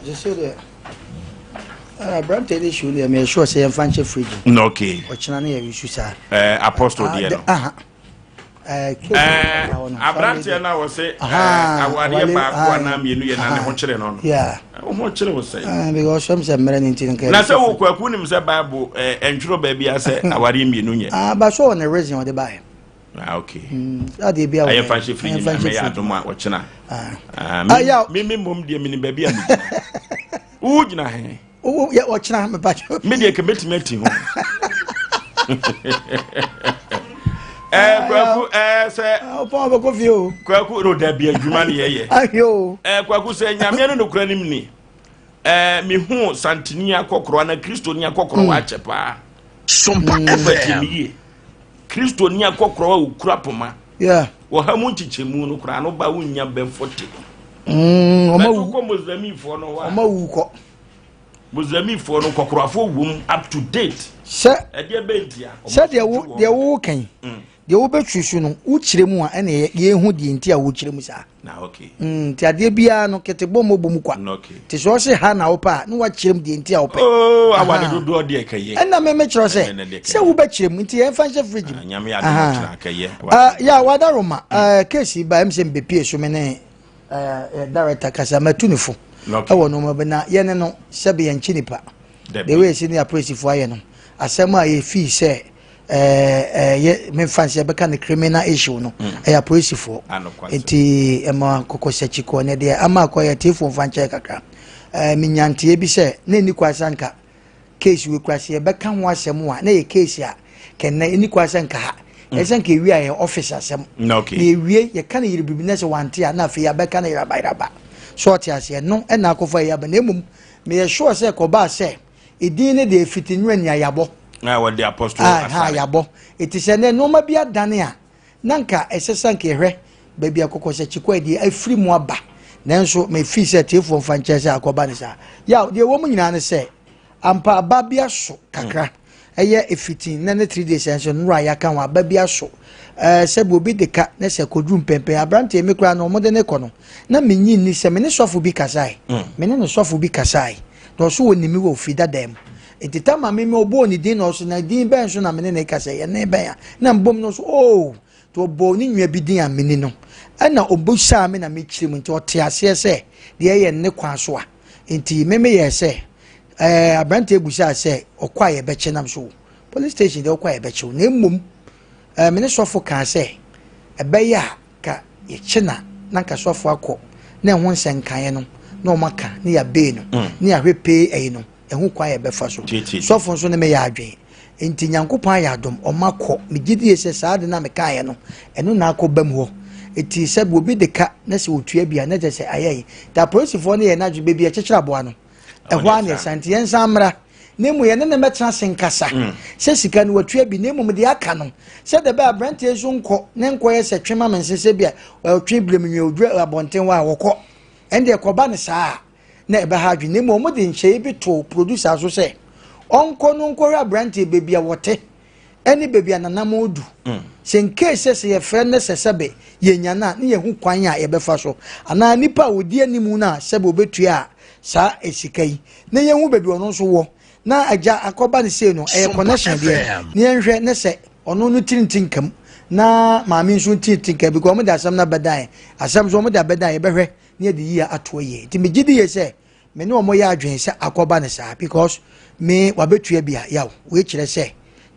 Sese deɛ aberante de show deɛ meyɛ sure sɛ yɛmfa nkyɛ fridge mu. Okay. Ɔkyena ne yɛwe su saa. Eh, apostle deɛ no. Aha. Aberanteɛ no a wɔse awareɛ baako anaa mmienu yɛ na ne ho kyere no no. Wo ho kyere wo sɛ. Because sɛm sɛ mmerɛ no nti no Na sɛ wo kwaku nim sɛ Bible ɛntwerɛ baabi a sɛ awareɛ mmienu nyɛ. Ah, ba so wɔ ne reason ɔde baeɛ. Ah, okay. Adeɛ bi a wɔyɛ. Ayɛfa nhyɛ firi nyina mɛyɛ adom a ɔkyena. Ah, me me mmom deɛ menim baabi a megyina. Wo gyina he? Yɛ ɔkyena mepa kyɛw. Me deɛ kɛmɛtumi ati ho. Ɛɛ kwaku ɛɛ sɛ. Ɔpɔn bɛkɔ fie o. Kwaku no dabi adwuma ne yɛyɛ. Ahwɛ o. Ɛɛ kwaku sɛ nyameɛ no nokura nim ni. Ɛɛ mehu santini akɔkorɔ ana kristoni akɔkorɔ wakyɛ paa. Sompa FM. Yie. Kristoni akɔkorɔ a okura poma. Yeah. Wɔ ha mu nkyekyɛmu no koraa no ba wonya bɛ 40. Ɔma wu. Kɔ Muslimfoɔ no hɔ a. Ɔma wu kɔ. Muslimfoɔ no kɔkorɔfoɔ wom up to date. Sɛ. Ɛdeɛ bɛ ntia. Sɛ deɛ wo deɛ wo kan. Deɛ wo bɛ susu no wo kyerɛ mu a ɛna yɛ hu deɛ nti a wo kyerɛ mu saa. Na okay. Nti adeɛ biara no kete bɔ mmɔ bɔ mu kwa. Okay. Te sɛ ɔse ha na wopɛ a na wakyerɛ mu deɛ nti a wopɛ. Oh, awade dodoɔ deɛ kɛyɛ. Ɛna me mekyerɛ sɛ sɛ wobɛkyerɛ mu nti yɛmfa nhyɛ fridge mu. Nyame adom ɔkyena kɛyɛ. Ya wada Roma case ba ɛm sɛ mbɛpie so me ne director kasa matu ne fo. Ɛwɔ nneɛma bi na yɛne no sɛbe yɛnkye nipa. The way ɛsi ne apolisifoɔ ayɛ no asɛm a yɛfii sɛ ɛyɛ memfa nsɛ bɛka no criminal issue no ɛyɛ apolisifoɔ nti ɛma kɔkɔsakyi kɔ ne deɛ ama akɔyɛ tiefoɔ mfa nkyɛn kakra menyanteɛ bi sɛ na ɛni kwa sɛ nka case wei kora sɛ yɛbɛka ho asɛm a na yɛ case a kɛnɛ ɛni kwa sɛ nka ha ɛsɛ nka ewie a yɛ office asɛm na ewie yɛka no yere biribi na sɛ wante a na afei yɛabɛka no yerabayeraba so ɔte aseɛ no ɛna akɔfa yɛ aba na mmom meyɛ sure sɛ kɔbaa sɛ Edin no deɛ fiti nwura nea yabɔ. A wɔde apɔstol asare. A yabɔ. Eti sɛ nɛ nneɛma bi adane a, na nka ɛsɛ sɛ nka yɛhwɛ baabi a kɔkɔsakyi deɛ afiri mu aba. Nanso mefii sɛ atiefoɔ mfa nkyɛn sɛ akɔba ne saa. Yaw, deɛ ɛwɔ mu nyinaa ne sɛ, ampa aba bi aso kakra. Ɛyɛ efiti nnɛ ne 3 days ɛnso nnora a yɛaka ho aba bi aso. Ɛɛ sɛbi obi de ka na sɛ kɔduru mpɛmpɛn aberanteɛ me koraa no wɔde ne kɔ no na menyi nni sɛ me ne sɔfo bi kasae. Me ne no sɔfo bi kasae. Na ɔso ɔnim me wɔ ofi dada mu. Nti tama me me ɔbɔɔ ne din na ɔso na din bɛn so na me ne ne kasa yɛ ne bɛn a na mbom no so oo nti ɔbɔɔ ne nua bi din a meni no ɛna ɔbusaa me na mekyerɛ mu nti ɔte aseɛ sɛ deɛ ɛyɛ ne kwan so a nti me meyɛɛ sɛ. Ɛɛ aberanteɛ busaa sɛ ɔkɔ a yɛbɛkye nam so police station deɛ ɔkɔ a yɛbɛkye wo na mmom ɛɛ me ne sɔfo kaa sɛ ɛbɛyɛ a ka yɛkye na na nka sɔfo akɔ na ɛho nsɛnkaeɛ no na wɔn aka ne yɛabee no mm. ne yɛahwɛ pee ɛyi no ɛho kwan yɛbɛfa so sɔfo nso ne meyɛ adwene nti nyankopɔn ayɛ adom ɔma kɔ megye die sɛ saa de na mekaeɛ no ɛno na akɔ bam hɔ ɛti sɛ obi de ka na sɛ ɔtua bi a na kyɛ sɛ ayɛ yi nti apolisifoɔ no yɛ no adwene baabi ɛkyekyere aboa no ɛhɔ a na ɛsan nti yɛnsan mmra na mmom yɛne ne mɛtena ase nkasa mm. sɛ sika no watua bi na mmom deɛ aka no sɛ de bɛ aberanteɛ nso nkɔ ne nkɔyɛ sɛ twe ma me nse sɛ bi a ɔtwe birem nwi odwa abɔnten hɔ a wɔkɔ ɛnde ɛkɔba no saa na ɛbɛha adwene na mmom wɔde nhyɛeɛ bi to producer so sɛ ɔnkɔ no nkɔhwɛ aberanteɛ baabi a wɔte ɛne baabi a nanamɔn du. Sɛ in case sɛ sɛ yɛfrɛ no sɛ sɛbe yɛnya no a, ne yɛhu kwan a yɛbɛfa so anaa nipa a ɔdi anim no a sɛbe ɔbɛtua a saa sika yi na yɛhu baabi ɔno nso wɔ na agya akɔba no sei no ɛyɛ connection deɛ ne yɛnhwɛ ne sɛ ɔno no tiri nti nkam na maame nso tiri nti nkam because wɔn de asɛm no abɛdan asɛm nso wɔn de abɛdan yɛbɛhwɛ ne yɛde yie atoɔ yie nti megye di yie sɛ Me ne wɔn yɛ adwene sɛ akɔba no saa because me wabetua bi a yaw wei kyerɛ sɛ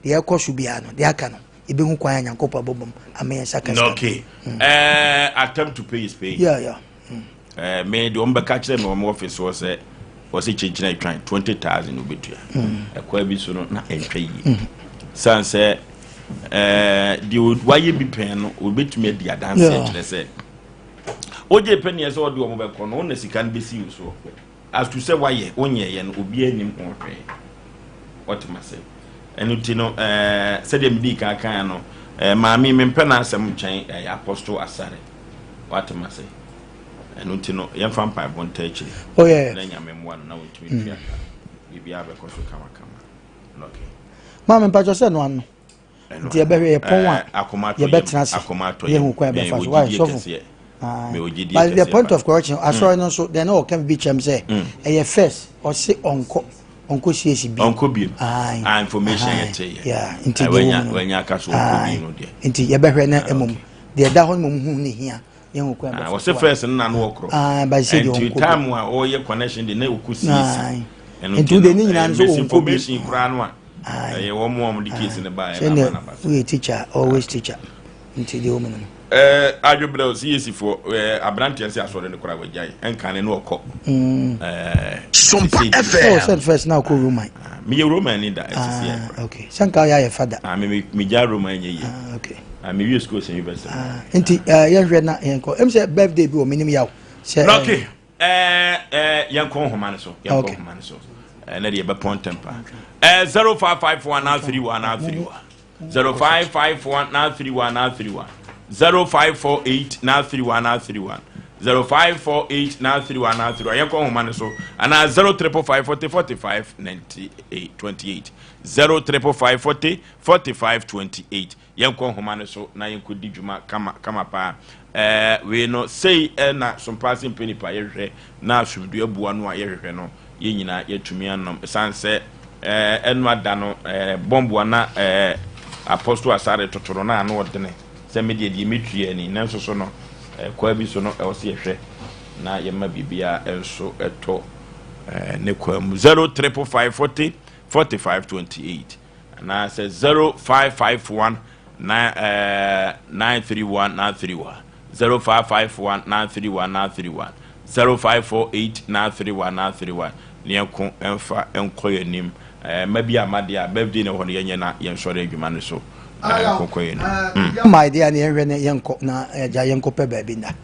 deɛ ɛkɔ so biara no deɛ aka no yɛbɛhu kwan a Nyankopɔn abɔbɔ mu ama yɛn nsa ka sika. Okay. Mm. Uh, attempt to pay is pay. Yeah, yeah. Mm. Uh, me deɛ wɔn bɛka kyerɛ me wɔn office hɔ sɛ wɔsɛ kyenkyena atwan 20,000 obetua. Mm. Ɛkwan bi so no na ɛntwa yie. Mm. San sɛ ɛɛ deɛ wayɛ bi pɛn no obetumi adi adanse kyerɛ sɛ Wogye pɛ neɛ sɛ ɔde wɔn bɛkɔ no, wo na sika no bɛsi wo soɔ. As to sɛ woayɛ, wonyɛeɛ no, obiara nnim ho hwee. Wote m'ase? Ɛno nti no, ɛɛ, sɛdeɛ medii kan kaeɛ no, ɛɛ, maame yi, mempɛ n'asɛm nkyɛn ɛɛ, Apostle Asare. Woate m'ase? Ɛno nti no, yɛmfa mpaebɔ nta akyire. Oh, yeah. Na Nyame mmoa no na wɔntumi ntua ka. Biribiara bɛkɔ so kamakama. Okay. Maame mpakyɛ sɛ no ano. nti yɛbɛhwɛ yɛ pɔn a yɛbɛtena ase yɛhu kwan yɛbɛfa so wayɛ sɔfo but the point of correction mm. asɔre no nso deɛ na ɔka bi kyɛm sɛ mm. ɛyɛ first ɔse ɔnkɔ ɔnkɔ siesie bi ɔnkɔ bi ah information yɛ te yɛ nti deɛ wɔ mu no nti yɛbɛhwɛ na mmom deɛ ɛda hɔ no mmom hu ne hia yɛn kwan bɛfa wɔsɛ first no na no wɔkorɔ ah ba sɛ deɛ ɔnkɔ nti time a ɔyɛ connection de na ɔkɔ siesie nti wode ne nyinaa nso ɔnkɔ bi information koraa no a ɛyɛ wɔn a wɔde case no baeɛ na ama naba sɛ woyɛ teacher always teacher nti deɛ wɔmu no no ɛɛ adwobrɛ CAC foɔ ɛɛ aberanteɛ sɛ asɔre no koraa wagyae ɛnka ne no ɔkɔ mm. ɛɛ Sompa FM oh sɛ first na ɔkɔ Roman ah, meyɛ Roman ni da ɛsisi yɛ ah, okay sɛ nka ɔyɛ ayɛ fada ah me me gya Roman nyɛ yie ah okay ah me wie school sɛ university ah nti ɛɛ yɛhwɛ na yɛnkɔ ɛm sɛ birthday bi wɔ menim yaw sɛ okay Ɛɛ ɛɛ yɛnkɔ nhoma no so yɛnkɔ nhoma no so ɛnɛ deɛ yɛbɛpɔn ntɛm paa ɛɛ 0554 931 931 0554 931 931 0548 931 931 0548 931 931 yɛnkɔ nhoma no so anaa 0355 40 45 98 28 0355 40 45 28 Yɛnkɔ nhoma no so na yɛnkɔdi dwuma kama kama paa. Ɛɛ, wei no, sei na Sompaase mpɛ nipa yɛhwehwɛ na asomdwoe abu ano a yɛhwehwɛ no, yɛn nyinaa yɛatumi anom. Ɛsiane sɛ ɛɛ, ɛno ada no, ɛɛ, bɔmbo a na ɛɛ, Apostle Asare toto no na ano ɔdene sɛ me deɛ deɛ mɛtua ni. Nanso so no, ɛɛ, kwaa bi so no, ɛwɔ sɛ yɛhwɛ na yɛma biribiara nso ɛtɔ ɛɛ, ne kwaa mu. 0 555 40 45 28. Anaasɛ 0551 931 931, 0551 931 931, 0548 931 931 ne yɛnko mfa nkɔ yɛn anim. Mma bi amma deɛ a, birthday na ɛwɔ hɔ no yɛnyɛ na yɛnsɔre adwuma no so nko kɔ yɛn anim. Mm. My dear, ne yɛnhwɛ ne yɛnkɔ na agya yɛnkɔ pɛ baabi nda.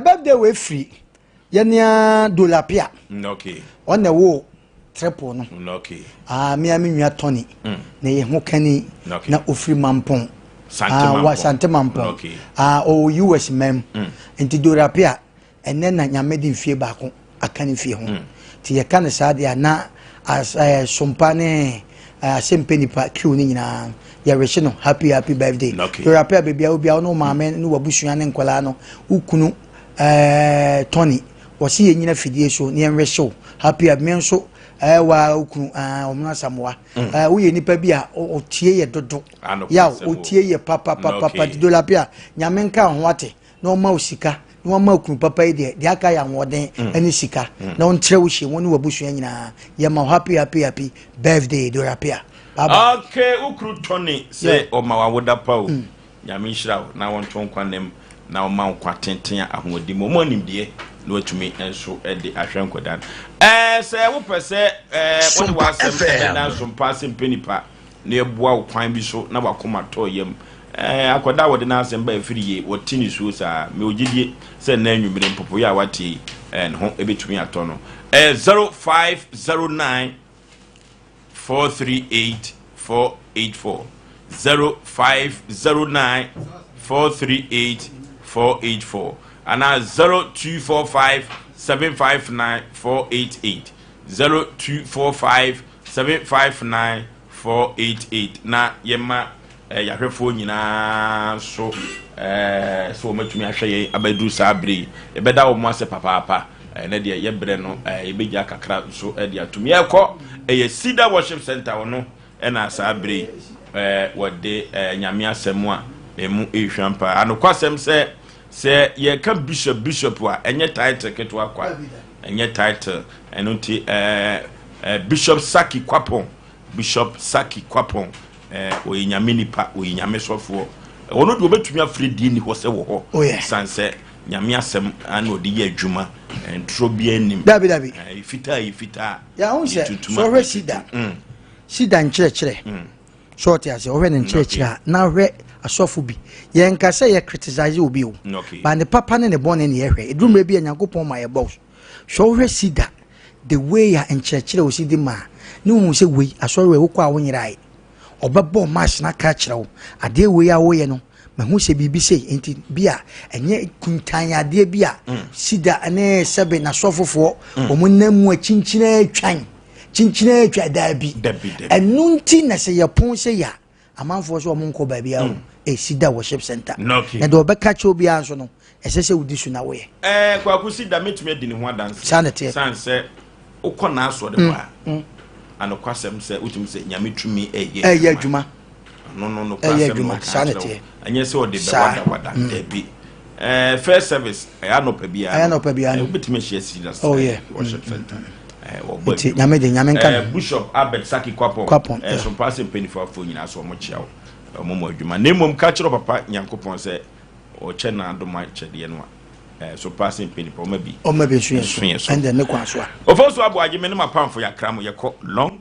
Birthday wei firi yɛnea Dolapia. Okay. Ɔna ɛwɔ triple no. Okay. Ah, me a me nua Tony. Mm. Na yɛ ho kani. Okay. Na ofiri Mampɔn. Sante ah, Mampɔn. Wa Sante Mampɔn. Okay. Ah, ɔwɔ US mɛm. Mm. Nti Dorapia ɛnɛ na nyame de mfie baako aka ne fie ho. Mm. Nti yɛka ne saa deɛ na as eh, sompa ne eh, asɛmpɛ nipa crew ne nyinaa yɛrehye no happy happy birthday. Okay. Dorapia baabi a wobia wo ne wo maame ne wabusua ne nkwadaa no wo kunu eh, Tony Wɔse yɛn nyina fidie so na yɛn wehyew happy happy me nso ɛɛ wa okunu ɛɛ ɔmo asamoa mm. ɛɛ woyɛ nipa bi a ɔtie yɛ dodo yaw ɔtie yɛ papapapa dodo lapi a nyame nka ho ate na ɔma wo sika na wama okunu papa yi deɛ, deɛ aka yɛ ahoɔden mm. ne sika mm. na ɔntrɛ wo hyɛ wɔn ne w'abusua nyinaa. Yɛma wo happy happy happy birthday Dora Pia. Bye bye. Okay, wo kuru Tony sɛ ɔma w'awoda pa o. Nyame nhyira wo na wɔnto nkwa nnam na ɔma wo nkwa tenten a ahoɔden mu ɔma nimdeɛ na watumi nso de ahwɛ nkwadaa no. Ɛɛ sɛ wopɛ sɛ ɛɛ wode w'asɛm ɛbɛda nsompa ase mpɛ nipa na ɛboa wo kwan bi so na wakoma tɔ yam. Ɛɛ akwadaa a wɔde n'asɛm ba afiri yie wɔte ne suo saa mɛ ogyidie sɛ nnɛ anwummere mpopoeɛ a wate yi ɛɛ ne ho ɛbɛtumi atɔ no. Ɛɛ 0509 438 484 0509 438 484 anaa 0245 759 488 0245 759 488 na yɛma eh, yɛahwɛfoɔ nyinaa nso eh, sɛ wɔmatumi ahwɛ yɛn abɛduru saa berɛ yi. Yɛbɛda wɔn ase papaapa. Ɛnɛ deɛ yɛbrɛ no eh, yɛbɛgya kakra nso de atom. Yɛkɔ ɛyɛ Cedar Worship Center ɔno ɛna saa berɛ yi eh, wɔde eh, Nyame asɛm a ɛmu ɛhwam paa. Anokwasɛm sɛ sɛ yɛka bishop bishop a ɛnyɛ title ketewa kwa, ɛnyɛ title. Ɛno nti eh, eh, Bishop Saki Kwapong Bishop Saki Kwapong, eh, ɔyɛ nyame nipa, ɔyɛ nyame sɔfoɔ. Ɔno deɛ ɔbɛtumi afiri deɛ ni hɔ sɛ wɔ hɔ. Oh, yeah. San sɛ nyame asɛm ana ɔde yɛ adwuma, ntorɔ biara nim. Dabi, dabi. Eh, fitaa yɛ fitaa. Ya ho sɛ, Tuntum sɛ a ɔhwɛ yɛ sida, tuntum. Mm. sida nkyerɛkyerɛ. Mm. Sɛ ɔte ase, ɔhwɛ ne nkyerɛkyerɛ a, na ɔhwɛ asɔfo bi. Yɛnka sɛ yɛ criticize obi o. Okay. Ba ne papa ne ne bɔne ne yɛhwɛ. Ɛduru mmerɛ bi a Nyankopɔn ma yɛbɔ so. Sɛ wohwɛ sida, the way a nkyerɛkyerɛ a osi de ma a, ne wohu sɛ wei, asɔre wei, wokɔ a wonyerae. Ɔbɛbɔ mass no aka akyerɛ wo, adeɛ wei a woyɛ no, mahu sɛ biribi sei, nti bi a ɛnyɛ kuntan adeɛ bi a mm. sida ne sɛbe n'asɔfofoɔ mm. wɔn nam mu a kyinkyini atwan, kyinkyini atwa daabi. Ɛno nti na sɛ yɛpon sɛ yɛ a, amanfoɔ sɛ wɔn nkɔ baabi a ɛsi da worship center na deɛ ɔbɛka kyerɛ obiara nso no ɛsɛ sɛ wodi so na woyɛ. Ɛɛ kwaku si da mɛtumi adi ne ho adanse. Saa na ɛteɛ. San sɛ wokɔ n'asɔre hɔ a mm, mm. anokwasɛm sɛ wotumi sɛ nyame tumi ɛyɛ ɛyɛ adwuma. No no nokwasɛm na ɔka kyerɛ wo ɛnyɛ sɛ ɔde bɛwadawada mm. dabi. Ɛɛ first service ɛyɛ anɔpa biara. Ɛyɛ anɔpa biara no. Wobɛtumi ahyia si da oh, yeah. worship center. Mm. Wɔbɔ Nti nyame de nyame nka no. Bishop Albert Saki Kwapong. Kwapong. Ɛɛ so mpaase mpanyinfoɔ afo nyinaa so wɔn kyia wo. Wɔn mu adwuma. Na mmom ka kyerɛ papa Nyankopɔn sɛ ɔkyɛ n'adom akyɛdeɛ no a. Ɛɛ so mpaase mpanyinfoɔ ɔma bi. Ɔma bi nso yɛ so. Ɛnde ne kwan so a. Ofosu Aboagye me ne m'apamfo yɛakra mo yɛkɔ long.